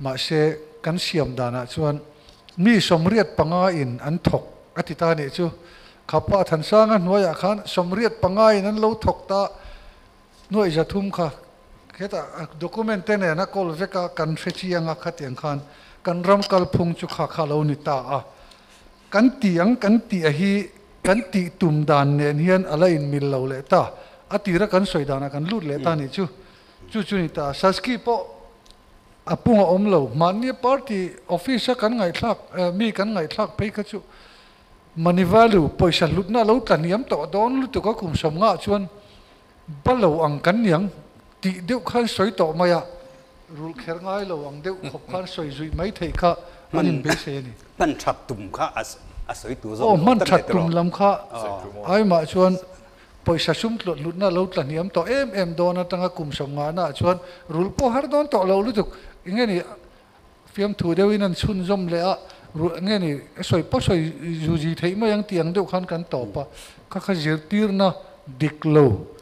[SPEAKER 2] mahse kan siam danah chuan mi 85 in an thawk a ti ta nih chu. Khapa Thansanga hnuaiah khan 85 in an lo thawk ta. Nuaih 300 kha hetah document te nen a kawl vek a, kan hre chiang a khatiang khan kan ram kalphung chu kha kha lo ni ta a. Kan tih ang kan tih a hi kan tih tum dan nen hian a la inmil lo leh ta. A tira kan sawi danah kan lut leh ta nih chu. Chu chu ni ta. Saski pawh a pung a awm lo. Mahni party office a kan ngaihthlak mi kan ngaihthlak phei kha chu Money value, pawisa hlutna a lo tla hniam tawh dawn lutuk a kum 50 ah chuan ba lo ang kan niang tih deuh khan sawi tawh mai a, rulh kher ngai lo ang deuh khawp khan sawi zuih mai theih kha an inbeisei a ni.
[SPEAKER 3] Hman that tum kha a sawi tu zawk
[SPEAKER 2] Aw, hman that tum lam kha aimah chuan pawisa sum tlawt hlutna a lo tla hniam tawh em em dawn atanga kum 50 naah chuan rulh pawh har dawn tawh lo lutuk enge ni Fiamthu deuhin an chhunzawm leh a, ruah nge ni sawi pawh sawi zuzi theih mai ang tih ang deuh khan kan tawp a, kha kha zirtirna dik lo,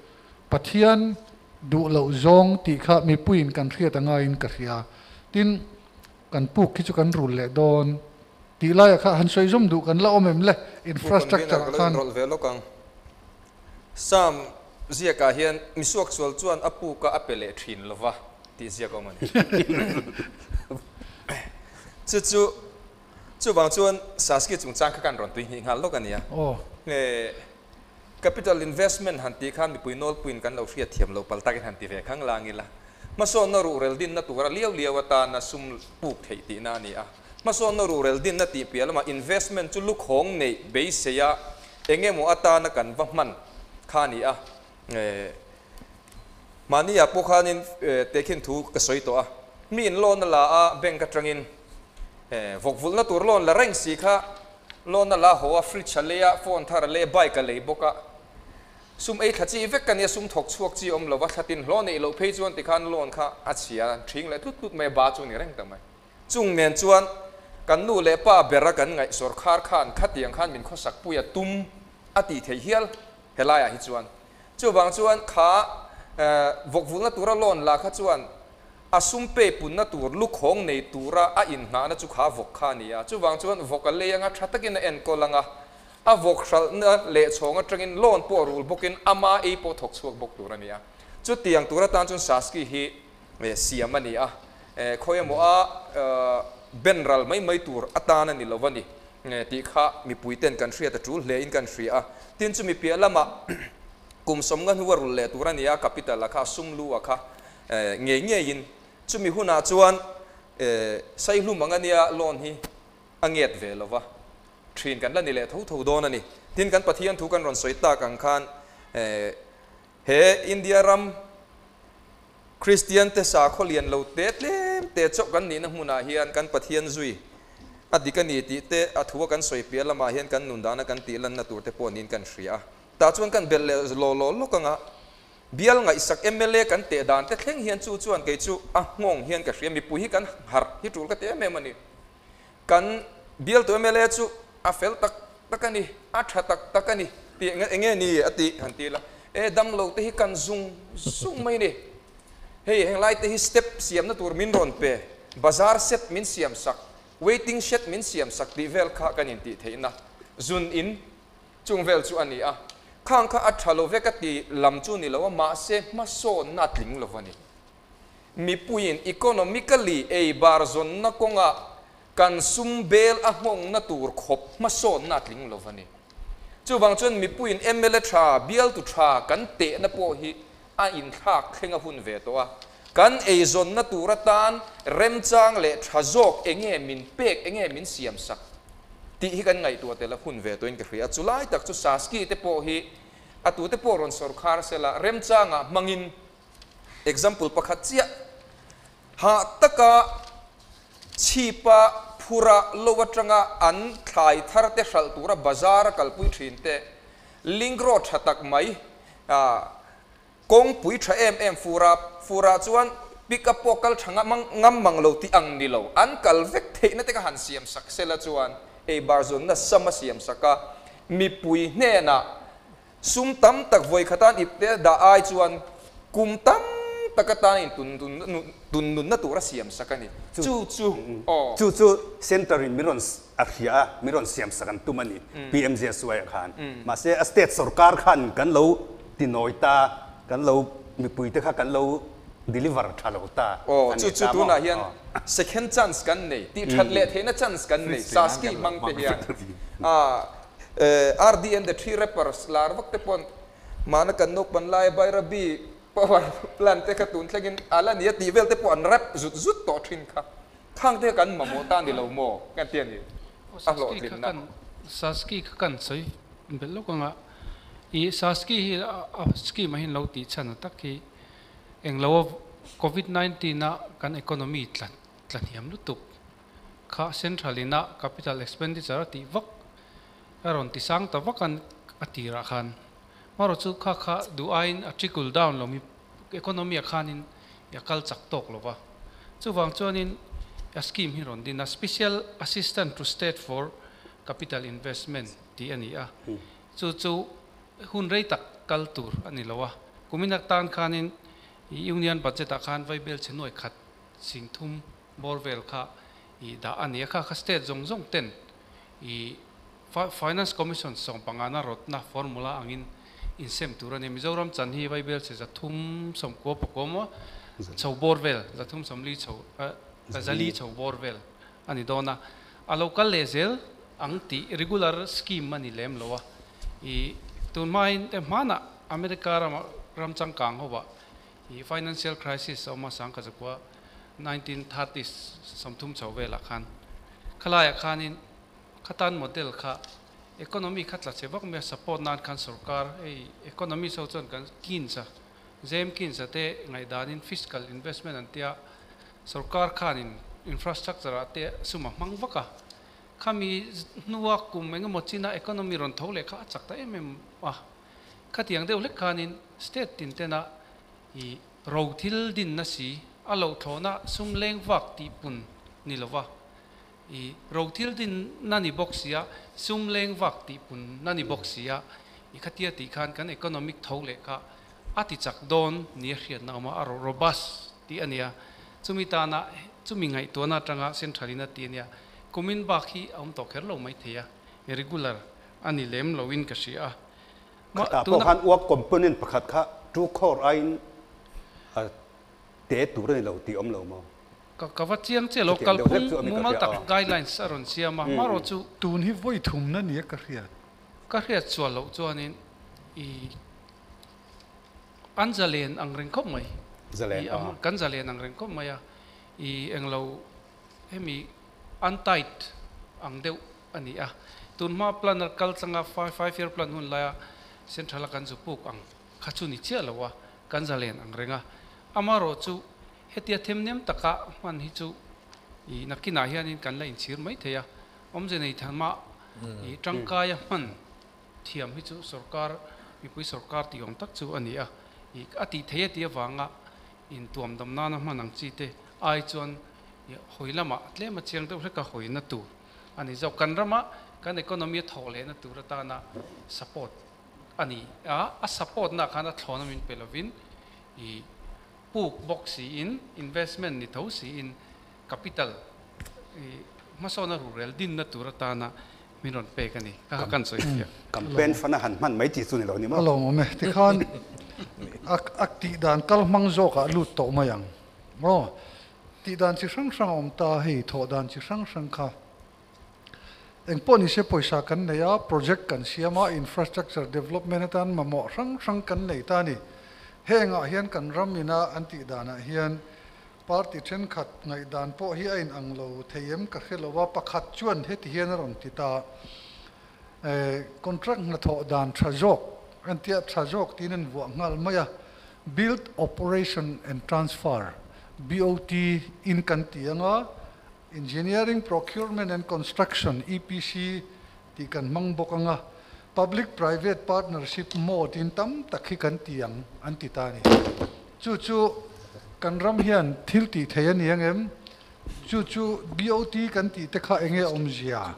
[SPEAKER 2] Pathian duh loh zawng tih kha mipuiin kan hriat a ngaiin ka hria. Tin, kan puk khi chu kan rul leh dawn tih laiah kha han sawi zawm duh kan la awm em le? Infrastructure ah khan.
[SPEAKER 4] Pu convener ka lo inrawlh ve lawk ang. Sam ziakah hian misuaksual chuan a puk a a pe leh thin lova. Tih ziak a awm a ni. Chu chu chuvang chuan Saski chungchang kha kan rawn tui hnih nghal lawk a nia. Nge Capital investment han tih khan mipui nawlpuiin kan lo hriat thiam loh pal takin han ti ve khang lang ila. Hmasawnna ruhrel dinna tura liau liau atana sum puk theih tihna a ni a. Hmasawnna ruhrel dinna tih piah lamah investment chu lukhawng neih beiseia eng emaw atana kan va hman kha a ni a. Mahniah pawh khanin tehkhin thu ka sawi tawh a. Mi in loan a la a, bank atangin vawkvulhna tur loan la reng si kha loan a la haw a, fridge a lei a, phone thar a lei a, bike a lei bawk a. Sum ei thla chi vek a nia, sum thawk chhuak chi awm lo va, thla tin hlawh neih loh phei chuan tikhan loan kha a chhia ṭhing leh tlut tlut mai a, ba chu a ni reng ta mai. Chung nen chuan kan nu leh pa bera kan ngaih sawrkhar khan khatiang khan min khawsak pui a tum a tih theih hial helaiah hi chuan. Chuvang chuan kha vawkvulhna tura loan la kha chuan a sum pay punna tur lukhawng nei tura a inngahna chu kha vawk kha a ni a. Chuvang chuan vawk a lei anga tha takin a enkawl anga a vawk hralhna leh chhawng atangin loan pawh rul bawkin ama ei pawh thawk chhuak bawk tur a ni a. Chutiang tur atan chuan Saski hi siam a ni a, khawi emaw a ben ral mai mai tur atan a ni lo a ni tih kha mipui ten kan hriat a tul hle in kan hria a. Tin chumi piah lamah kum sawmnga hnu a rul leh tur a ni a, capital a kha sum lu a kha ngei ngeiin chumi hunah chuan Saihlum ang a nia loan hi a nget ve lo va, thin kan la ni leh tho tho dawn a ni. Tin kan Pathian thu kan rawn sawi tak ang khan he India ram Kristian te sakhaw lian lo te tlem te chauh kan nihna hmunah hian kan Pathian zui a dik a ni tih te a thu a kan sawi piah lamah hian kan nun dana kan tih lanna tur te pawh niin kan hria a. Tah chuan kan belh leh law law lawk anga bial ngaihsak mla kan teh dan te thleng hian chu chuan kei chu a nghawng hian ka hria mipui hi kan harh hi tul ka ti em em a ni. Kan bialtu mla chu a fel tak tak a ni, a tha tak tak a ni tih eng nge ni a tih han ti la, e damlo te hi kan zung zung mai ni, hei heng lai te hi step siamna tur min rawn pe, bazar set min siam sak, waiting shed min siam sak tih vel kha kan intih theihna zun in chung vel chu a ni a, khang kha a tha lo vek a ti lam chu ni lo a, mahse hmasawnna a tling lo a ni. Mipuiin economically ei bar zawnna kawngah kan sum bel a nghawngna tur khawp hmasawnna a tling lo a ni. Chuvang chuan mipuiin mla tha, bialtu tha kan tehna pawh hi a inthlak thleng a hun ve tawh a. Kan eizawnna tur atan remchang leh tha zawk enge min pek, enge min siam sak tih hi kan ngaihtuah tel a hun ve tawhin ka hria a. Chulai tak chu Saski te pawh hi a tute pawh rawn sawrkhar sela remchangah hmangin Example pakhat chiah, hah taka chhipa phura lo atanga an thlai thar te hralh tura bazar a kalpui thin te, link road tha tak mai, kawngpui tha em em fura furah chuan pick up pawh kal tha ngam mang lo tih ang ni lo, an kal vek theihna te kha han siam sak sela chuan ei bar zawnna sam a siam sak a, mipui hnenah Sum tam tak vawi khatan ipte dah ai chuan kum tam tak atan in tun nunna tur a siam sak a ni. Chu chu aw.
[SPEAKER 3] Chu chu Centre in min rawn a hria a, min rawn siam sak an tum a ni, PMJSY ah khan. Mahse a state sorkar khan kan lo tinawi ta, kan lo mipui te kha kan lo deliver tha lo ta
[SPEAKER 4] a ni ta maw? Chu chu tunah hian second chance kan nei, tih that leh theihna chance kan nei, Saski hmang te hian. RD and the Three Rappers lar vak te pawn mahna kan naupan laia Bairabi power plant te kha tun thlengin a la ni a tih vel te pawh an rap zut zut tawh thin kha. Khang te kha kan mamawh ta ni lo maw? Kan ti a ni. A hlawhtlinna.
[SPEAKER 7] Saski kha kan sawi belh lawk anga i Saski hi a scheme ah hian lo tih chhan a tak hi englo a Covid 19 a kan economy tla hniam lutuk. Kha Central ina capital expenditure a tih vak a rawn ti sang ta vak an a tirah khan. Marawh chu kha kha duh aiin a trickle down lo mi economy ah khanin a kal chak tawk lo va. Chuvang chuanin a scheme hi rawn din a, Special Assistance to State for Capital Investment tih a ni a. Chu chu hun rei tak kal tur a ni lo a. Kumin atan khanin Union Budget ah khan vaibel chhe nuai khat sing thum bawr vel kha i dah a ni a, kha kha state zawng zawng ten i Finance Commission sawm pangana rawtna formula angin insem tur a ni. Mizoram chan hi Vaibel chhe zathum sawmkua pakua maw chho bawr vel, zathum sawmli chho zali chho bawr vel a ni dawn a, a lo kal leh zel ang tih regular scheme a ni lem lo a, i Tun hmain te hmanah America rama ram changkang ho ah i financial crisis a awm a sangkazakua 1930s sawmthum chho velah khan khalaiah khanin khatan model kha economy kha tla che vak mai a support nan khan sorkar hei economist ho chuan kan Keynes a James Keynes a te ngaihdanin fiscal investment an tia sorkar khanin infrastructure ah te sum a hmang vak a khami hnua kum engemaw china economy rawn tho leh kha a chak ta em em a khatiang deuh hlek khanin state tin tena i ro thil din na si a lo thlawhna sum leng vak tih pun ni lova i ro thil din na ni bawk sia sum leng vak tih pun na ni bawk sia i khatia tih khan kan economic tho leh kha a ti chak dawn ni a hriatna awm a a robust tih a nia chumi tana chumi ngaihtuahna atanga central in a ti a nia kumin bak hi a awm tawh kher lo mai thei a regular a ni lem loin ka hria a ma
[SPEAKER 3] Khatah pawh
[SPEAKER 7] tuna
[SPEAKER 3] khan work component pakhat kha two crore aiin a te tur a ni lo tih awm lo maw?
[SPEAKER 7] Ka ka va chiang chiah lo
[SPEAKER 3] Chutiang deuh hlek
[SPEAKER 7] kalphung
[SPEAKER 3] chu a mi ka
[SPEAKER 7] mumal
[SPEAKER 3] hria
[SPEAKER 7] tak
[SPEAKER 3] a.
[SPEAKER 7] guidelines a rawn siam a hmarawh chu
[SPEAKER 2] Tun hi vawi thumna nia ka hriat.
[SPEAKER 7] Ka hriat chuan loh chuanin i an zalen ang reng khawp mai
[SPEAKER 3] Zalen
[SPEAKER 7] i
[SPEAKER 3] a.
[SPEAKER 7] kan zalen ang reng khawp mai a i englo hemi untied ang deuh a ni a tun hma plan a kal tlanga five five year plan hun laia central a kan zu puk ang kha chu ni chiah lo a kan zalen ang reng a amarawh chu hetia themnem taka hman hi chu i nakinah hianin kan la inchhir mai thei a awmze nei thanmah i tangkaia hman thiam hi chu sorkar mipui sorkar tih awm tak chu a ni a i a tih thei a tih avanga intuam dam nana hman ang chi te ai chuan i hawi lamah tlem a chiang deuh hlek a hawina tur a ni zawk kan rama kan economy a thawh lehna tur atana support a ni a a support na khan a thlawna min pe lovin i puk bawk siin investment ni tho siin capital i hmasawna rurel dinna tur atana min rawn pek a ni ka kan sawi thiam.
[SPEAKER 3] Campaign fund a han hman mai tih chu ni lo ni maw?
[SPEAKER 2] A lawmawm e tikhan a a tih dan kal hmang zawkah lut tawh mai ang maw tih dan chi hrang hrang a awm ta hei thawh dan chi hrang hrang kha engpawh ni se pawisa kan nei a project kan siam a infrastructure development atan mamawh hrang hrang kan nei ta a ni hengah hian kan ram ina an tih danah hian Party thenkhat ngaihdan pawh hi a inang lo thei em ka hre lo a, pakhat chuan heti hian a rawn ti ta, Contract hnathawh dan tha zawk an tia, tha zawk tiin an vuah nghal mai a, Build, Operation and Transfer, BOT, in kan ti ang a, Engineering, Procurement and Construction, EPC, tih kan hmang bawk ang a, Public Private Partnership mode in tam tak hi kan ti ang an ti ta a ni. Chu chu kan ram hian thil tih thei a ni ang em? Chu chu BOT kan tih te kha enge awmzia?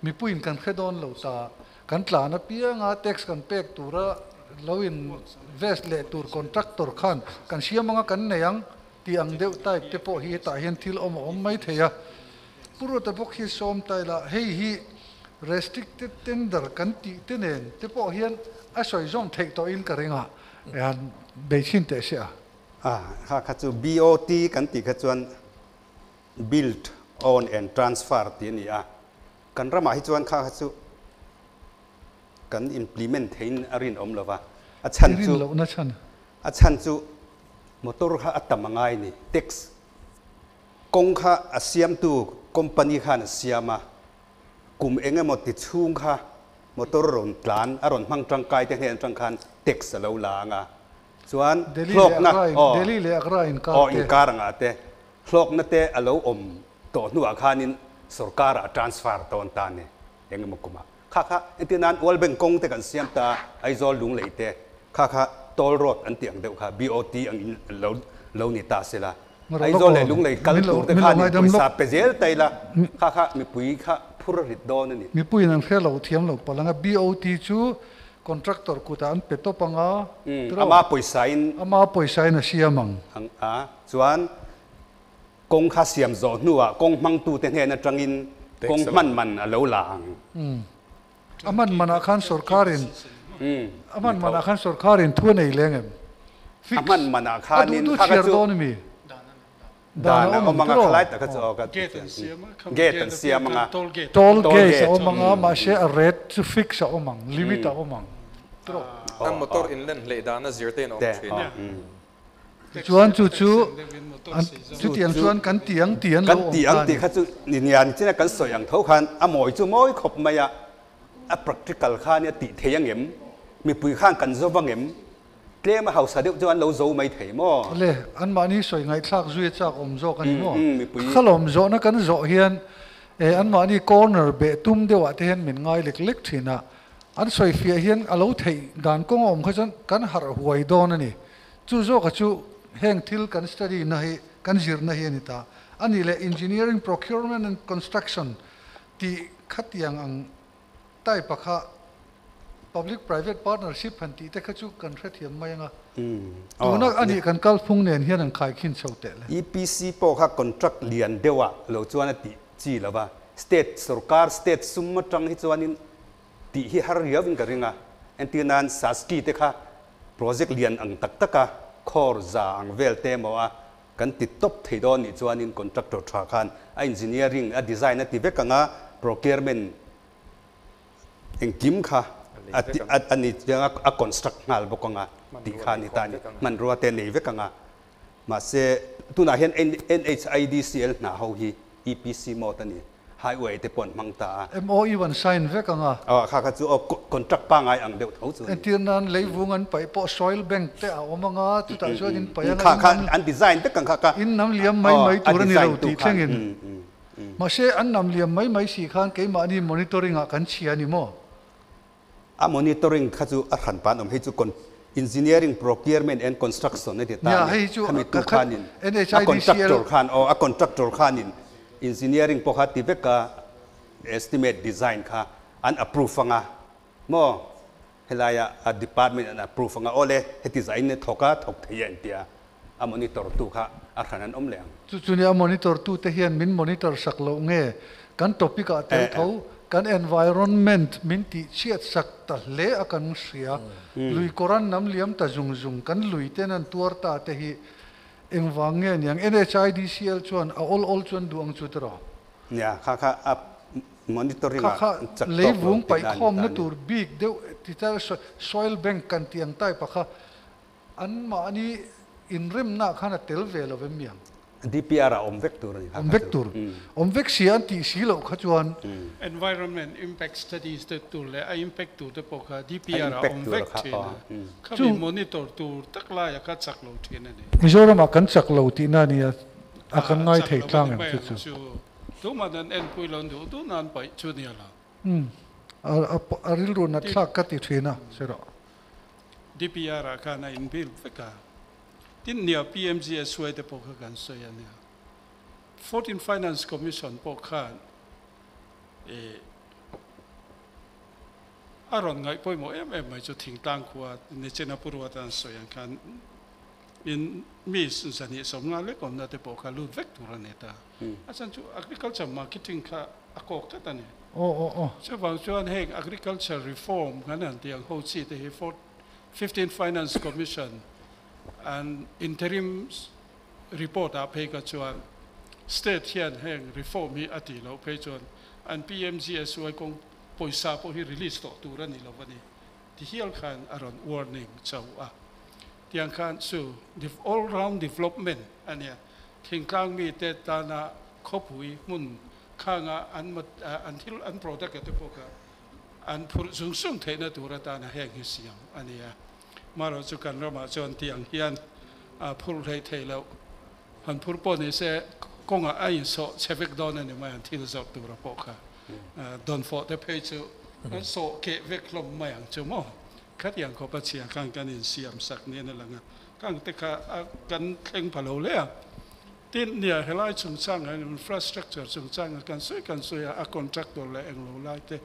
[SPEAKER 2] Mipuiin kan hre dawn lo ta. Kan tlan apianga tax kan pek tura lo invest leh tur contractor khan kan siam anga kan nei ang tih ang deuh type te pawh hi hetah hian thil awm a awm mai thei a. Pu Ruata bawk hi sawm ta ila hei hi restricted tender kan tih te nen te pawh hian a sawi zawm theih tawhin ka ring a, han bei chhin teh se a.
[SPEAKER 3] A, kha kha chu BOT kan tih kha chuan Build, Own and Transfer tih a ni a, kan ramah hi chuan kha kha chu kan implement theiin a rinawm lo va, a chhan chu.
[SPEAKER 2] I rin lohna chhan.
[SPEAKER 3] A chhan chu motor kha a tam a ngai a ni, tax kawng kha a siamtu company khan a siam a, kum eng emaw ti chhung kha motor rawn tlan a rawn hmang tangkai te hnen atang khan tax a lo la ang a, chuan
[SPEAKER 2] Delhi leh
[SPEAKER 3] hlawkna
[SPEAKER 2] Agra in
[SPEAKER 3] aw
[SPEAKER 2] Delhi leh Agra inkar
[SPEAKER 3] aw
[SPEAKER 2] te.
[SPEAKER 3] Inkar angah te hlawkna te a lo awm tawh hnuah khanin sorkarah a transfer tawn ta a ni eng emaw kumah. Kha kha entir nan World Bank kawng te kan siam ta Aizawl Lunglei te kha kha toll road an tih ang deuh kha BOT ang in lo lo ni ta se la Aizawl leh Lunglei kal tur te khan in pawisa pe zel ta ila kha kha mipui kha phur a rit dawn a ni.
[SPEAKER 2] Mipuiin an hre lo thiam lo palh ang a BOT chu contractor kutah an pe tawp ang a tiraw?
[SPEAKER 3] Ama pawisa in
[SPEAKER 2] Ama pawisa in a siam ang.
[SPEAKER 3] Ang a chuan Kawng kha siam zawh hnuah kawng hmangtute hnen atangin kawng hman man a lo la ang.
[SPEAKER 2] A hman manah khan sorkarin a hman manah khan sorkarin thu a nei leng em?
[SPEAKER 3] A hman manah
[SPEAKER 2] A
[SPEAKER 3] khanin
[SPEAKER 2] duh duh
[SPEAKER 3] kha kha
[SPEAKER 2] chhiar
[SPEAKER 3] chu
[SPEAKER 2] dawn mi?
[SPEAKER 3] Dan a awm ang a, khalai tak kha chu aw ka
[SPEAKER 6] Gate an siam a, khami
[SPEAKER 3] Gate an
[SPEAKER 6] gate a
[SPEAKER 3] siam
[SPEAKER 6] piang
[SPEAKER 3] ang a.
[SPEAKER 6] khan toll gate.
[SPEAKER 2] Toll
[SPEAKER 3] Toll
[SPEAKER 2] gate a
[SPEAKER 3] gate.
[SPEAKER 2] awm ang a, mahse a rate chu fix a awm ang, limit a awm ang. Tiraw?
[SPEAKER 4] A motor in len hleih dan a zir te in a awm thin a.
[SPEAKER 2] Tichuan chu chu an chutiang chuan kan ti ang tih an lo
[SPEAKER 3] Kan
[SPEAKER 2] awm
[SPEAKER 3] ti
[SPEAKER 2] ta
[SPEAKER 3] ang
[SPEAKER 2] a
[SPEAKER 3] tih
[SPEAKER 2] ni.
[SPEAKER 3] kha chu ni nia ni chin a kan sawi ang tho khan a mawi chu mawi khawp mai a, a practical khan a tih thei ang em? Mipui khan kan zo vang em? Tlem a hausa deuh chu an lo zo mai thei maw?
[SPEAKER 2] Le, anmahni sawi ngaihthlak zui a chak awm zawk a ni maw?
[SPEAKER 3] Mipui.
[SPEAKER 2] Khalawm zawhna kan zawh hian e anmahni corner beh tum deuhah te hian min ngai lek lek thin a, an sawi fiah hian a lo theih dan kawng a awm kha chuan kan harh huai dawn a ni. Chu zawka chu heng thil kan study na hi kan zirna hi a ni ta. A nih leh engineering, procurement and construction tih khatiang ang type a kha public private partnership han tih te kha chu kan hrethiam mai anga tuna a nih kan kalphung nen hian an khaikhin chho teh le.
[SPEAKER 3] EPC pawh kha contract lian deuh ah lo chuan a tih chi lo va, state sorkar state sum atang hi chuanin tih hi har riau in ka ring a, entir nan Saski te kha project lian ang tak tak a khawr za ang vel te emaw a kan ti tawp thei dawn nih chuanin contractor tha khan a engineering a design a ti vek ang a procurement Engkim kha a ti a ni chiang a, a construct nghal bawk ang a tih kha a ni ta a ni. Hmanrua te nei vek ang a. Mahse, tunah hian NHIDCL hna ho hi EPC mode a ni. Highway te pawh an hmang ta a.
[SPEAKER 2] MOU an sign vek ang a.
[SPEAKER 3] Aw, kha kha chu aw contract pangngai ang deuh tho chu a ni.
[SPEAKER 2] Entir nan leivung an paih pawh soil bank te a awm ang a, chutah chuan in paih ang a,
[SPEAKER 3] Kha kha an design vek ang kha kha.
[SPEAKER 2] In nam liam mai mai
[SPEAKER 3] A
[SPEAKER 2] tur a ni
[SPEAKER 3] design
[SPEAKER 2] lo
[SPEAKER 3] tu
[SPEAKER 2] tih
[SPEAKER 3] khan.
[SPEAKER 2] thlengin. Mahse, an nam liam mai mai si khan keimahni monitoring ah kan chhia a ni maw?
[SPEAKER 3] A monitoring kha chu a hran pan awm, hei chu engineering, procurement and construction a ti ta
[SPEAKER 2] Nia,
[SPEAKER 3] a ni.
[SPEAKER 2] hei chu
[SPEAKER 3] Khami tu
[SPEAKER 2] ka khat
[SPEAKER 3] khanin a
[SPEAKER 2] NHIDCL
[SPEAKER 3] contractor khan aw a contractor khanin engineering pawh kha ti vek a estimate design kha an approve anga maw helaia a department an approve anga awle heti zain a thawk a thawk thei a intia a monitor tu kha a hran an awm leh ang.
[SPEAKER 2] Chu chu nia monitor tu te hian min monitor sak loh nge kan topic ah tel tho kan environment min tih chhiat sak ta hle a kan hria lui kawr an nam liam ta zung zung kan lui ten an tuar ta te hi engvang nge niang NHIDCL chuan a awl awl chuan duh ang chu tiraw.
[SPEAKER 3] Nia kha kha a monitoring
[SPEAKER 2] Kha
[SPEAKER 3] ah
[SPEAKER 2] kha
[SPEAKER 3] chak tawk lo
[SPEAKER 2] leivung
[SPEAKER 3] tih na a ni
[SPEAKER 2] paihkhawmna
[SPEAKER 3] ta a ni.
[SPEAKER 2] tur bik deuh ti ta soil bank kan tih ang type ah kha Anmahni inremna khan a tel ve lo em miang?
[SPEAKER 3] DPR ah awm vek tur a ni kha
[SPEAKER 2] Awm
[SPEAKER 3] kha
[SPEAKER 2] vek
[SPEAKER 3] chu.
[SPEAKER 2] tur. Awm vek si a, an tih si loh kha chuan.
[SPEAKER 6] Environment impact studies te tur leh a impact tur te pawh kha
[SPEAKER 3] A
[SPEAKER 6] DPR ah
[SPEAKER 3] impact
[SPEAKER 6] awm
[SPEAKER 3] tur
[SPEAKER 6] vek
[SPEAKER 3] kha
[SPEAKER 6] thin
[SPEAKER 3] aw.
[SPEAKER 6] a.
[SPEAKER 2] Chu
[SPEAKER 6] Khami monitor tur tak laia kha chak lo thin a ni.
[SPEAKER 2] Mizoramah kan chak lo tihna a ni a, a kan
[SPEAKER 6] A
[SPEAKER 2] ngai
[SPEAKER 6] chak
[SPEAKER 2] thei
[SPEAKER 6] lo a
[SPEAKER 2] tlang
[SPEAKER 6] ni
[SPEAKER 2] em
[SPEAKER 6] mai
[SPEAKER 2] chu
[SPEAKER 6] ang
[SPEAKER 2] chu.
[SPEAKER 6] chu. Tuman an enpui lo an duh duh nan paih chu nia lo.
[SPEAKER 2] A rilru nat thlak ka ti thin a, sawi rawh.
[SPEAKER 6] DPR ah khan a inbuild vek a, tin nia PMGSY te pawh kha kan sawi a nia. Fourteen Finance Commission pawh khan ih a rawn ngaih pawimawh em em mai chu thingtlang khua Nichina Purua tan sawi ang khan in mi zahnih sawmnga lek awmna te pawh kha lut vek tur a ni ta. A chhan chu agriculture marketing kha a kawk tlat a ni.
[SPEAKER 2] Aw aw aw.
[SPEAKER 6] Chuvang chuan heng agriculture reform kan han tih ang ho chi te hi 15 Finance Commission an interim report ah phei kha chuan state hian heng reform hi a tih loh phei chuan an PMGSY kawng pawisa pawh hi release tawh tur a ni lo a ni ti hial khan a rawn warning chauh a. Tiang khan chu all round development a nia. Thingtlang mite tana khawpui hmun khanga an an thil an product te pawh kha an phurh zung zung theihna tur atana heng hi siam a ni a. Marawh chu kan ramah chuan tiang hian phurh hleih theih loh han phurh pawh ni se kawngah a insawh chhe vek dawn a ni mai ang thil zawrh tura pawh kha dawnfawh te phei chu an sawh keh vek hlawm mai ang chu maw. Khatiang khawp a chhia khan kan insiam sak niin a lang a, khang te kha a kan thleng pha lo hle a. Tin, nia helai chungchangah hian infrastructure chungchangah kan sawi kan sawi a, a contractor leh englo lai te.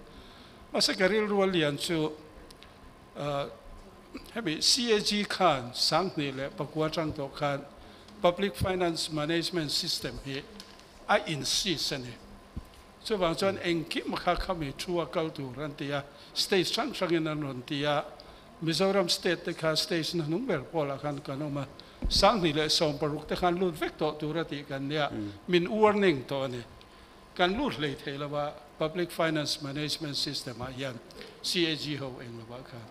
[SPEAKER 6] Mahse ka rilru a lian chu hemi CAG khan sanghnih leh pakua tang tawh khan Public Finance Management System hi a insist a ni. Chuvang chuan engkim kha khami thu a kal tur an ti a, stage hrang hrangin an rawn ti a, Mizoram state te kha stage na hnung ber pawlah khan kan awm a, 2016 te khan lut vek tawh tur a tih kan nia, min warning tawh a ni. Kan lut hlei thei lo a, Public Finance Management System ah hian CAG ho eng lovah khan.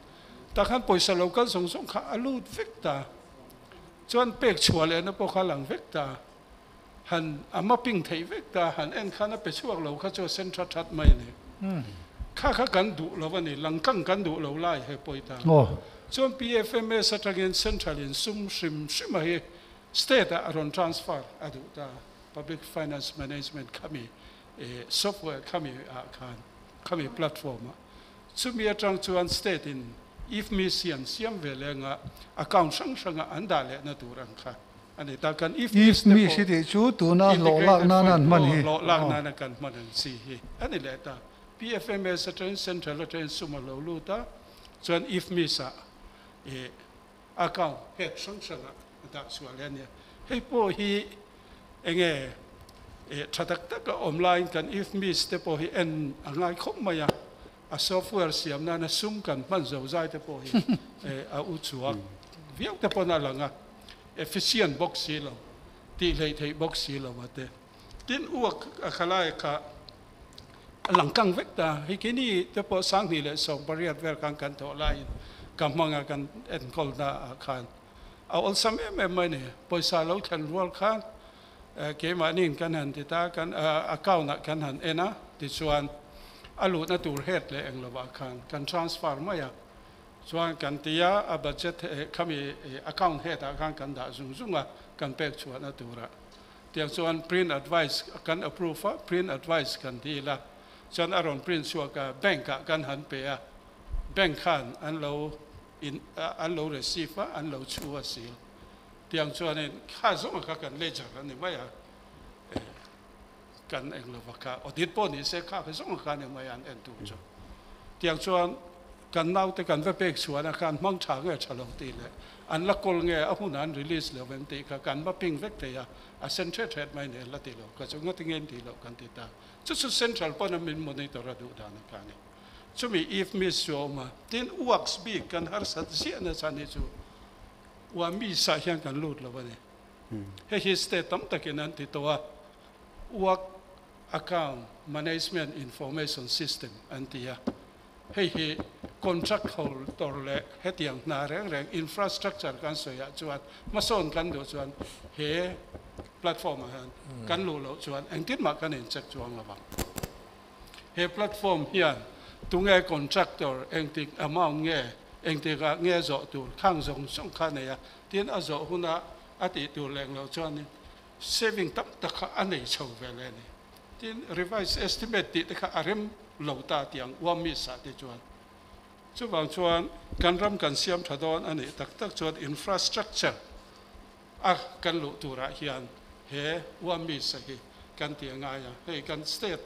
[SPEAKER 6] Tah khan pawisa lo kal zawng zawng kha a lut vek ta. Chuan pek chhuah lehna pawh kha a lang vek ta. Han a mapping theih vek ta, han en khan a pe chhuak lo kha chu a sen that that mai a ni. Kha kha kan duh lo a ni, langtlang kan duh lo lai he pawi ta. Chuan PFMS atangin Central in sum hrim hrim a hi State ah a rawn transfer a duh ta, Public Finance Management khami software khami ah khan, khami platform ah. Chumi atang chuan State in IFMIS hi an siam ve leng a, account hrang hranga an dah lehna tur ang kha a ni ta. Kan IFMIS te
[SPEAKER 2] IFMIS hi tih chu tuna hlawh lak
[SPEAKER 6] Integrated
[SPEAKER 2] nana an
[SPEAKER 6] Fund
[SPEAKER 2] hman hi.
[SPEAKER 6] hlawh lak nana kan hman ang chi hi a ni leh ta. PFMS atangin Central atangin sum a lo lut a, chuan IFMIS ah ih account head hrang hrangah a dah chhuah leh a nia. Hei pawh hi enge eh tha tak tak a awm laiin kan IFMIS te pawh hi en a ngai khawp mai a, a software siam nana sum kan hman zo zai te pawh hi eh a u chhuak viau te pawn a lang a, efficient bawk si lo, tih hleih theih bawk si lo a te. Tin uak a khalai kha a lang tlang vek ta. Hei keini te pawh 2018 vel khan kan thawh laiin ka hmanga kan enkawlna ah khan a awlsam em em mai a ni. Pawisa lo thlen rual khan keimahniin kan han ti ta, kan account ah kan han en a, tichuan a luhna tur het leh eng lovah khan kan transfer mai a. Chuan kan ti a, a budget khami account het ah khan kan dah zung zung a, kan pek chhuahna turah. Tiang chuan print advice kan approve a, print advice kan dil a, chuan a rawn print chhuak a, bank ah kan han pe a, bank khan an lo in an lo receive a, an lo chhu a sil. Tiang chuanin kha zawng a kha kan ledger a ni mai a, eh kan eng lova kha audit pawh ni se kha kha zawng a kha a ni mai a an en tur chu. Tiang chuan kan naute kan va pek chhuan a khan hmang tha nge tha lo tih leh an la kawl nge a hunah an release lo em tih kha kan va ping vek thei a, a sen hret hret mai nen la ti lo kha chu ngati nge in tih loh kan ti ta. Chu chu central pawn a min monitor a duh dan a kha a ni. Chumi if miss chu a awm a, tin works bik kan harsat ziah nasa ni chu ua miss ah hian kan lut lo a ni. Hei hi state tam takin an ti tawh a, work account management information system an ti a. Hei hi contract holder leh hetiang hna reng reng infrastructure kan sawi ah chuan hmasawn kan duh chuan he platform ah hian kan luh loh chuan engtin mah kan in check chuang lo vang. He platform hian tunge contractor engtik amount nge engtik ah nge zawh tur khang zawng zawng kha nei a, tin a zawh huna a tih tur leng loh chuanin saving tam tak kha a nei chho ve leh a ni. Tin, revised estimate tih te kha a rem lo ta tih ang uam mi sah te chuan. Chuvang chuan kan ram kan siam tha dawn a nih tak tak chuan infrastructure a kan luh turah hian he uam mi sa hi kan ti a ngai a. Hei kan state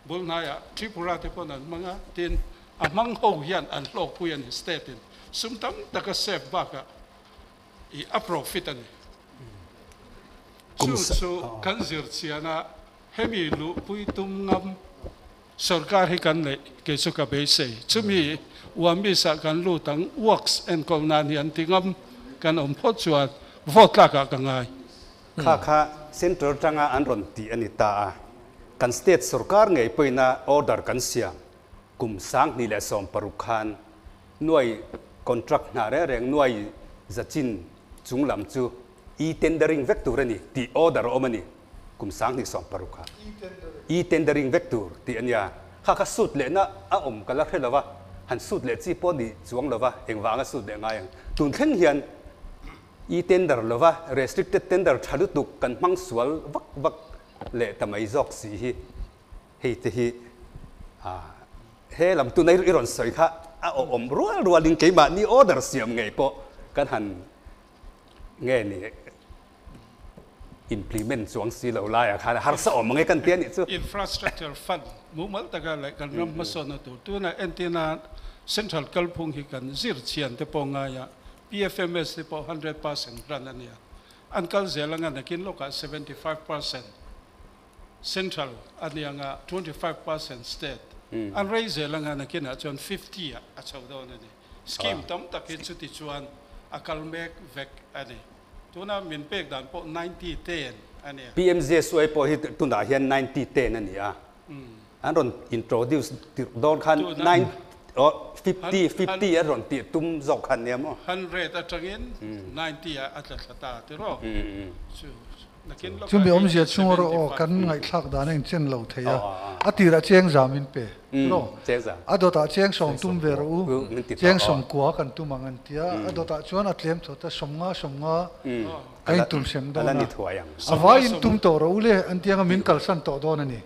[SPEAKER 6] bul hnaiah Tripura te pawn an hmang a, tin a hmang ho hian an hlawkpui a ni state in sum tam tak a save bakah i a profit a ni. Chu chu kan zir chian a, hemi luhpui tum ngam sorkar hi kan neih kei chu ka beisei. Chumi Uamis ah kan lut ang, works enkawl nan hi an ti ngam kan awm phawt chuan vote tlak ah ka ngai.
[SPEAKER 3] Kha kha central tanga an rawn tih a ni ta a, kan state sorkar ngei pawhin a order kan siam kum 2016 khan nuai contract hna reng reng nuai zachin chung lam chu e-tendering vek tur a ni tih order a awm a ni kum 2016 kha. E-tendering vek tur tih a nia. Kha kha suit lehna a awm ka la hre lo va, han suit leh chi pawh ni chuang lo va, engvanga suit leh ngai ang. Tun thleng hian e-tender lo va, restricted tender tha lutuk kan hmang sual vak vak leh ta mai zawk si hi. Hei te hi he lam tuna i rawn sawi kha a awm rual rualin keimahni order siam ngei pawh kan han nge ni implement chuang si lo laiah khan harsa awm ang e kan ti a nih chu.
[SPEAKER 6] Infrastructure fund mumal taka leh kan ram hmasawnna tur tuna entirna central kalphung hi kan zir chhian te pawh ngai a, PFMS te pawh 100% grant a nia, an kal zel anga nakin lawkah 75%. Central a ni anga 25% state an rei zel anga nakinah chuan 50 ah a chho dawn a ni. Scheme tam tak hi chuti chuan a kal mek vek a ni. Tuna min pek dan pawh 90 10 a ni a.
[SPEAKER 3] PMJSY pawh hi tunah hian 90 10 a ni a. An rawn introduce tirh dawn khan Oh, 50 50 a rawn tih tum zawk khan nia maw?
[SPEAKER 6] 100 atangin 90 ah a tla thla ta ti rawh. Chu nakin lawkah
[SPEAKER 2] Chumi awmzia chhung erawh aw kan ngaihthlak dan a inchen lo thei a, a tirah cheng zam in pe rawh. A dawtah cheng sawm tum ve rawh u, cheng sawm kua kan tum ang an ti a, a dawtah chuan a tlem thawt a, sawmnga sawmnga Ka intum sem dawn a, a vai intum tawh rawh u le, an tiang a min kalsan tawh dawn a ni.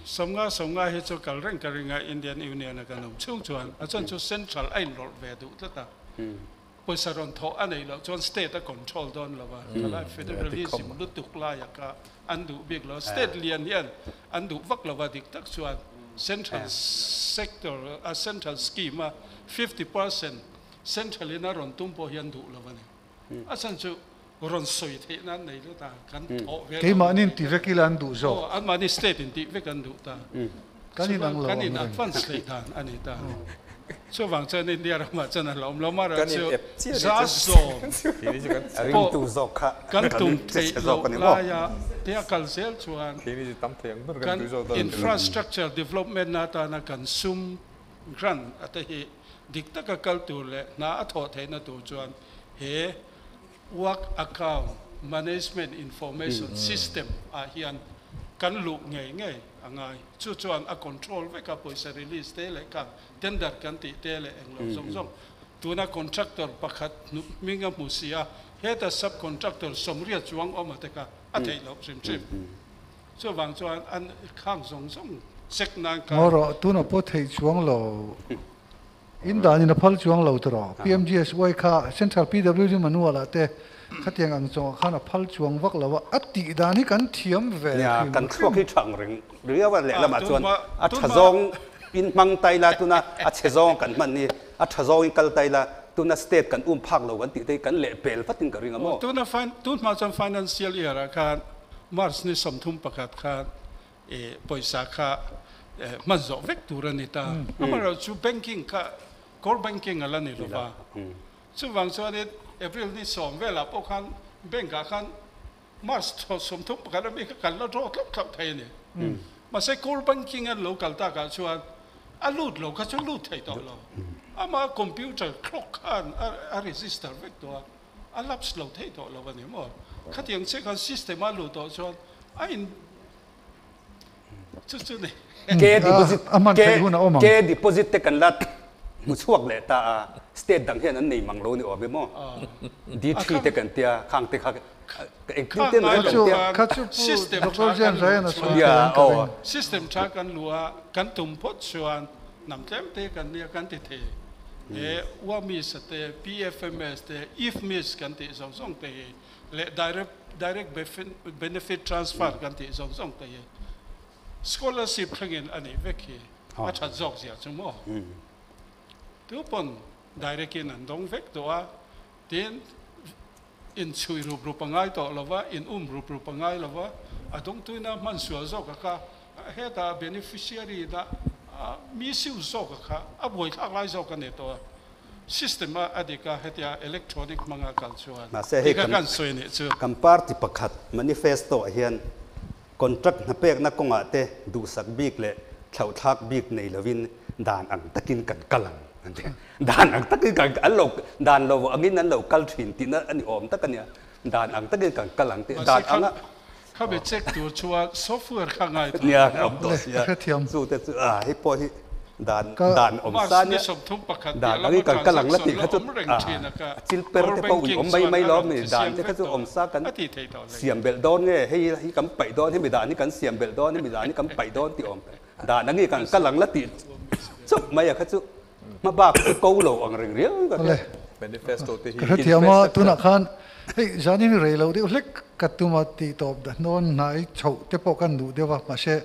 [SPEAKER 6] Sawmnga sawmnga hi chu kal reng ka ring a, Indian Union a kan awm chhung chuan a chuan chu Central a inrawlh ve duh tlat a, pawisa rawn thawh a neih loh chuan State a control dawn lo a, thalai Federalism lutuk laia kha an duh bik lo a, State lian hian an duh vak lo a, dik tak chuan Central sector a Central scheme a 50% Central in a rawn tum pawh hi an duh lo a ni. A chhan chu rawn sawi theih nan nei lut a, kan thawh ve lo.
[SPEAKER 2] Keimahni in ti vek ila an duh zawk.
[SPEAKER 6] Aw, anmahni state in tih vek an duh ta.
[SPEAKER 2] Kan in ang lo ang
[SPEAKER 6] reng. Kan in advance hleih dan a ni ta. Chuvang chuan India ramah chuan a hlawm lo mah erawh chu za zawm pawh kan tum theih loh laia te a kal zel chuan kan infrastructure development atana kan sum grant a te hi Dik taka kal tur leh hna a thawh theihna tur chuan he Work Account Management Information System ah hian kan luh ngei ngei a ngai. Chu chuan a control vek a, pawisa release te leh kha tender kan tih te leh englo zawng zawng. Tuna contractor pakhat hming a hmu si a, heta sub contractor sawmriat chuang awm a te kha a theih loh hrim hrim. Chuvang chuan an khang zawng zawng check nan kha.
[SPEAKER 2] Ngaw rawh, tunah pawh theih chuang lo. In dan in a phal chuang lo tawh. PMGSY kha Central PWD manual ah te khatiang ang chawngah khan a phal chuang vak lo a, a tih dan hi kan thiam ve
[SPEAKER 3] Nia,
[SPEAKER 2] hrim
[SPEAKER 3] kan
[SPEAKER 2] hrim.
[SPEAKER 3] thluak hi tha ang reng riau a, lehlamah chuan a tha zawng in hmang tai la, tuna a chhe zawng kan hman hi a tha zawng in kal tai la, tuna state kan um phak lo kan tih te hi kan lehpel vatin ka ring a maw?
[SPEAKER 6] Tuna tunhma chuan financial year ah khan March ni 31 khan i pawisa kha hman zawh vek tur a ni ta. Amaherawhchu banking kha core banking a la ni lova. Chuvang chuanin April ni 10 velah pawh khan bank ah khan March 31 ami kha kan la draw tlauh tlauh thei a ni. Mahse core banking an lo kal takah chuan a lut lo kha chu lut thei tawh lo. Amah computer clock khan a register vek tawh a. A lapse lo theih tawh lo a ni maw? Khatiang chiah khan system a luh tawh chuan a in chu chu ni.
[SPEAKER 3] Ke deposit
[SPEAKER 2] A hman theih hun a awm ang.
[SPEAKER 3] Ke deposit te kan la hmu chhuak leh ta a, state dang hian an nei mang lo ni awm e maw? D3 te kan tia, khang te kha engtin te mai kan tia.
[SPEAKER 2] Kha chu Pu Doctor James a hian a sawi thei ang ka ring.
[SPEAKER 6] System tha kan luh a, kan tum phawt chuan Hnam tlem te kan nia kan ti thei. He UAMIS a te, PFMS te, IFMIS kan tih zawng zawng te hi leh direct direct benefit transfer kan tih zawng zawng te hi scholarship thlengin a nih vek hi a that zawk zia chu maw? Tu pawn direct in an dawng vek tawh a, tin inchhui rup rup a ngai tawh lo va, in um rup rup a ngai lo va, a dawngtuina hman sual zawk a kha hetah beneficiary na misuse zawk a kha a buaithlak lai zawk a ni tawh a, system a a dik a, hetia electronic hmanga kal chuan
[SPEAKER 3] Mahse hei
[SPEAKER 6] tih kha
[SPEAKER 3] kan
[SPEAKER 6] kan sawi nih chu.
[SPEAKER 3] Kan party pakhat manifesto ah hian contract hna pekna kawngah te duhsak bik leh thlauhthlak bik nei lovin dan ang takin kan kal ang an ti. Dan ang takin kan an lo dan lo angin an lo kal thin tihna a ni awm tak a nia. Dan ang takin kan kal ang tih dan anga
[SPEAKER 6] Kha be check tur chuan software kha ngai ta.
[SPEAKER 3] Nia awm tawh sia.
[SPEAKER 2] Ka hrethiam.
[SPEAKER 3] Chu te chu a hei pawh hi dan dan awm sa nia. Dan angin kan kal ang la tih kha chu a chil per te pawh ui awm mai mai lo mi dan te kha chu awm sa kan siam belh dawn nge hei hi kan paih dawn hemi dan hi kan siam belh dawn hemi dan hi kan paih dawn tih awm dan angin kan kal ang la tih chauh mai a kha chu hma bak chu ko lo ang reng riau ka hria.
[SPEAKER 5] Manifesto te hi.
[SPEAKER 2] Ka hrethiam a, tunah khan hei zanin rei lo deuh hlek ka tum a tih tawp dah hnawn hnai chhoh te pawh kan duh deuh a, mahse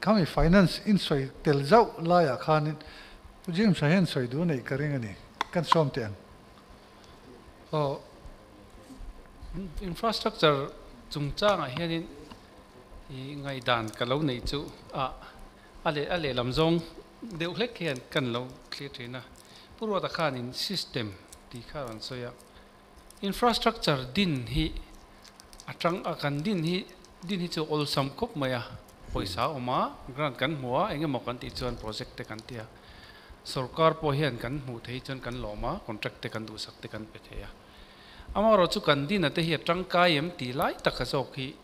[SPEAKER 2] khami finance in sawi tel zauh laiah khanin Pu James-a hian sawi duh neih ka ring a ni, kan sawm teh ang.
[SPEAKER 7] Aw, infrastructure chungchangah hianin i ngaihdan ka lo neih chu a a leh a lehlam zawng deuh hlek hian kan lo thlir thin a. Pu Ruata khanin system tih kha a rawn sawi a, infrastructure din hi a tang a kan din hi din hi chu awlsam khawp mai a, pawisa a awm a, grant kan hmu a, eng emaw kan tih chuan project te kan ti a. Sorkar pawh hian kan hmuh theih chuan kan lawm a, contract te kan duhsak te kan pe thei a. Amaherawh chu kan dina te hi a tangkai em tih lai taka zawk hi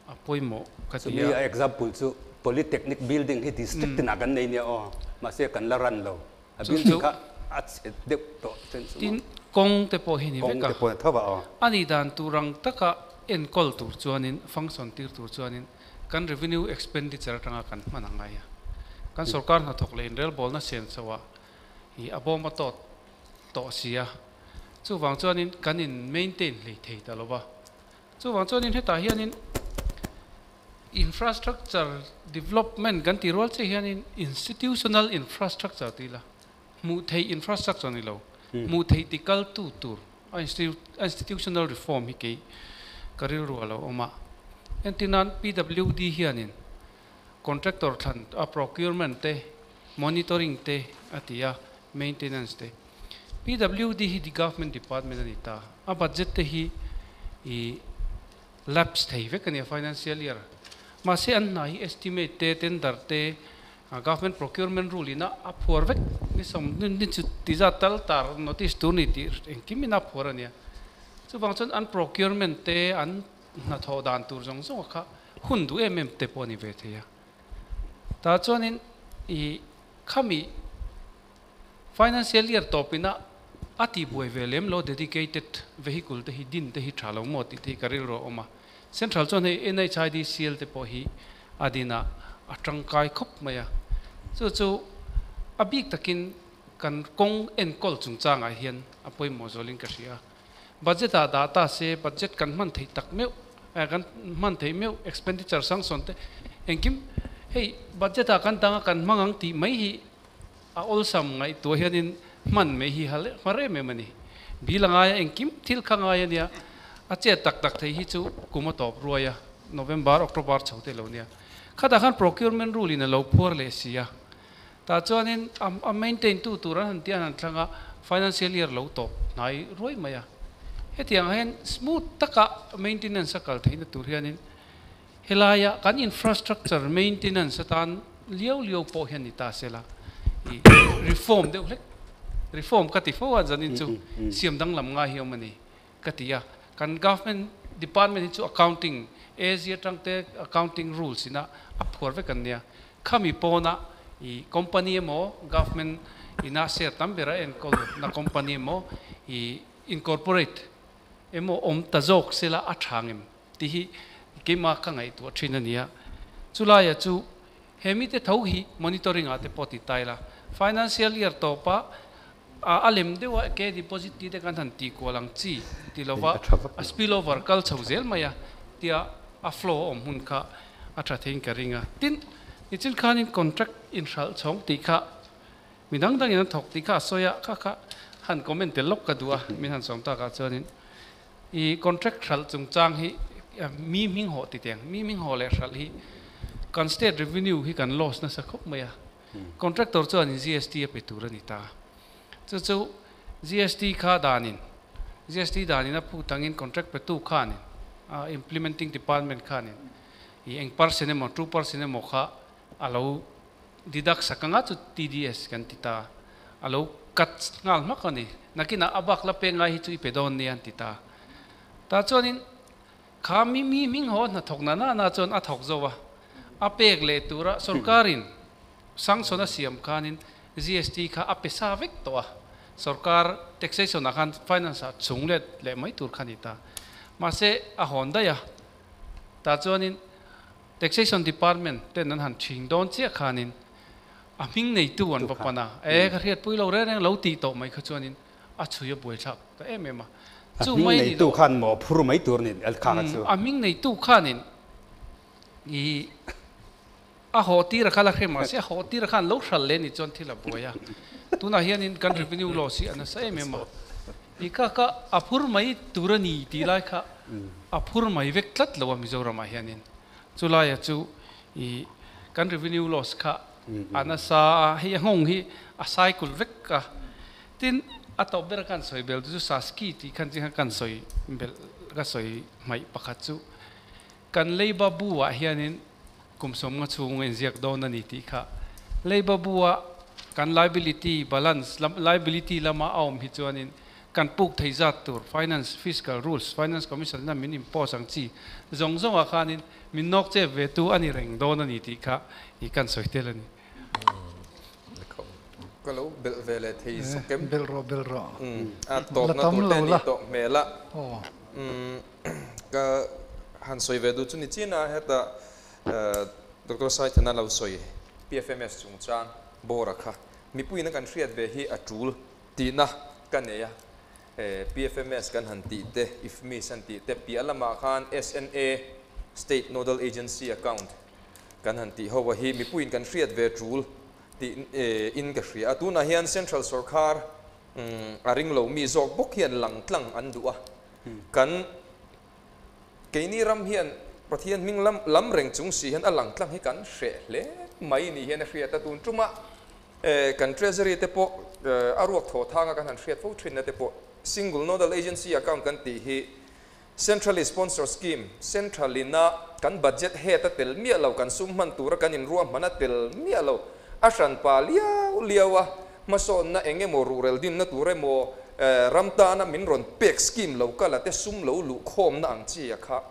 [SPEAKER 7] a pawimawh ka ti
[SPEAKER 3] Chumi
[SPEAKER 7] a.
[SPEAKER 3] a example chu Polytechnic building hi district tinah kan nei nia aw, mahse kan la run lo. A
[SPEAKER 7] Chu
[SPEAKER 3] building
[SPEAKER 7] chu
[SPEAKER 3] kha a chhe deuh tawh chen chu maw.
[SPEAKER 7] Tin, kawng te pawh hi ni
[SPEAKER 3] Kawng
[SPEAKER 7] vek a.
[SPEAKER 3] te pawh a tho a aw.
[SPEAKER 7] A nih dan tur ang taka enkawl tur chuanin, function tir tur chuanin kan revenue expenditure atanga kan hman a ngai a. Kan sorkar hnathawk leh inrelbawlna siam chhoah hi a bawm a tawt tawh si a. Chuvang chuanin kan in maintain hlei thei ta lo va. Chuvang chuanin hetah hianin infrastructure development kan tih rual chiah hianin institutional infrastructure tih ila hmuh theih infrastructure ni lo, hmuh theih ti kaltu tur a institutional reform hi kei ka rilru a lo awm a. Entir nan PWD hianin contractor thlan a procurement te, monitoring te a ti a, maintenance te. PWD hi government department a ni ta, a budget te hi i lapse thei vek a ni a financial year. Mahse an hna hi estimate te, tender te, government procurement rule ina a phuar vek ni sawm ni chu ti zat tal tar notice tur ni tih engkim ina a phuar a nia. Chuvang chuan an procurement te, an hnathawh dan tur zawng zawng a kha hun duh em em te pawh a ni ve thei a. Tah chuanin i khami financial year tawpina a tihbuai ve lem lo dedicated vehicle te hi din te hi tha lo maw tih te hi ka rilru a awm a. Central chuan hei NHIDCL te pawh hi a din a, a tangkai khawp mai a. Chu chu a bik takin kan kawng enkawl chungchangah hian a pawimawh zualin ka hria a. Budget ah dah ta se budget kan hman theih tak meuh kan hman theih meuh expenditure sanction te engkim hei budget ah kan dang a kan hmang ang tih mai hi a awlsam ngaihtuah hianin hman mai hi hal hmar em em a ni. Bill a ngai a engkim thil kha ngai a nia a chet tak tak thei hi chu kum a tawp ruai a November October chho te lo nia khatah khan procurement rule in a lo phuar leh si a Tah chuanin a maintain tu tur an han tia an han thlang a, financial year lo tawp hnai ruai mai a. Hetiang ah hian smooth taka maintenance a kal theihna tur hianin helaia kan infrastructure maintenance atan liau liau pawh hian ni ta sela i reform deuh hlek, reform ka ti fo a zanin chu siam danglam ngai hi awm a ni ka ti a. Kan government department hi chu accounting AG atang te accounting rules ina a phuar vek an nia. Khami pawna i company emaw government ina share tam ber a enkawl na company emaw i incorporate emaw awm ta zawk sela a tha ngem tih hi keimah ka ngaihtuah thin a nia. Chulaia chu he mite tho hi monitoring ah te pawh ti ta ila financial year tawpa a lem deuh a ke deposit tih te kan han tih kual ang chi ti lova a spill over kal chho zel mai a tia a flow a awm hun kha a tha theiin ka ring a. Tin, nichin khanin contract inhralh chhawng tih kha mi dang dangin an thawk tih kha a sawi a, kha kha han comment tel lawk ka duh a, min han sawm takah chuanin i contract hralh chungchang hi mi hming hawh ti teng, mi hming hawh leh hralh hi kan state revenue hi kan loss nasa khawp mai a. Contractor chuanin GST a pe tur a ni ta. Chu chu GST kha danin, GST danin a phut angin contract petu khanin, implementing department khanin i eng percent emaw, 2% emaw kha a lo deduct sak anga chu TDS kan ti ta. A lo cut nghal hmak a ni. Nakinah a bak la pek ngai hi chu i pe dawn nia an ti ta. Tah chuanin kha mi mi hming haw hnathawk na na na chuan a thawk zo a, a pek leh tura sorkarin sanction a siam khanin GST kha a pe sa vek tawh a, sorkar taxation ah khan finance ah chung let leh mai tur kha a ni ta. Mahse a hawn daih a, tah chuanin taxation department ten an han thing dawn chiah khanin a hming neitu an va pan a, e ka hriatpui lo reng reng lo tih tawh mai kha chuanin a chhui a buaithlak ta em em a.
[SPEAKER 3] A hming neitu khan maw phur mai tur ni al kha chu.
[SPEAKER 7] A hming neitu khanin i a haw tir a kha la hre mahse a haw tir a khan lo hral leh ni chuan thil a buai a. Tunah hianin kan revenue loss hi a nasa em em a. I kha kha a phur mai tur a ni tih lai kha a phur mai vek tlat lo a Mizoramah hianin. Chulaia chu i kan revenue loss kha a nasa a, hei a nghawng hi a cycle vek a. Tin, a tawp ber a kan sawi bel chu Saski tih khan ching khan kan sawi belh ka sawi hmaih pakhat chu kan Leiba bu ah hianin kum sawmnga chhung a inziak dawn a ni tih kha Leiba bu ah kan liability balance lam liability lama a awm hi chuanin kan puk thei zat tur finance fiscal rules finance commission ina min impose ang chi zawng zawngah khanin min nawk chep ve tu a ni reng dawn a ni tih kha i kan sawi tel a ni.
[SPEAKER 4] Ka lo belh ve leh thei zawk em?
[SPEAKER 2] Belh rawh, belh rawh.
[SPEAKER 4] A tawpna tur te a nih tawh hmel a. Ka han sawi ve duh chu ni chin a, hetah Doctor Saithana lo sawi PFMS chungchang bawra kha mipuiin a kan hriat ve hi a tul tihna ka nei a. PFMS kan han tih te, IFMIS han tih te piah lamah khan SNA, State Nodal Agency Account, kan han tih ho a hi mipuiin kan hriat ve tul tih in ka hria a. Tunah hian Central sawrkar a ring lo mi zawk bawk hian lang tlang an duh a. Kan keini ram hian Pathian hming lam lam reng chung si hian a lang tlang hi kan hreh hle mai ni hian a hriat a. Tun tumah kan Treasury te pawh a ruak thaw thanga kan han hriat fo thinna te pawh Single Nodal Agency Account kan tih hi Centrally Sponsored Scheme, Central ina kan budget head a tel miah lo, kan sum hman tura kan inruahman a tel miah lo, a hran pa liau liau a, hmasawnna eng emaw ruhrel dinna tur emaw ram tana min rawn pek scheme lo kal a te sum lo luh khawmna ang chi a kha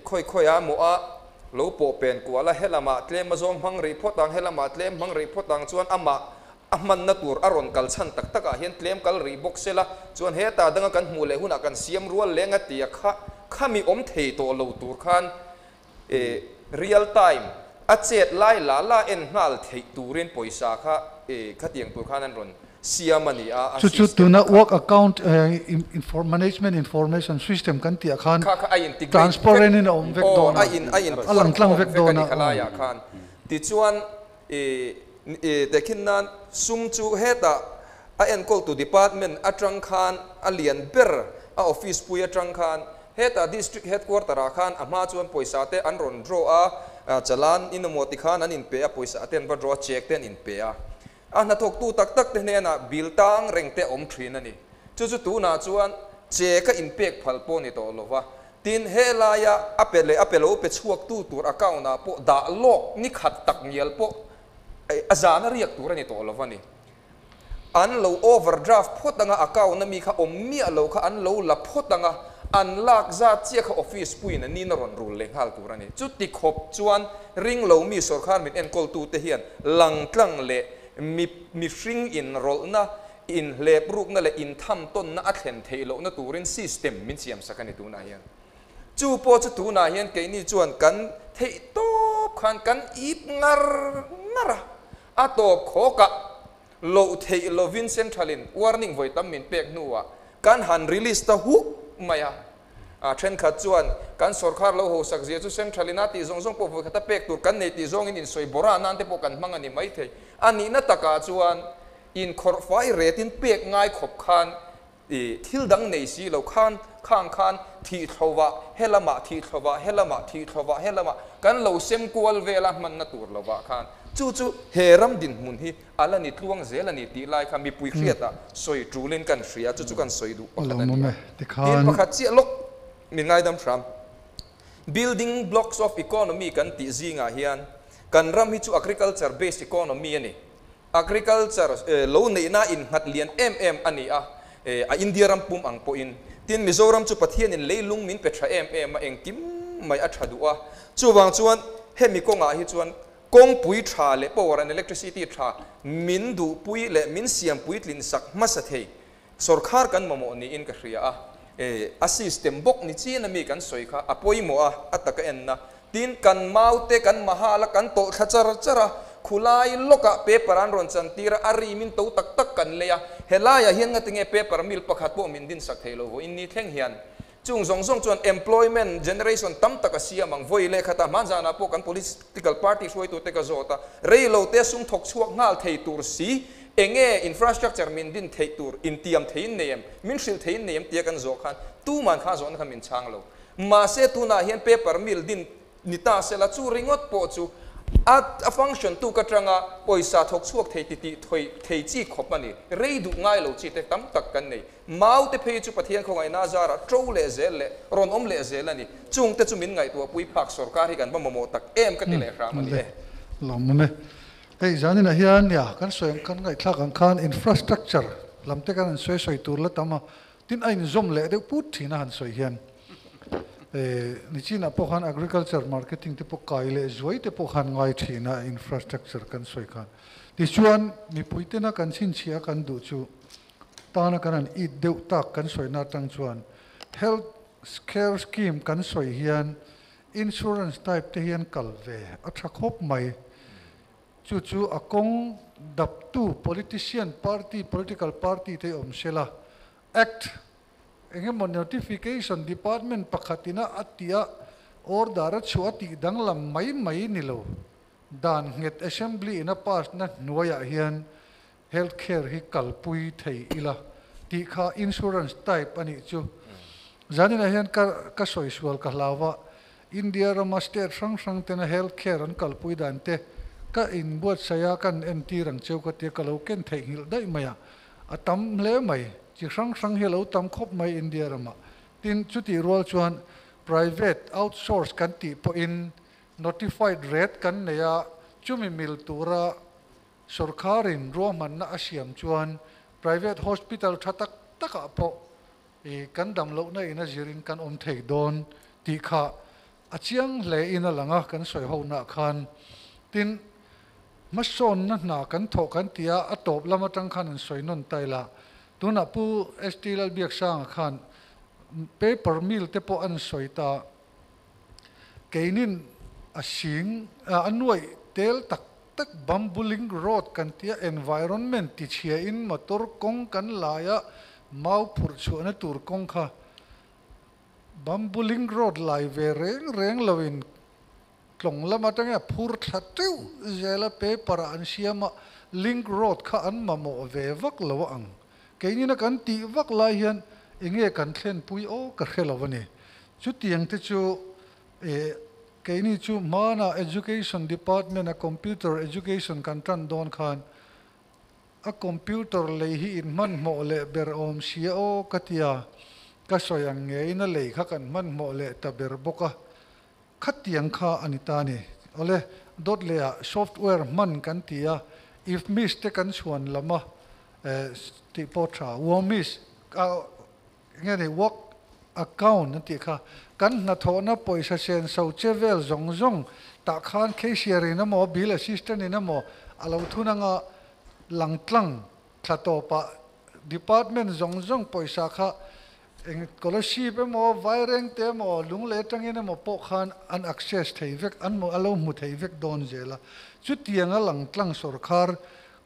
[SPEAKER 4] khawi khawi a maw a lo pawh pen kual a, helamah tlem a zawng hmang rih phawt ang, helamah tlem hmang rih phawt ang chuan amah A hmanna tur a rawn kal chhan tak takah hian tlem kal rih bawk sela, chuan heta danga kan hmuh leh hunah kan siam rual leng a ti a, kha khami awm thei tawh lo tur khan e real time a chet lai la la en nghal theih turin pawisa kha e khatiang tur khan an rawn siam a ni a, a
[SPEAKER 2] Chu chu
[SPEAKER 4] system
[SPEAKER 2] tuna
[SPEAKER 4] kha.
[SPEAKER 2] work account management information system kan tih ah khan
[SPEAKER 4] Kha kha a integrate vek
[SPEAKER 2] transparent in a awm vek
[SPEAKER 4] aw
[SPEAKER 2] dawn
[SPEAKER 4] a
[SPEAKER 2] a,
[SPEAKER 4] in a in
[SPEAKER 2] a lang tlang
[SPEAKER 4] phuar
[SPEAKER 2] vek
[SPEAKER 4] khawm vek a
[SPEAKER 2] dawn
[SPEAKER 4] ni
[SPEAKER 2] a.
[SPEAKER 4] khalaiah khan. Tichuan e Tehkhin nan sum chu hetah a enkawltu department atang khan a lian ber a office pui atang khan hetah district headquarter ah khan a hma chuan pawisa te an rawn draw a, chalan in emaw ti khan an inpe a, pawisa te an va draw a, check te an inpe a. A hnathawktu tak tak te hnenah bill tang reng te a awm thin a ni. Chu chu tunah chuan check a inpek phal pawh ni tawh lova, Tin, he laia a pe leh a pe lo pe chhuaktu tur account ah pawh dah lawk ni khat tak ngial pawh a zan a riak tur a ni tawh lo va ni. An lo overdraft phawt anga account a mi kha awm miah lo kha an lo la phawt anga an lak zat chiah kha office puiin a nin a rawn rul leh nghal tur a ni. Chuti khawp chuan ring lo mi sawrkar min enkawltute hian langtlang leh mi mihring inrawlhna Inhlep rukna leh inthamtawnna a thlen theih lohna turin system min siamsak a ni tunah hian. Chu pawh chu tunah hian keini chuan kan theih tawp khan kan ip ngar ngar a, a tawp khawkah loh theih lovin Central-in warning vawi tam min pek hnuah kan han release ta huk mai a. A thenkhat chuan kan sawrkhar lo hosak zia chu Central-in a tih zawng zawng pawh vawi khata pek tur kan nei tih zawngin insawi bawrah nan te pawh kan hmang a ni maithei. A nihna takah chuan Inkhawrh fai retin pek ngai khawp khan i thil dang nei si lo khan khang khan thih thlovah helamah thih thlovah helamah thih thlovah helamah kan lo sem kual vela hmanna tur lovah khan chu chu he ram dinhmun hi a la ni tluang zel a ni tih lai kha mipui hriatah sawi tulin kan hria chu chu kan sawi duh pakhat a ni a. Tin pakhat chiah lawk min ngaidam hram. Building blocks of economy kan tih zingah hian kan ram hi chu agriculture based economy a ni. Agriculture lo neihna innghat lian em em a ni a, a India ram pum ang pawhin. Tin, Mizoram chu Pathianin leilung min pe tha em em a, engkim mai a tha duh a. Chuvang chuan hemi kawngah hi chuan kawngpui tha leh power and electricity tha min duhpui leh min siampui tlinsak hmasa thei sawrkhar kan mamawh niin ka hria a. A system bawk ni chin a mi kan sawi kha a pawimawh a, a taka enna. Tin, kan maute, kan mahal a, kan tawh thla char char a, khulai lawkah paper an rawn chantir a, a rim in to tak tak kan lei a, helaiah hian ngati nge paper mill pakhat pawh min dinsak thei lo vawiin ni thleng hian. Chung zawng zawng chuan employment generation tam tak a siam ang. Vawi leh khatah hmanzanah pawh kan political party hruaitute ka zawt a, rei lo te sum thawk chhuak nghal thei tur si, enge infrastructure min din theih tur intiam theiin nei em, min hrilh theiin nei em tia kan zawh khan tuman kha zawhna kha min chhang lo. Mahse tunah hian paper mill din ni ta sela chu ringawt pawh chu a a function tuk atanga pawisa thawk chhuak thei ti tih thawi thei chi khawp a ni. Rei duh ngai lo chi te tam tak kan nei. Mau te phei chu Pathian khawngaihna zarah to leh zel leh rawn awm leh zel a ni. Chung te chu min ngaihtuah pui phak sawrkar hi kan va mamawh tak em ka ti leh hram a ni e.
[SPEAKER 2] Lawmawm e. Hei zaninah hian ya kan sawi ang kan ngaihthlak ang khan infrastructure lam te kan han sawi sawi tur la tam a, tin a inzawm leh deuh put thin a han sawi hian nichinah pawh khan agriculture marketing te pawh kai leh zuai te pawh khan ngai thin a infrastructure kan sawi khan. Tichuan mipui tena kan chhinchhiah kan duh chu tana kan han it deuh tak kan sawina atang chuan health care scheme kan sawi hian Insurance type te hian kal ve a tha khawp mai. Chu chu a kawng daptu politician party, political party te hi awm sela, Act engemaw notification department pakhatina a tih a order a chhuah a tih danglam mai mai ni lo. Dan nghet assembly in a pass na hnuaiah hian health care hi kalpui thei ila tih kha insurance type a nih chu. Zaninah hian ka ka sawi sual ka hlau a, India rama state hrang hrang tena health care an kalpui dan te ka inbuatsaih a, kan entir ang cheu ka tia ka lo ken theihnghilh daih mai a, a tam hle mai, chi hrang hrang hi a lo tam khawp mai India ramah. Tin, chutih rual chuan private outsource kan tih pawhin notified rate kan nei a, chumi mil tura Sorkarin ruahmanna a siam chuan private hospital tha tak takah pawh i kan dam lohna in a zirin kan awm thei dawn tih kha a chiang hle in a lang a, kan sawi honaah khan. Tin, hmasawnna hna kan thawh kan ti a, a tawp lam atang khan an sawi nawn ta ila, tunah Pu ST Lalbiaksanga khan paper mill te pawh an sawi ta. Keinin a sing a nuaih tel tak tak bamboo link road kan tia environment tichhia in motor kawng kan lai a mau phurh chhuahna tur kawng kha bamboo link road lai ve reng reng lo in tlawng lam atangin a phur thla teuh zel a paper ah an siam a link road kha an mamawh ve vak lo a ang Keinin a kan tih vak lai hian enge kan thlenpui aw ka hre lo a ni. Chutiang te chu eh keini chu hmana Education Department a Computer Education kan tan dawn khan a computer lei hi in hmanhmawh leh ber awm sia aw ka tia, ka sawi ang ngeiin a lei kha kan hmanhmawh leh ta ber bawk a, khatiang kha a ni ta a ni. Awle, dawt lehah software hman kan ti a, if miss te kan chhuan lam a, eh tih pawh tha, womiss enge ni work account an tih kha, kan hnathawhna pawisa senso che vel zawng zawng tah khan cashier in emaw bill assistant in emaw a lo thun anga lang tlang thla tawpah department zawng zawng pawisa kha Eng scholarship emaw, vairengte emaw, lunglei atangin emaw pawh khan an access thei vek, an a lo hmu thei vek dawn zel a. Chutianga langtlang sorkar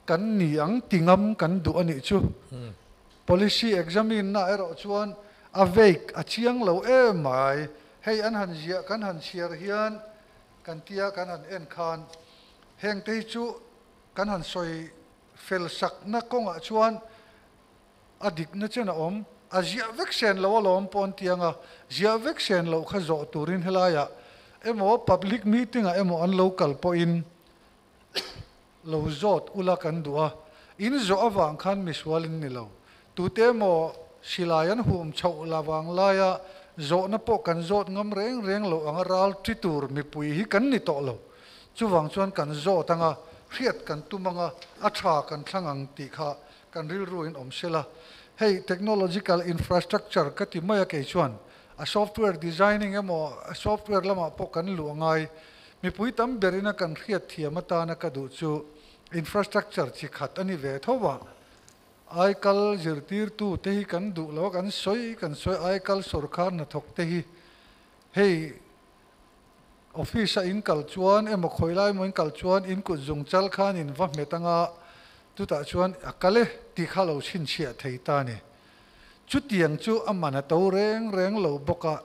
[SPEAKER 2] kan ni ang ti ngam kan duh a nih chu. Policy examine na erawh chuan a vague, a chiang lo em mai. Hei an han ziah kan han chhiar hian kan tia kan han en khan hengte hi chu kan han sawi fel sakna kawngah chuan A dikna chen a awm. A ziah vek sen lo alawm pawh an ti ang a, ziah vek sen loh kha zawh turin helaiah emaw public meeting ah emaw an lo kal pawhin lo zawt ula kan duh a, in zawh avang khan misual in ni lo. Tute emaw silai an hum chhoh la vang laia zawhna pawh kan zawt ngam reng reng lo anga ral thi tur mipui hi kan ni tawh lo. Chuvang chuan kan zawt anga hriat kan tum anga a tha kan thlang ang tih kha Kan rilru in awm sela, hei technological infrastructure ka ti mai a kei chuan a software designing emaw a software lamah pawh kan luh a ngai. Mipui tam berin a kan hriat thiam atana ka duh chu infrastructure chi khat a ni ve tho a. Aikal zirtirtu te hi kan duh lo a, kan sawi kan sawi aikal sawrkhar hnathawk te hi hei Office a in kal chuan emaw khawi lai emaw in kal chuan in kut zung chal khan in va hmet anga chutah chuan a kal e tih kha lo chhinchhiah thei ta a ni. Chutiang chu a man a to reng reng lo bawk a,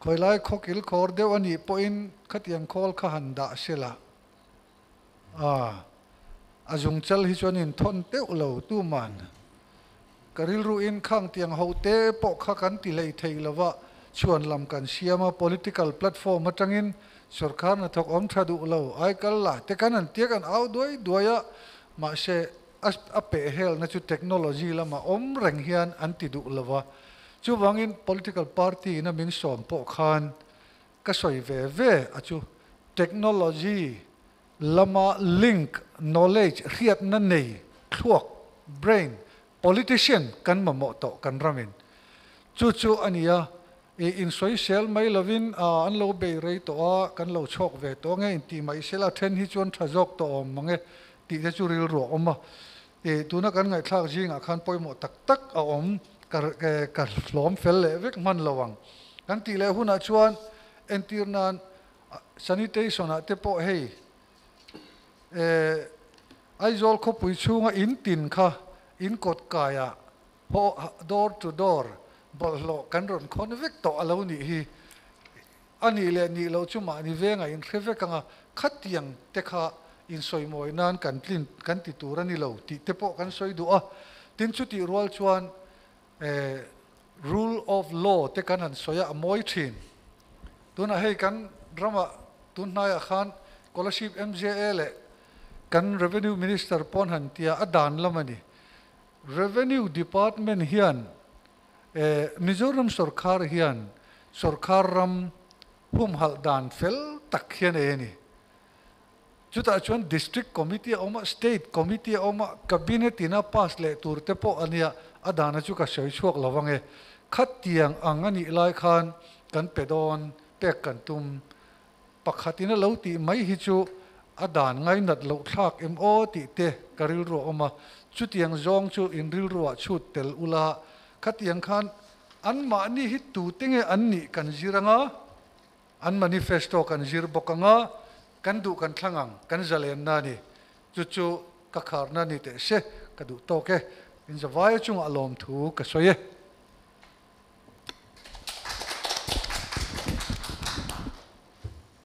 [SPEAKER 2] khawi lai khawkil khawr deuh a nih pawhin khatiang khawl kha han dah sela a, a zung chal hi chuan in thawn teuh lo tuman ka rilru in khang tiang ho te pawh kha kan ti hlei thei lo va, chhuan lam kan siam a, political platform atangin sorkar hnathawk awm tha duh lo, aikal la te kan han tia kan au duai duai a, mahse a peh helna chu technology lama awm reng hian an ti duh lo va, chuvangin political party in a min sawm pawh khan ka sawi ve ve a chu technology. lama link, knowledge, hriatna nei, thluak, brain, politician kan mamawh tawh kan ramin. Chu chu a ni a, i insawisel mai lovin an lo bei rei tawh a, kan lo chhawk ve tawh ange intih mai sela then hi chuan tha zawk tawh awm mange tih te chu rilru a awm a. I tuna kan ngaihthlak zingah khan pawimawh tak tak a awm ka ka hlawm fel leh vek hman lo ang. Kan tih leh hunah chuan entir nan sanitation ah te pawh hei Aizawl khawpui chhunga in tin kha in kawt kaiah pawh door to door bawlhhlawh kan rawn khawn vek tawh a lo nih hi. A nih leh nih loh chu mahni vengah in hre vek ang a, khatiang te kha insawimawi nan kan tlin kan ti tur a ni lo tih te pawh kan sawi duh a. Tin chutih rual chuan rule of law te kan han sawi a, a mawi thin. Tunah hei kan ramah tun hnaiah khan Kolasib MJA leh kan Revenue Minister pawn han tia a dan lam a ni. Revenue Department hian Mizoram sorkar hian sorkar ram humhalh dan fel tak hian ei a ni. Chutah chuan District Committee a awm a, State Committee a awm a, Cabinet in a pass leh tur te pawh a nia, a dana chu ka sawi chhuak lo ang e. Khatiang ang a nih lai khan kan pe dawn, pek kan tum. Pakhatin a lo tih mai hi chu a dan ngainat loh thlak em aw tih te ka rilru a awm a, chutiang zawng chu in rilruah chhut tel ula, khatiang khan anmahni hi tute nge an nih kan zir ang a, An manifesto kan zir bawk ang a, kan duh kan thlang ang, kan zalenna a ni. Chu chu ka kharna ni teh se, ka duh tawk e. In zavaia chungah lawmthu ka sawi e.